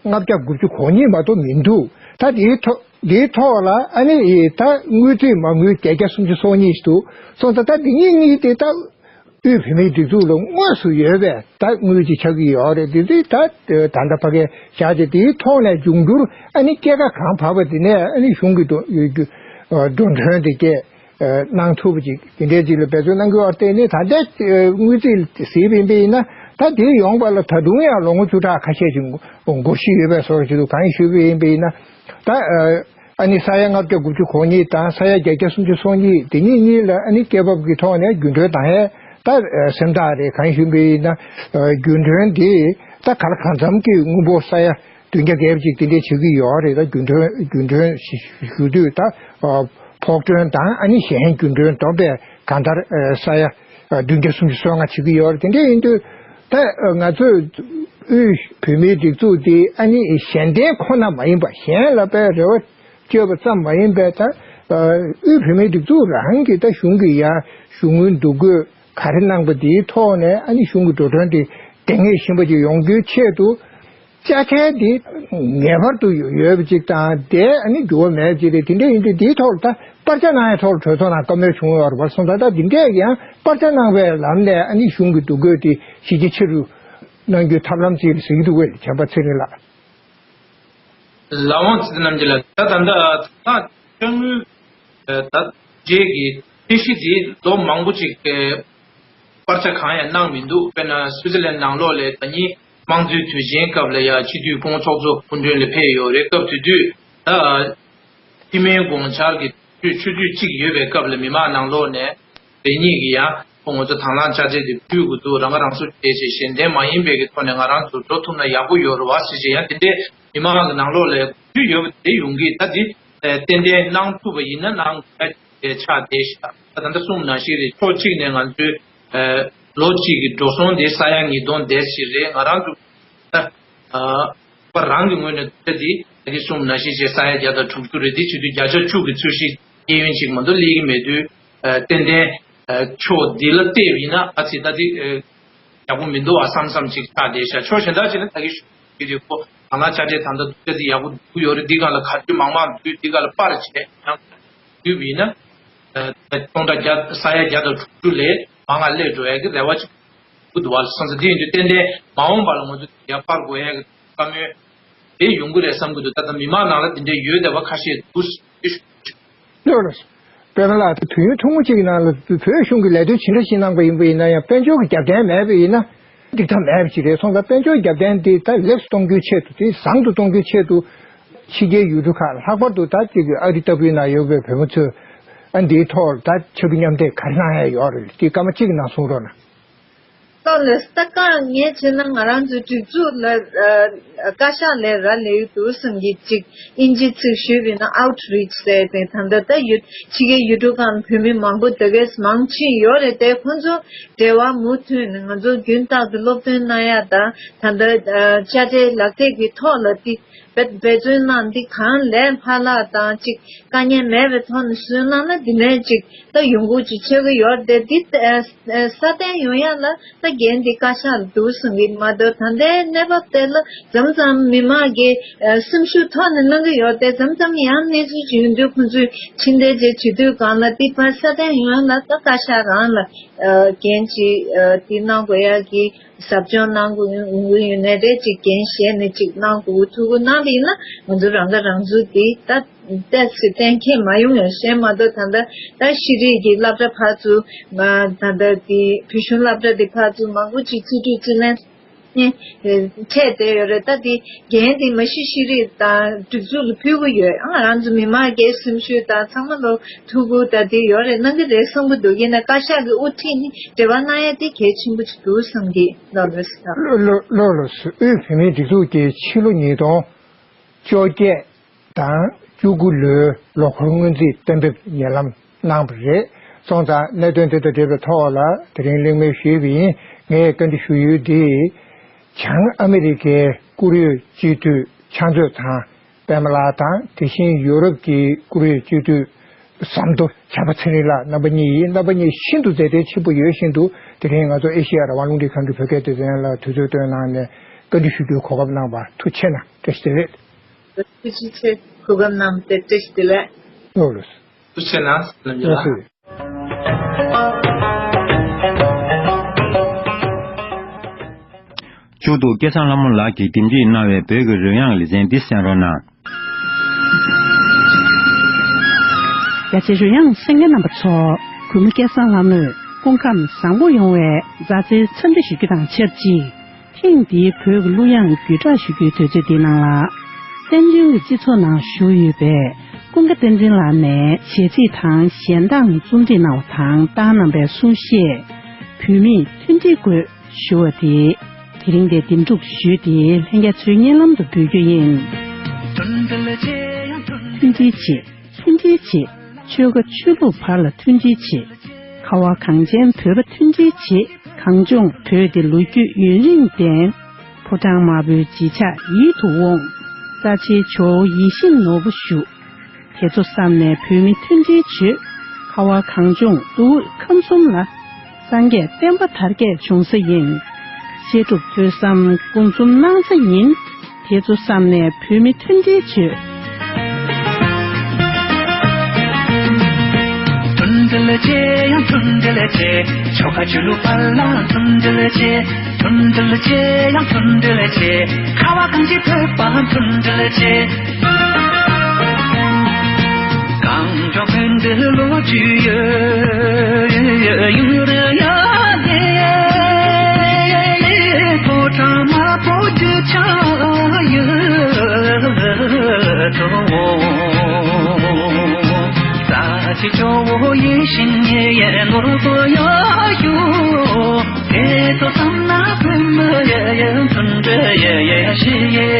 ལྔ་བརྒྱ་དགུ་བཅུ་གོ་གཉིས་མ་གཏོགས་མི་འདུག་ད་དེའི་ཐོག་དེའི་ཐོག་ལ་ཨ་ནི་ད་དངུལ་རྩིས་མ་དངུལ་བརྒྱད་བརྒྱ་སུམ་ཅུ་སོ་གཉིས་ཤིག་འདུག་སོང་ཙང་ད་འདི་གཉིས་གཉིས་དེ་ད་དབུས་བོད་མིའི་སྒྲིག་འཛུགས་ལ་དངོས་སུ་ཡོད་པའི་ད་དངུལ་ཅིག་ཆགས་ཀྱི་ཡོད་རེད། དེ་དུས་ད་ད་ལྟ་ཕ་གིར་བཞག་རྗེས་དེའི་ཐོག་ནས་འབྱུང་འགྱུར་ཨ་ནི་སྐྱེད་ཀ་གང་བབས་པ་དེ་ནས་ཨ་ནི་གཞུང་གི་འགྲོ་འགྲོ་གྲོན་དེ་སྐྱེད། གནང་ཐུབ་པ་ཅིག་དེ་འདྲའི་ཅིག་ལ་འབད་བརྩོན་གནང་གི་ཡོད་རེད། དེ་ནས་ད་ལྟའི་དངུལ་རྩིས་ཟེར་བ་ཡིན་པ་ཡིན་ན་ད་དེའི་ཡོང་འབབ་ལ་ད་དུང་ཡང་ལོ་ངོ་བཅུ་ཕྲག་ཁ་ཤས་ཅིག་འགོར་གཞི་ཡོད་པའི་བཟོ་འདྲ་ཅིག་འདུག་གང་ཡིན་ཞུས་པ་ཡིན་པ་ཡིན་ན་ད་ཨ་ནི་ས་ཡ་ལྔ་བརྒྱ་དགུ་བཅུ་གོ་གཉིས་དང་ས་ཡ་བརྒྱད་བརྒྱ་སུམ་ཅུ་སོ་གཉིས་དེ་གཉིས་གཉིས་ལ་ཨ་ནི་སྐྱེད་འབབ་ཀྱི་ཐོག་ནས་རྒྱུན་གྲོན་བཏང་ཡས་ད་སེམས་ཐག་རེད། གང་ཡིན་ཞུས་པ་ཡིན་ན་རྒྱུན་གྲོན་དེ་ད་ག་ལ་གང་འཚམ་གྱི་དངུལ་འབོར་ས་ཡ་བདུན་བརྒྱ་བརྒལ་བ་ཅིག་དེ་འདྲས་བྱེད་ཀྱི་ཡོད་རེད། ད་རྒྱུན་གྲོན་རྒྱུན་གྲོན་ཞུ་དུས་ད་ཕོགས་གྲོན་དང་ཨ་ནི་གཞན་རྒྱུན་གྲོན་བསྡོམས་པས་གང་ལྟར་ས་ཡ་བདུན་བརྒྱ་སུམ་ཅུ་སོ་ལྔ་བྱེད་ཀྱི་ཡོད་རེད། དེ་འདྲས་ཡིན་དུས་ད་ང་ཚོས་དབུས་བོད་མིའི་སྒྲིག་འཛུགས་འདི་ཨ་ནི་གཞན་བརྟེན་ཁོ་ན་མ་ཡིན་པ་གཞན་ལ་དཔེ་རེ་བ་བཅོལ་བ་ཙམ་མ་ཡིན་པའི་ད་དབུས་བོད་མིའི་སྒྲིག་འཛུགས་རང་གི་ད་གཞུང་གི་ཡ་གཞུང་དངུལ་འདུ་འགོད་ག་རེ་གནང་པ་དེའི་ཐོག་ནས་ཨ་ནི་གཞུང་གི་འགྲོ་གྲོན་དེ་ལྡང་ངེས་ཤིན་པ་ཅིག་ཡོང་རྒྱུའི་ཆེད་དུ། ཅ་ཆས་འདི་ངེས་པར་དུ་ཡོད་པ་ཅིག་དང་དེ་ཨ་ནི་འགྱུར་བ་མེད་པ་ཅིག་རེད། དེ་འདྲ་ཡིན་དུས་འདིའི་ཐོག་ལ་ད་པར་ཆ་གནང་ཡའི་ཐོག་ལ་གྲོས་ཚོགས་ནང་བཀའ་མོལ་བྱུང་ཡོད་རེད་པ། སོང་ཙང་ད་འདི་འདྲས་ཡང་པར་ཆ་གནང་བའི་ལམ་ནས་ཨ་ནི་གཞུང་གི་འདུ་འགོད་དེ་གཞི་རྒྱ་ཆེ་རུ་གནང་རྒྱུའི་ཐབས་ལམ་ཅིག་ལ་ཟེར་གྱི་འདུག་བས་བྱམས་པ་ཚེ་རིང་ལགས། ལགས་འོང་ཚེ་རིང་རྣམ་རྒྱལ་ལགས། ད་ད་ལྟ་ད་ལྟ་ནུས་ད་རྗེས་ཀྱི་ཚད་གཞི་དེ་ལོ་མང་པོ་ཅིག་གི་པར་ཆ་གང་ཡང་གནང་མི་འདུག་དཔེར་ན་སུའི་ཙི་ལན་ནང་ལོགས་ལ་ད་ནི་དམངས་གཙོའི་དུས་ཆེན་སྐབས་ལ་ཡ་སྤྱི་འཐུས་སྐུ་ངོ་ཚོགས་གཙོ་སྐུ་མགྲོན་ལ་ཕེབས་ཡོད་རེད། སྐབས་དེ་དུས་ད་སྤྱི་མོས་དགོངས་འཆར་གྱི་ཆུ་ཚོད་གཅིག་ཡོད་པའི་སྐབས་ལ་མི་མང་ནང་ལོགས་ནས་རེ་གཉིས་ཀྱིས་ཡང་ཁོ་ང་ཚོ་དང་བླངས་དཔྱ་ཁྲལ་དེ་ཕུལ་དགོས་འདུག་རང་ཁ་རང་གསོ་བྱས་བྱས་གཞན་བརྟེན་མ་ཡིན་པའི་གི་ཐོག་ནས་ང་རང་ཚོ་འགྲོ་ཐུབ་ན་ཡག་པོ་ཡོད་རེད་བ་ཟེར་བྱས་ཡང་དེ་འདྲའི་མི་མང་གི་ནང་ལོགས་ལ་གུས་ཡོད་པ་དེ་ཡོང་གི་ད་དེ་ཏན་ཏན་གནང་ཐུབ་པ་ཡིན་ན་གནང་དགོས་ཆགས་བསྡད་ཤག་ད་ད་ལྟ་གསུངས་ནང་བཞིན་རེད། ཕྱོགས་གཅིག་ནས་ང་ཚོའི་ལོ་གཅིག་གི་འགྲོ་སོང་དེ་ས་ཡ་ཉིས་སྟོང་དེ་ཞིག་རེད། ང་རང་ཚོ་ད་པ་རང་གི་ངོས་ནས་ད་དེ་ད་གི་གསུངས་ནང་བཞིན་བྱས་ས་ཡ་བརྒྱ་དང་དྲུག་ཅུ་རེད། དེ་བྱེད་དུས་བརྒྱ་ཆ་བཅུ་གི་ཚོད་གཞི་སྐྱེ་ཡུན་ཅིག་མ་གཏོགས་སླེབས་ཀྱི་མེད་དུས་ཏན་ཏན་ཕྱོགས་འདི་ལ་བལྟས་པ་ཡིན་ན་ཨ་ཙི་ད་དེ་ཡག་པོ་མི་འདུག་ཨ་བསམ་བསམ་ཅིག་ཆགས་བསྡད་ཤག་ཕྱོགས་གཞན་དག་ཅིག་ནས་ད་གི་ཞུ་གི་རེད། ཁོ་དང་བླངས་དཔྱ་ཁྲལ་ད་ལྟ་འདུག་ཅེས་ཡག་པོ་འདུག་ཡོད་རེད། འདི་སྒང་ལ་ག་ཚོད་མང་མང་འདུག་འདི་སྒང་ལ་པར་བྱས་ཡང་འདུག་ཡིན་ན་སྟོང་ཕྲག་བརྒྱ་ས་ཡ་བརྒྱ་དང་དྲུག་ཅུ་ལས་མང་བ་སླེབས་འགྲོ་ཡག་གི་རེ་བ་ཅིག་འདུག་བ་ལ་སོང་ཙང་འདི་ཡིན་དུས་ཏན་ཏན་མ་འོངས་པ་ལ་ང་ཚོ་ཡར་སྤར་དགོས་ཡག་གི་བཀའ་མོལ་དེ་ཡོང་གི་རེད་བསམ་གི་འདུག་ད་ལྟ་མི་མང་ནང་ལ་འདི་འདྲའི་ཡོད་བསྡད་པ་ཁ་ཤས་འདུག་ཟེར་ཞུ། ལགས་རེད། དཔེར་ན་ལགས་དུས་ཡུན་ཐུང་ངུ་གཅིག་གི་ནང་ལ་བོད་གཞུང་གི་ལས་དོན་ཇི་འདྲ་ཞིག་གནང་པ་ཡིན་པ་ཡིན་ན་ཡང་དཔལ་འབྱོར་གྱི་རྒྱབ་རྟེན་མེད་པ་ཡིན་ན་འགྲིག་ཐབས་མེད་པ་ཞིག་རེད། སོང་ཙང་དཔལ་འབྱོར་རྒྱབ་རྟེན་འདི་ད་ལེགས་སུ་གཏོང་རྒྱུའི་ཆེད་དུ་དེ་བཟང་དུ་གཏོང་རྒྱུའི་ཆེད་དུ་ཕྱི་རྒྱལ་ཡུལ་གྲུ་ཁག་ལྷག་པར་དུ་ད་ཅིག་གི་ཨ་རི་ལྟ་བུའི་ནང་ཡོད་པའི་བོད་མི་ཚོས་ཨ་འདིའི་ཐོག་ད་ཕྱག་མཉམ་འདེགས་ག་རེ་གནང་ཡ་ཡོད་རེད། དེ་སྐར་མ་གཅིག་གི་ནང་གསུང་རོགས་གནང་། ལྟོ་ལས་ལྟ་གང་ངས་བྱས་ན་ང་རང་ཚོའི་སྒྲིག་འཛུགས་ལ་ཨ་བཀའ་ཤག་ལས་རག་ལས་ཡོད་འདུག་བསམ་གྱི་ཅིག་ཨིན་ཇི་ཚིག་ཞུས་པ་ཡིན་ན་outreach་ཟེར་ཏེ་ད་ལྟ་ད་ཡུ་ཕྱི་རྒྱལ་ཡུལ་གྲུ་ཁག་ནས་བོད་མི་མང་པོ་ད་གས་མང་ཕྱིན་ཡོད་རེད་དེ་ཁོང་ཚོ་འབྲེལ་བ་མུ་མཐུད་ནས་ང་ཚོ་རྒྱུན་ལྟར་དུ་སློབ་སྟོན་གནང་ཡ་དང་ད་ལྟ་ཨ་དཔྱ་ཁྲལ་ལག་དེབ་ཀྱི་ཐོག་ལ་དེ། འབད་བརྩོན་གནང་འདི་གང་ལས་ཕར་ལ་དང་ཅིག་དཀའ་ངལ་མེད་པའི་ཐོག་ནས་བཟོས་གནང་ན་འདི་ནས་ཅིག་ད་ཡོང་སྒོ་ཅིག་ཆོད་ཀྱི་ཡོད་རེད་དེ་འདི་ཨ་ཨ་སྲ་བརྟན་ཡོང་ཡ་ལ་ད་འགན་འདི་བཀའ་ཤག་ལ་འདུག་གསུང་གི་མ་གཏོགས་ད་ལྟའི་གནས་བབ་དེ་ལ་མཚམས་མཚམས་མི་མང་གི་ཨ་སེམས་ཤུགས་ཐོག་ནས་གནང་གི་ཡོད་དེ་མཚམས་མཚམས་ཡང་གནས་ཚུལ་ཅིག་ཡོང་དུས་ཁོང་ཚོས་ཕྱི་འཐེན་ཅིག་བྱེད་དུས་གང་ལ་འདི་ཕར་སྲ་བརྟན་ཡོང་ཡ་ལ་ད་བཀའ་ཤག་རང་ལ་ཨ་འགན་ཅིག་ཨ་འདི་གནང་དགོས་ཡ་གི་ཟབ་སྦྱོང་གནང་དགོས་ཡོང་གི་ཡོད་ནའི་རེད་ཅིག་འགན་བཞེས་ནས་ཅིག་གནང་དགོས་ཐུགས་ཁུར་གནང་བ་ཡིན་ན་ང་ཚོ་རང་ཁ་རང་གསོ་འདི་ད་ཏོག་ཙམ་གཏན་འཁེལ་མ་ཡོང་ཡང་ཤེས་མ་གཏོགས་ད་ལྟ་ད་ཤེས་རིག་གི་སློབ་གྲྭ་ཕར་ཚུར་ང་ད་ལྟ་འདི་བོད་གཞུང་སློབ་གྲྭ་འདི་ཕར་ཚུར་མང་པོ་ཅིག་རྩིས་སྤྲོད་རྩིས་ལེན་ནས་འཕྲད་བསྡད་ཡོད་རེད། ད་འདི་འགན་འདི་མ་གཞི་ཤེས་རིག་དང་སྒྲིག་འཛུགས་ལ་ཕུལ་གི་ཡོད། ཨ་ང་རང་ཚོ་མི་མང་སྒེར་སེམས་ཤུགས་དང་ཚང་མ་ལོ་ཐུགས་ཁུར་ད་དེ་ཡོད་རེད་གནང་གི་རེད་བསམ་གི་འདུག་ཡིན་ན་བཀའ་ཤག་གི་དབུ་ཁྲིད་ནི་འབྲེལ་བ་གནང་ཡ་དེ་གལ་ཆེན་པོ་ཅིག་འདུག་བསམ་གི་ལགས་ལགས་སོ། ལགས་ལགས་ལགས་སོ། དབུས་བོད་མིའི་སྒྲིག་འཛུགས་ཀྱིས་ཕྱི་ལོ་ཉིས་སྟོང་བཅོ་བརྒྱད་དང་བཅུ་དགུ་ལོའི་ལོ་འཁོར་སྔོན་རྩིས་གཏན་འབེབས་ཉེ་ལམ་གནང་བ་རེད། སོང་ཙང་གནད་དོན་དེ་དང་འབྲེལ་བའི་ཐོག་ལ་དེ་རིང་གླེང་མོལ་ཞུས་པ་ཡིན། ངས་བཀའ་འདྲི་ཞུ་ཡུལ་འདི་བྱང་ཨ་མི་རི་ཀའི་བཀུར་འོས་སྤྱི་འཐུས་ཕྱག་མཛོད་ཚང་པད་མ་ལགས་དང་དེ་བཞིན་ཡོ་རོབ་ཀྱི་བཀུར་འོས་སྤྱི་འཐུས་ཟམ་མདོ་བྱམས་པ་ཚེ་རིང་ལགས་རྣམ་པ་གཉིས་ཡིན། རྣམ་པ་གཉིས་ཤིན་ཏུ་མཛའ་བརྩེ་ཆེན་པོ་ཡོད་བཞིན་དུ་དེ་རིང་ང་ཚོ་ཨེ་ཤེ་ཡ་རང་དབང་རླུང་འཕྲིན་ཁང་གི་བོད་སྐད་སྡེ་ཚན་ལ་དུས་ཚོད་བཏོན་གནང་ནས་བཀའ་འདྲི་ཞུ་རྒྱུའི་གོ་སྐབས་གནང་བར་ཐུགས་རྗེ་ཆེ་གནང་། བཀྲ་ཤིས་བདེ་ལེགས། ཐུགས་རྗེ་ཆེ། གོ་སྐབས་གནང་བར་བཀྲ་ཤིས་བདེ་ལེགས། ལགས་ལགས། ཐུགས་རྗེ་གནང་། ལགས་སོ། མཇུག་ཏུ་སྐལ་བཟང་ལྷ་མོ་ལགས་ཀྱིས་འདེམས་སྒྲིག་གནང་བའི་བོད་ཀྱི་རོལ་དབྱངས་ལེ་ཚན་འདི་གསན་རོགས་གནང་། རྒྱ་ཆེའི་རོལ་དབྱངས་གསན་མཁན་རྣམ་པ་ཚོ། གུས་མོ་སྐལ་བཟང་ལྷ་མོས་སྐུ་ཁམས་བཟང་པོ་ཡོང་བའི་མཛའ་བརྩེའི་འཚམས་འདྲི་ཞུ་རྒྱུ་དང་ཆབས་ཅིག་ཐེངས་འདིའི་བོད་ཀྱི་གླུ་དབྱངས་བརྒྱུད་བསྒྲགས་ཞུ་རྒྱུའི་དུས་ཚོད་འདིའི་ནང་ལ། བཙན་བྱོལ་གྱི་སྤྱི་ཚོགས་ནང་བཞུགས་ཡོད་པའི་ཀུན་དགའ་བསྟན་འཛིན་ལགས་ནས་བྱས་རྗེས་དང་གཞན་དང་རྩོམ་སྒྲིག་གནང་བ་དང་བཏང་གནང་བའི་གསུང་བཤད། བོད་མིས་མཐུན་སྒྲིལ་དགོས་ཞུ་བ་དེ། དེ་རིང་འདིར་འདེམས་སྒྲུག་ཞུས་ཏེ་ལྷན་རྒྱས་ཚོའི་སྙན་ལམ་དུ་འབུལ་རྒྱུ་ཡིན། མཐུན་སྒྲིལ་བྱེད། མཐུན་སྒྲིལ་བྱེད། ཆོལ་ཁ་ཆོས་ལུགས་བར་ལ་མཐུན་སྒྲིལ་བྱེད། ཁ་བ་གངས་ཅན་བོད་པ་མཐུན་སྒྲིལ་བྱེད། གངས་ལྗོངས་བོད་འདི་ལོ་རྒྱུས་ཡུན་རིང་ལྡན། ཕོ་བྲང་དམར་པོའི་བརྗིད་ཆགས་ཡིད་དུ་འོང་། རྩ་ཆེའི་ཇོ་བོ་ཡིད་བཞིན་ནོར་བུ་བཞུགས། དེ་ཚོ་བསམ་ནས་བོད་མི་མཐུན་སྒྲིལ་བྱོས། ཁ་བ་གངས་ལྗོངས་མདོ་དབུས་ཁམས་གསུམ་ལ། སངས་རྒྱས་བསྟན་པ་དར་རྒྱས་འབྱུང་ས་ཡིན། བཤད་སྒྲུབ་ཐོས་བསམ་སྒོམ་གསུམ་གནང་ས་ཡིན། དེ་ཚོ་བསམ་ནས་བོད་མི་མཐུན་སྒྲིལ་བྱོས། མཐུན་སྒྲིལ་བྱེད་ཡང་མཐུན་སྒྲིལ་བྱེད། ཆོལ་ཁ་ཆོས་ལུགས་བར་ལ་མཐུན་སྒྲིལ་བྱེད། མཐུན་སྒྲིལ་བྱེད་ཡང་མཐུན་སྒྲིལ་བྱེད། ཁ་བ་གངས་ཅན་བོད་པ་མཐུན་སྒྲིལ་བྱེད། གངས་ལྗོངས་ཀུན་ཏུ་ལོ་རྒྱུས་ཡོད། ཡུན་རིང་ཡ་དེ། ཕོ་བྲང་དམར་པོ་རྒྱུད་ཆགས་ཡོད་དོ། རྩ་ཆེ་ཇོ་བོ་ཡིད་བཞིན་ནོར་བུ་ཡོད་ཡོད། དེ་ཚོ་བསམ་ན་བོད་མི་ཡི་མཐུན་སྒྲིལ་ཡི་ཡི་ཞིག་ཡི།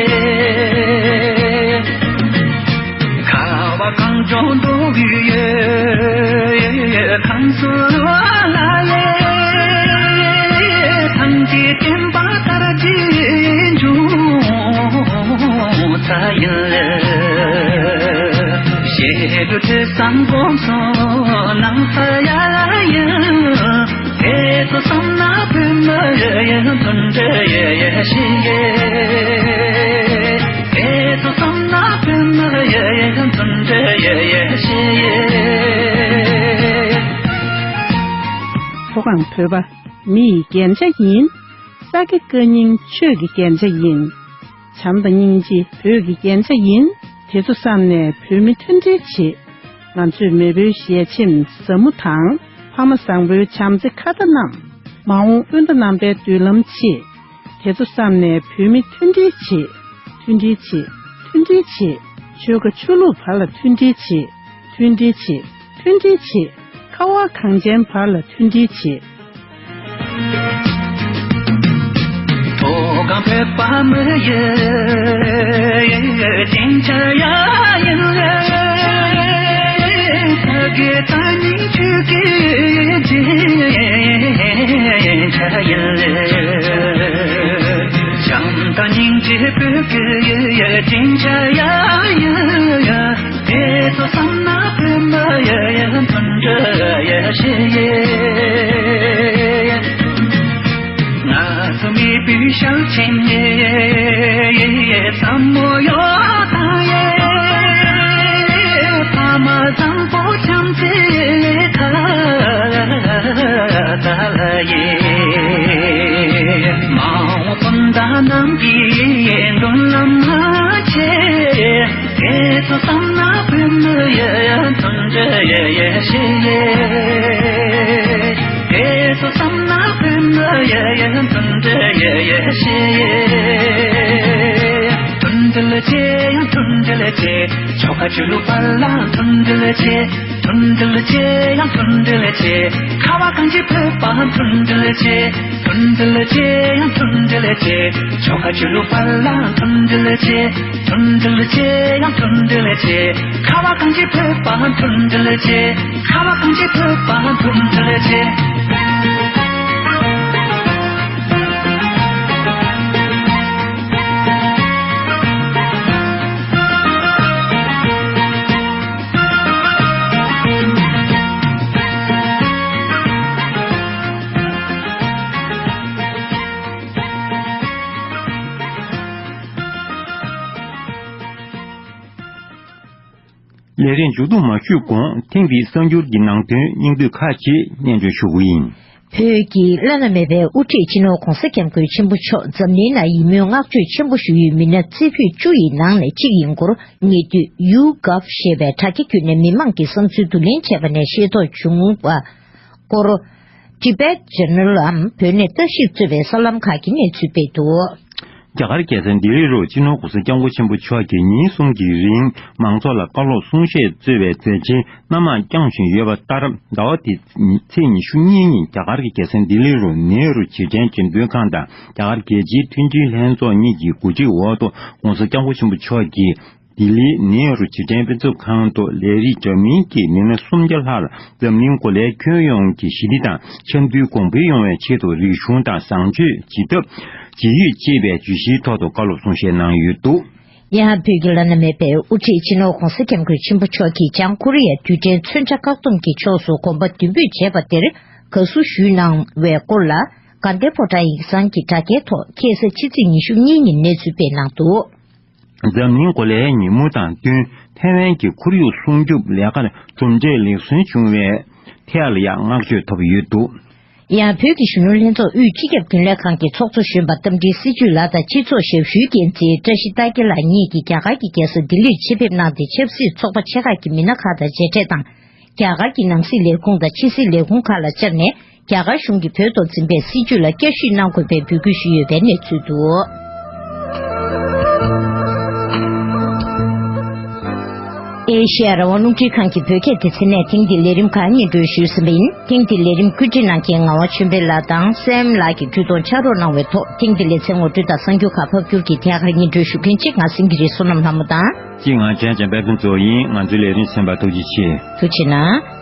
ཁ་བ་གངས་ལྗོངས་མདོ་དབུས་ཡི་ཁམས་གསུམ་ལ་ཡི། ཐམས་ཅད་བསྟན་པ་དར་རྒྱས་འབྱུང་ས་ཡིན། བཤད་སྒྲུབ་ཐོས་བསམ་སྒོམ་གསུམ་གནང་ས་ཡ་ཡིན། དེ་ཚོ་བསམ་ན་བོད་མི་ཡི་མཐུན་སྒྲིལ་ཡི་ཞིག་ཡི། དེ་ཚོ་བསམ་ན་བོད་མི་ཡི་མཐུན་སྒྲིལ་ཡི་ཞིག་ཡི། མཐོ་སྒང་བོད་པ་མི་ཡི་རྒྱན་ཆ་ཡིན། ས་དགེ་བཀའ་རྙིང་ཆོས་ཀྱི་རྒྱན་ཆ་ཡིན། བྱམས་དང་སྙིང་རྗེ་བོད་ཀྱི་རྒྱན་ཆ་ཡིན། དེ་ཚོ་བསམ་ནས་བོད་མི་མཐུན་སྒྲིལ་བྱེད། ང་ཚོས་མེས་པོའི་ཞལ་ཆེམས་ཟབ་མོ་དང་། ཕ་མ་བཟང་པོའི་བྱམས་བརྩེ་ཁ་བརྡ་རྣམས། མ་འོངས་སྤུན་ཟླ་རྣམ་པའི་མདུན་ལམ་ཆེད། དེ་ཚོ་བསམ་ནས་བོད་མི་མཐུན་སྒྲིལ་བྱེད། མཐུན་སྒྲིལ་བྱེད། མཐུན་སྒྲིལ་བྱེད། ཆོལ་ཁ་ཆོས་ལུགས་བར་ལ་མཐུན་སྒྲིལ་བྱེད། མཐུན་སྒྲིལ་བྱེད། མཐུན་སྒྲིལ་བྱེད། ཁ་བ་གངས་ཅན་བར་ལ་མཐུན་སྒྲིལ་བྱེད། གང་ཕེབས་པ་མི་ཡི་སྦྱིན་ཆ་ཡ་ཡིན་ལ། ད་གི་ད་ནི་ཆུ་གི་སྦྱིན་ཆ་ཡིན་ལ། བྱམས་དང་སྙིང་རྗེ་བོད་ཀྱི་སྦྱིན་ཆ་ཡ་ཡིན་ལ། དེ་ཚོ་བསམ་ན་བུ་མོ་ཡ་ཡ་མཐུན་སྒྲིལ་ཡ་ཞེས། ང་ཚོ་མི་བུ་ཞལ་ཆེམ་ཡེ། བསམ་མོ་ཡོད་དང་ཡེ། ཕ་མ་བཟང་པོ་བྱམས་བརྩེ་ཁ་ཏ་ལ་ཡེ། མ་འོངས་སྤུན་ཟླ་རྣམས་ཀྱི་མདུན་ལམ་མ་ཆད། དེ་ཚོ་བསམ་ན་བུ་མོ་ཡ་ཡ་མཐུན་སྒྲིལ་ཡ་ཡ་ཞེས། དེ་ཚོ་བསམ་ན་བུ་མོ་ཡ་ཡ་མཐུན་སྒྲིལ་ཡ་ཡ་ཞེས། མཐུན་སྒྲིལ་བྱེད་ཡང་མཐུན་སྒྲིལ་བྱེད། ཆོལ་ཁ་ཆོས་ལུགས་བར་ལ་མཐུན་སྒྲིལ་བྱེད། མཐུན་སྒྲིལ་བྱེད་ཡང་མཐུན་སྒྲིལ་བྱེད། ཁ་བ་གངས་ཅན་བོད་པ་མཐུན་སྒྲིལ་བྱེད། མཐུན་སྒྲིལ་བྱེད་ཡང་མཐུན་སྒྲིལ་བྱེད། ཆོལ་ཁ་ཆོས་ལུགས་བར་ལ་མཐུན་སྒྲིལ་བྱེད། མཐུན་སྒྲིལ་བྱེད་ཡང་མཐུན་སྒྲིལ་བྱེད། ཁ་བ་གངས་ཅན་བོད་པ་མཐུན་སྒྲིལ་བྱེད། ཁ་བ་གངས་ཅན་བོད་པ་མཐུན་སྒྲིལ་བྱེད། ལས་རིམ་མཇུག་བསྡོམས་མ་ཞུས་གོང་ཐེངས་འདིའི་གསར་འགྱུར་གྱི་ནང་དོན་སྙིང་བསྡུས་ཁག་ཅིག་སྙན་སྒྲོན་ཞུ་གི་ཡིན། བོད་ཀྱི་བླ་ན་མེད་པའི་དབུ་ཁྲིད་སྤྱི་ནོར་༧གོང་ས་༧སྐྱབས་མགོན་ཆེན་པོ་མཆོག་འཛམ་གླིང་ལ་ཡིད་སྨོན་བསྔགས་བརྗོད་ཆེན་པོ་ཞུ་ཡུལ་མི་སྣ་རྩེ་ཕུད་བཅུ་ཡི་ནང་ནས་གཅིག་ཡིན་སྐོར་ཉེ་དུས་YouGov་ཞེས་པའི་དྲ་རྒྱ་བརྒྱུད་ནས་མི་མང་གི་བསམ་ཚུལ་བསྡུ་ལེན་བྱས་པ་ནས་ཤེས་རྟོགས་བྱུང་བ་སྐོར། Tibet Journal་འམ་བོད་གནས་བརྟག་ཞིབ་གཙོས་པའི་གསར་ལམ་ཁག་གིས་གནས་ཚུལ་སྤེལ་འདུག། རྒྱ་གར་རྒྱལ་ས་ལྡི་ལི་རུ་སྤྱི་ནོར་༧གོང་ས་༧སྐྱབས་མགོན་ཆེན་པོ་མཆོག་གིས་ཉིན་གསུམ་གྱི་རིང་མང་ཚོགས་ལ་བཀའ་སློབ་གསུང་བཤད་གཙོས་པའི་མཛད་འཕྲིན་སྣ་མང་བསྐྱངས་བཞིན་ཡོད་པ་ལྟར། ཟླ་བ་འདིའི་ཚེས་ཉི་ཤུ་གཉིས་ཉིན་རྒྱ་གར་གྱི་རྒྱལ་ས་ལྡི་ལི་རུ་ནེ་རུ་བྱེད་འཕྲིན་འགྲེམས་སྟོན་ཁང་དང་རྒྱ་གར་རྒྱལ་སྤྱིའི་མཐུན་སྒྲིལ་ལྷན་ཚོགས་གཉིས་ཀྱི་གོ་སྒྲིག་འོག་ཏུ་༧གོང་ས་༧སྐྱབས་མགོན་ཆེན་པོ་མཆོག་གིས། ལྡི་ལིའི་ནེ་རུ་བྱེད་འཕྲིན་དཔེ་མཛོད་ཁང་དུ་ལས་རིགས་འདྲ་མིན་གྱི་མི་སྣ་སུམ་བརྒྱ་ལྷག་ལ་འཛམ་གླིང་འགོ་ལས་ཁྱོན་ཡོངས་ཀྱི་ཞི་བདེ་དང་འཆམ་མཐུན་གོང་འཕེལ་ཡོང་བའི་ཆེད་དུ་རིག་གཞུང་དང་བཟང་སྤྱོད་བྱེད་ཐབས་ཇི་ཡོད་ཅེས་པའི་བརྗོད་གཞིའི་ཐོག་ཏུ་བཀའ་སློབ་གསུང་བཤད་གནང་ཡོད་འདུག། ཡང་བོད་ཀྱི་བླ་ན་མེད་པའི་དབུ་ཁྲིད་སྤྱི་ནོར་༧གོང་ས་༧སྐྱབས་མགོན་ཆེན་པོ་མཆོག་གིས་བྱང་ཀོ་རི་ཡའི་རྡུལ་ཕྲན་མཚོན་ཆ་བཀག་སྡོམ་གྱི་ཕྱོགས་སུ་གོམ་པ་མདུན་སྤོས་བྱས་པ་དེར་དགའ་བསུ་ཞུས་གནང་བའི་སྐོར་ལ། དགའ་ལྡན་ཕོ་བྲང་ཡིག་ཚང་གི་དྲ་རྒྱའི་ཐོག་ཁ་སང་ཕྱི་ཚེས་ཉི་ཤུ་གཉིས་ཉིན་གནས་ཚུལ་སྤེལ་གནང་འདུག། འཛམ་གླིང་འགོ་ལས་ཉིན་མོ་དང་བསྟུན་ཐའེ་ཝན་གྱི་ཁོར་ཡུག་སྲུང་སྐྱོབ་ལས་ཀར་གྲུབ་འབྲས་ལེགས་སོན་བྱུང་བའི་ཐད་ལ་ཡང་བསྔགས་བརྗོད་ཐོབ་ཡོད་འདུག། ཡང་བོད་ཀྱི་གཞོན་ནུ་ལྷན་ཚོགས་དབུས་སྤྱི་ཁྱབ་རྒྱུན་ལས་ཁང་གི་ཚོགས་གཙོ་གཞོན་པ་རྟ་མགྲིན་སྲིད་བྱུས་ལགས་དང་སྤྱི་ཚོགས་ཞབས་ཞུའི་འགན་འཛིན་བཀྲ་ཤིས་རྟ་རྒྱལ་ལགས་གཉིས་ཀྱིས་རྒྱ་གར་གྱི་རྒྱལ་ས་ལྡི་ལིར་ཆེད་ཕེབས་གནང་སྟེ། ཆབ་སྲིད་ཚོགས་པ་ཆེ་ཁག་གི་མི་སྣ་ཁག་དང་མཇལ་འཕྲད་དང་། རྒྱ་གར་གྱི་ནང་སྲིད་ལས་ཁུངས་དང་ཕྱི་སྲིད་ལས་ཁུངས་ཁག་ལ་བཅར་ནས། རྒྱ་གར་གཞུང་གིས་བོད་ཐོག་འཛིན་པའི་སྲིད་བྱུས་ལ་བསྐྱར་ཞིབ་གནང་དགོས་པའི་འབོད་སྐུལ་ཞུས་ཡོད་པའི་གནས་ཚུལ་འདུག། ཨེ་ཤེ་ཡ་རང་དབང་རླུང་འཕྲིན་ཁང་གི་བོད་སྐད་སྡེ་ཚན་ནས་ཐེངས་འདིའི་ལས་རིམ་ཁག་སྙན་སྒྲོན་ཞུས་ཟིན་པ་ཡིན། ཐེངས་འདིའི་ལས་རིམ་བཀོད་སྒྲིག་གནང་མཁན་ངག་དབང་ཆོས་འཕེལ་ལགས་དང་སྲས་མོ་ལགས་ཀྱིས་འཕྲུལ་གཏོང་ཕྱག་རོགས་གནང་བའི་ཐོག་ཐེངས་འདིའི་ལེ་ཚན་ངོ་སྤྲོད་དང་གསར་འགྱུར་ཁག་ཕབ་སྒྱུར་གྱིས་ཐད་ཀར་སྙན་སྒྲོན་ཞུ་མཁན་གཅིག་ང་སེང་གེ་རི་བསོད་ནམས་ལྷ་མོ་དང་། གཅིག་ང་ལྗང་ལྗང་དཔལ་ཕུན་ཚོགས་ཡིན། ང་ཚོའི་ལས་རིམ་གསན་པར་ཐུགས་རྗེ་ཆེ། ཐུགས་རྗེ་གནང་།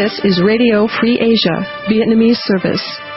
This is Radio Free Asia, Vietnamese service.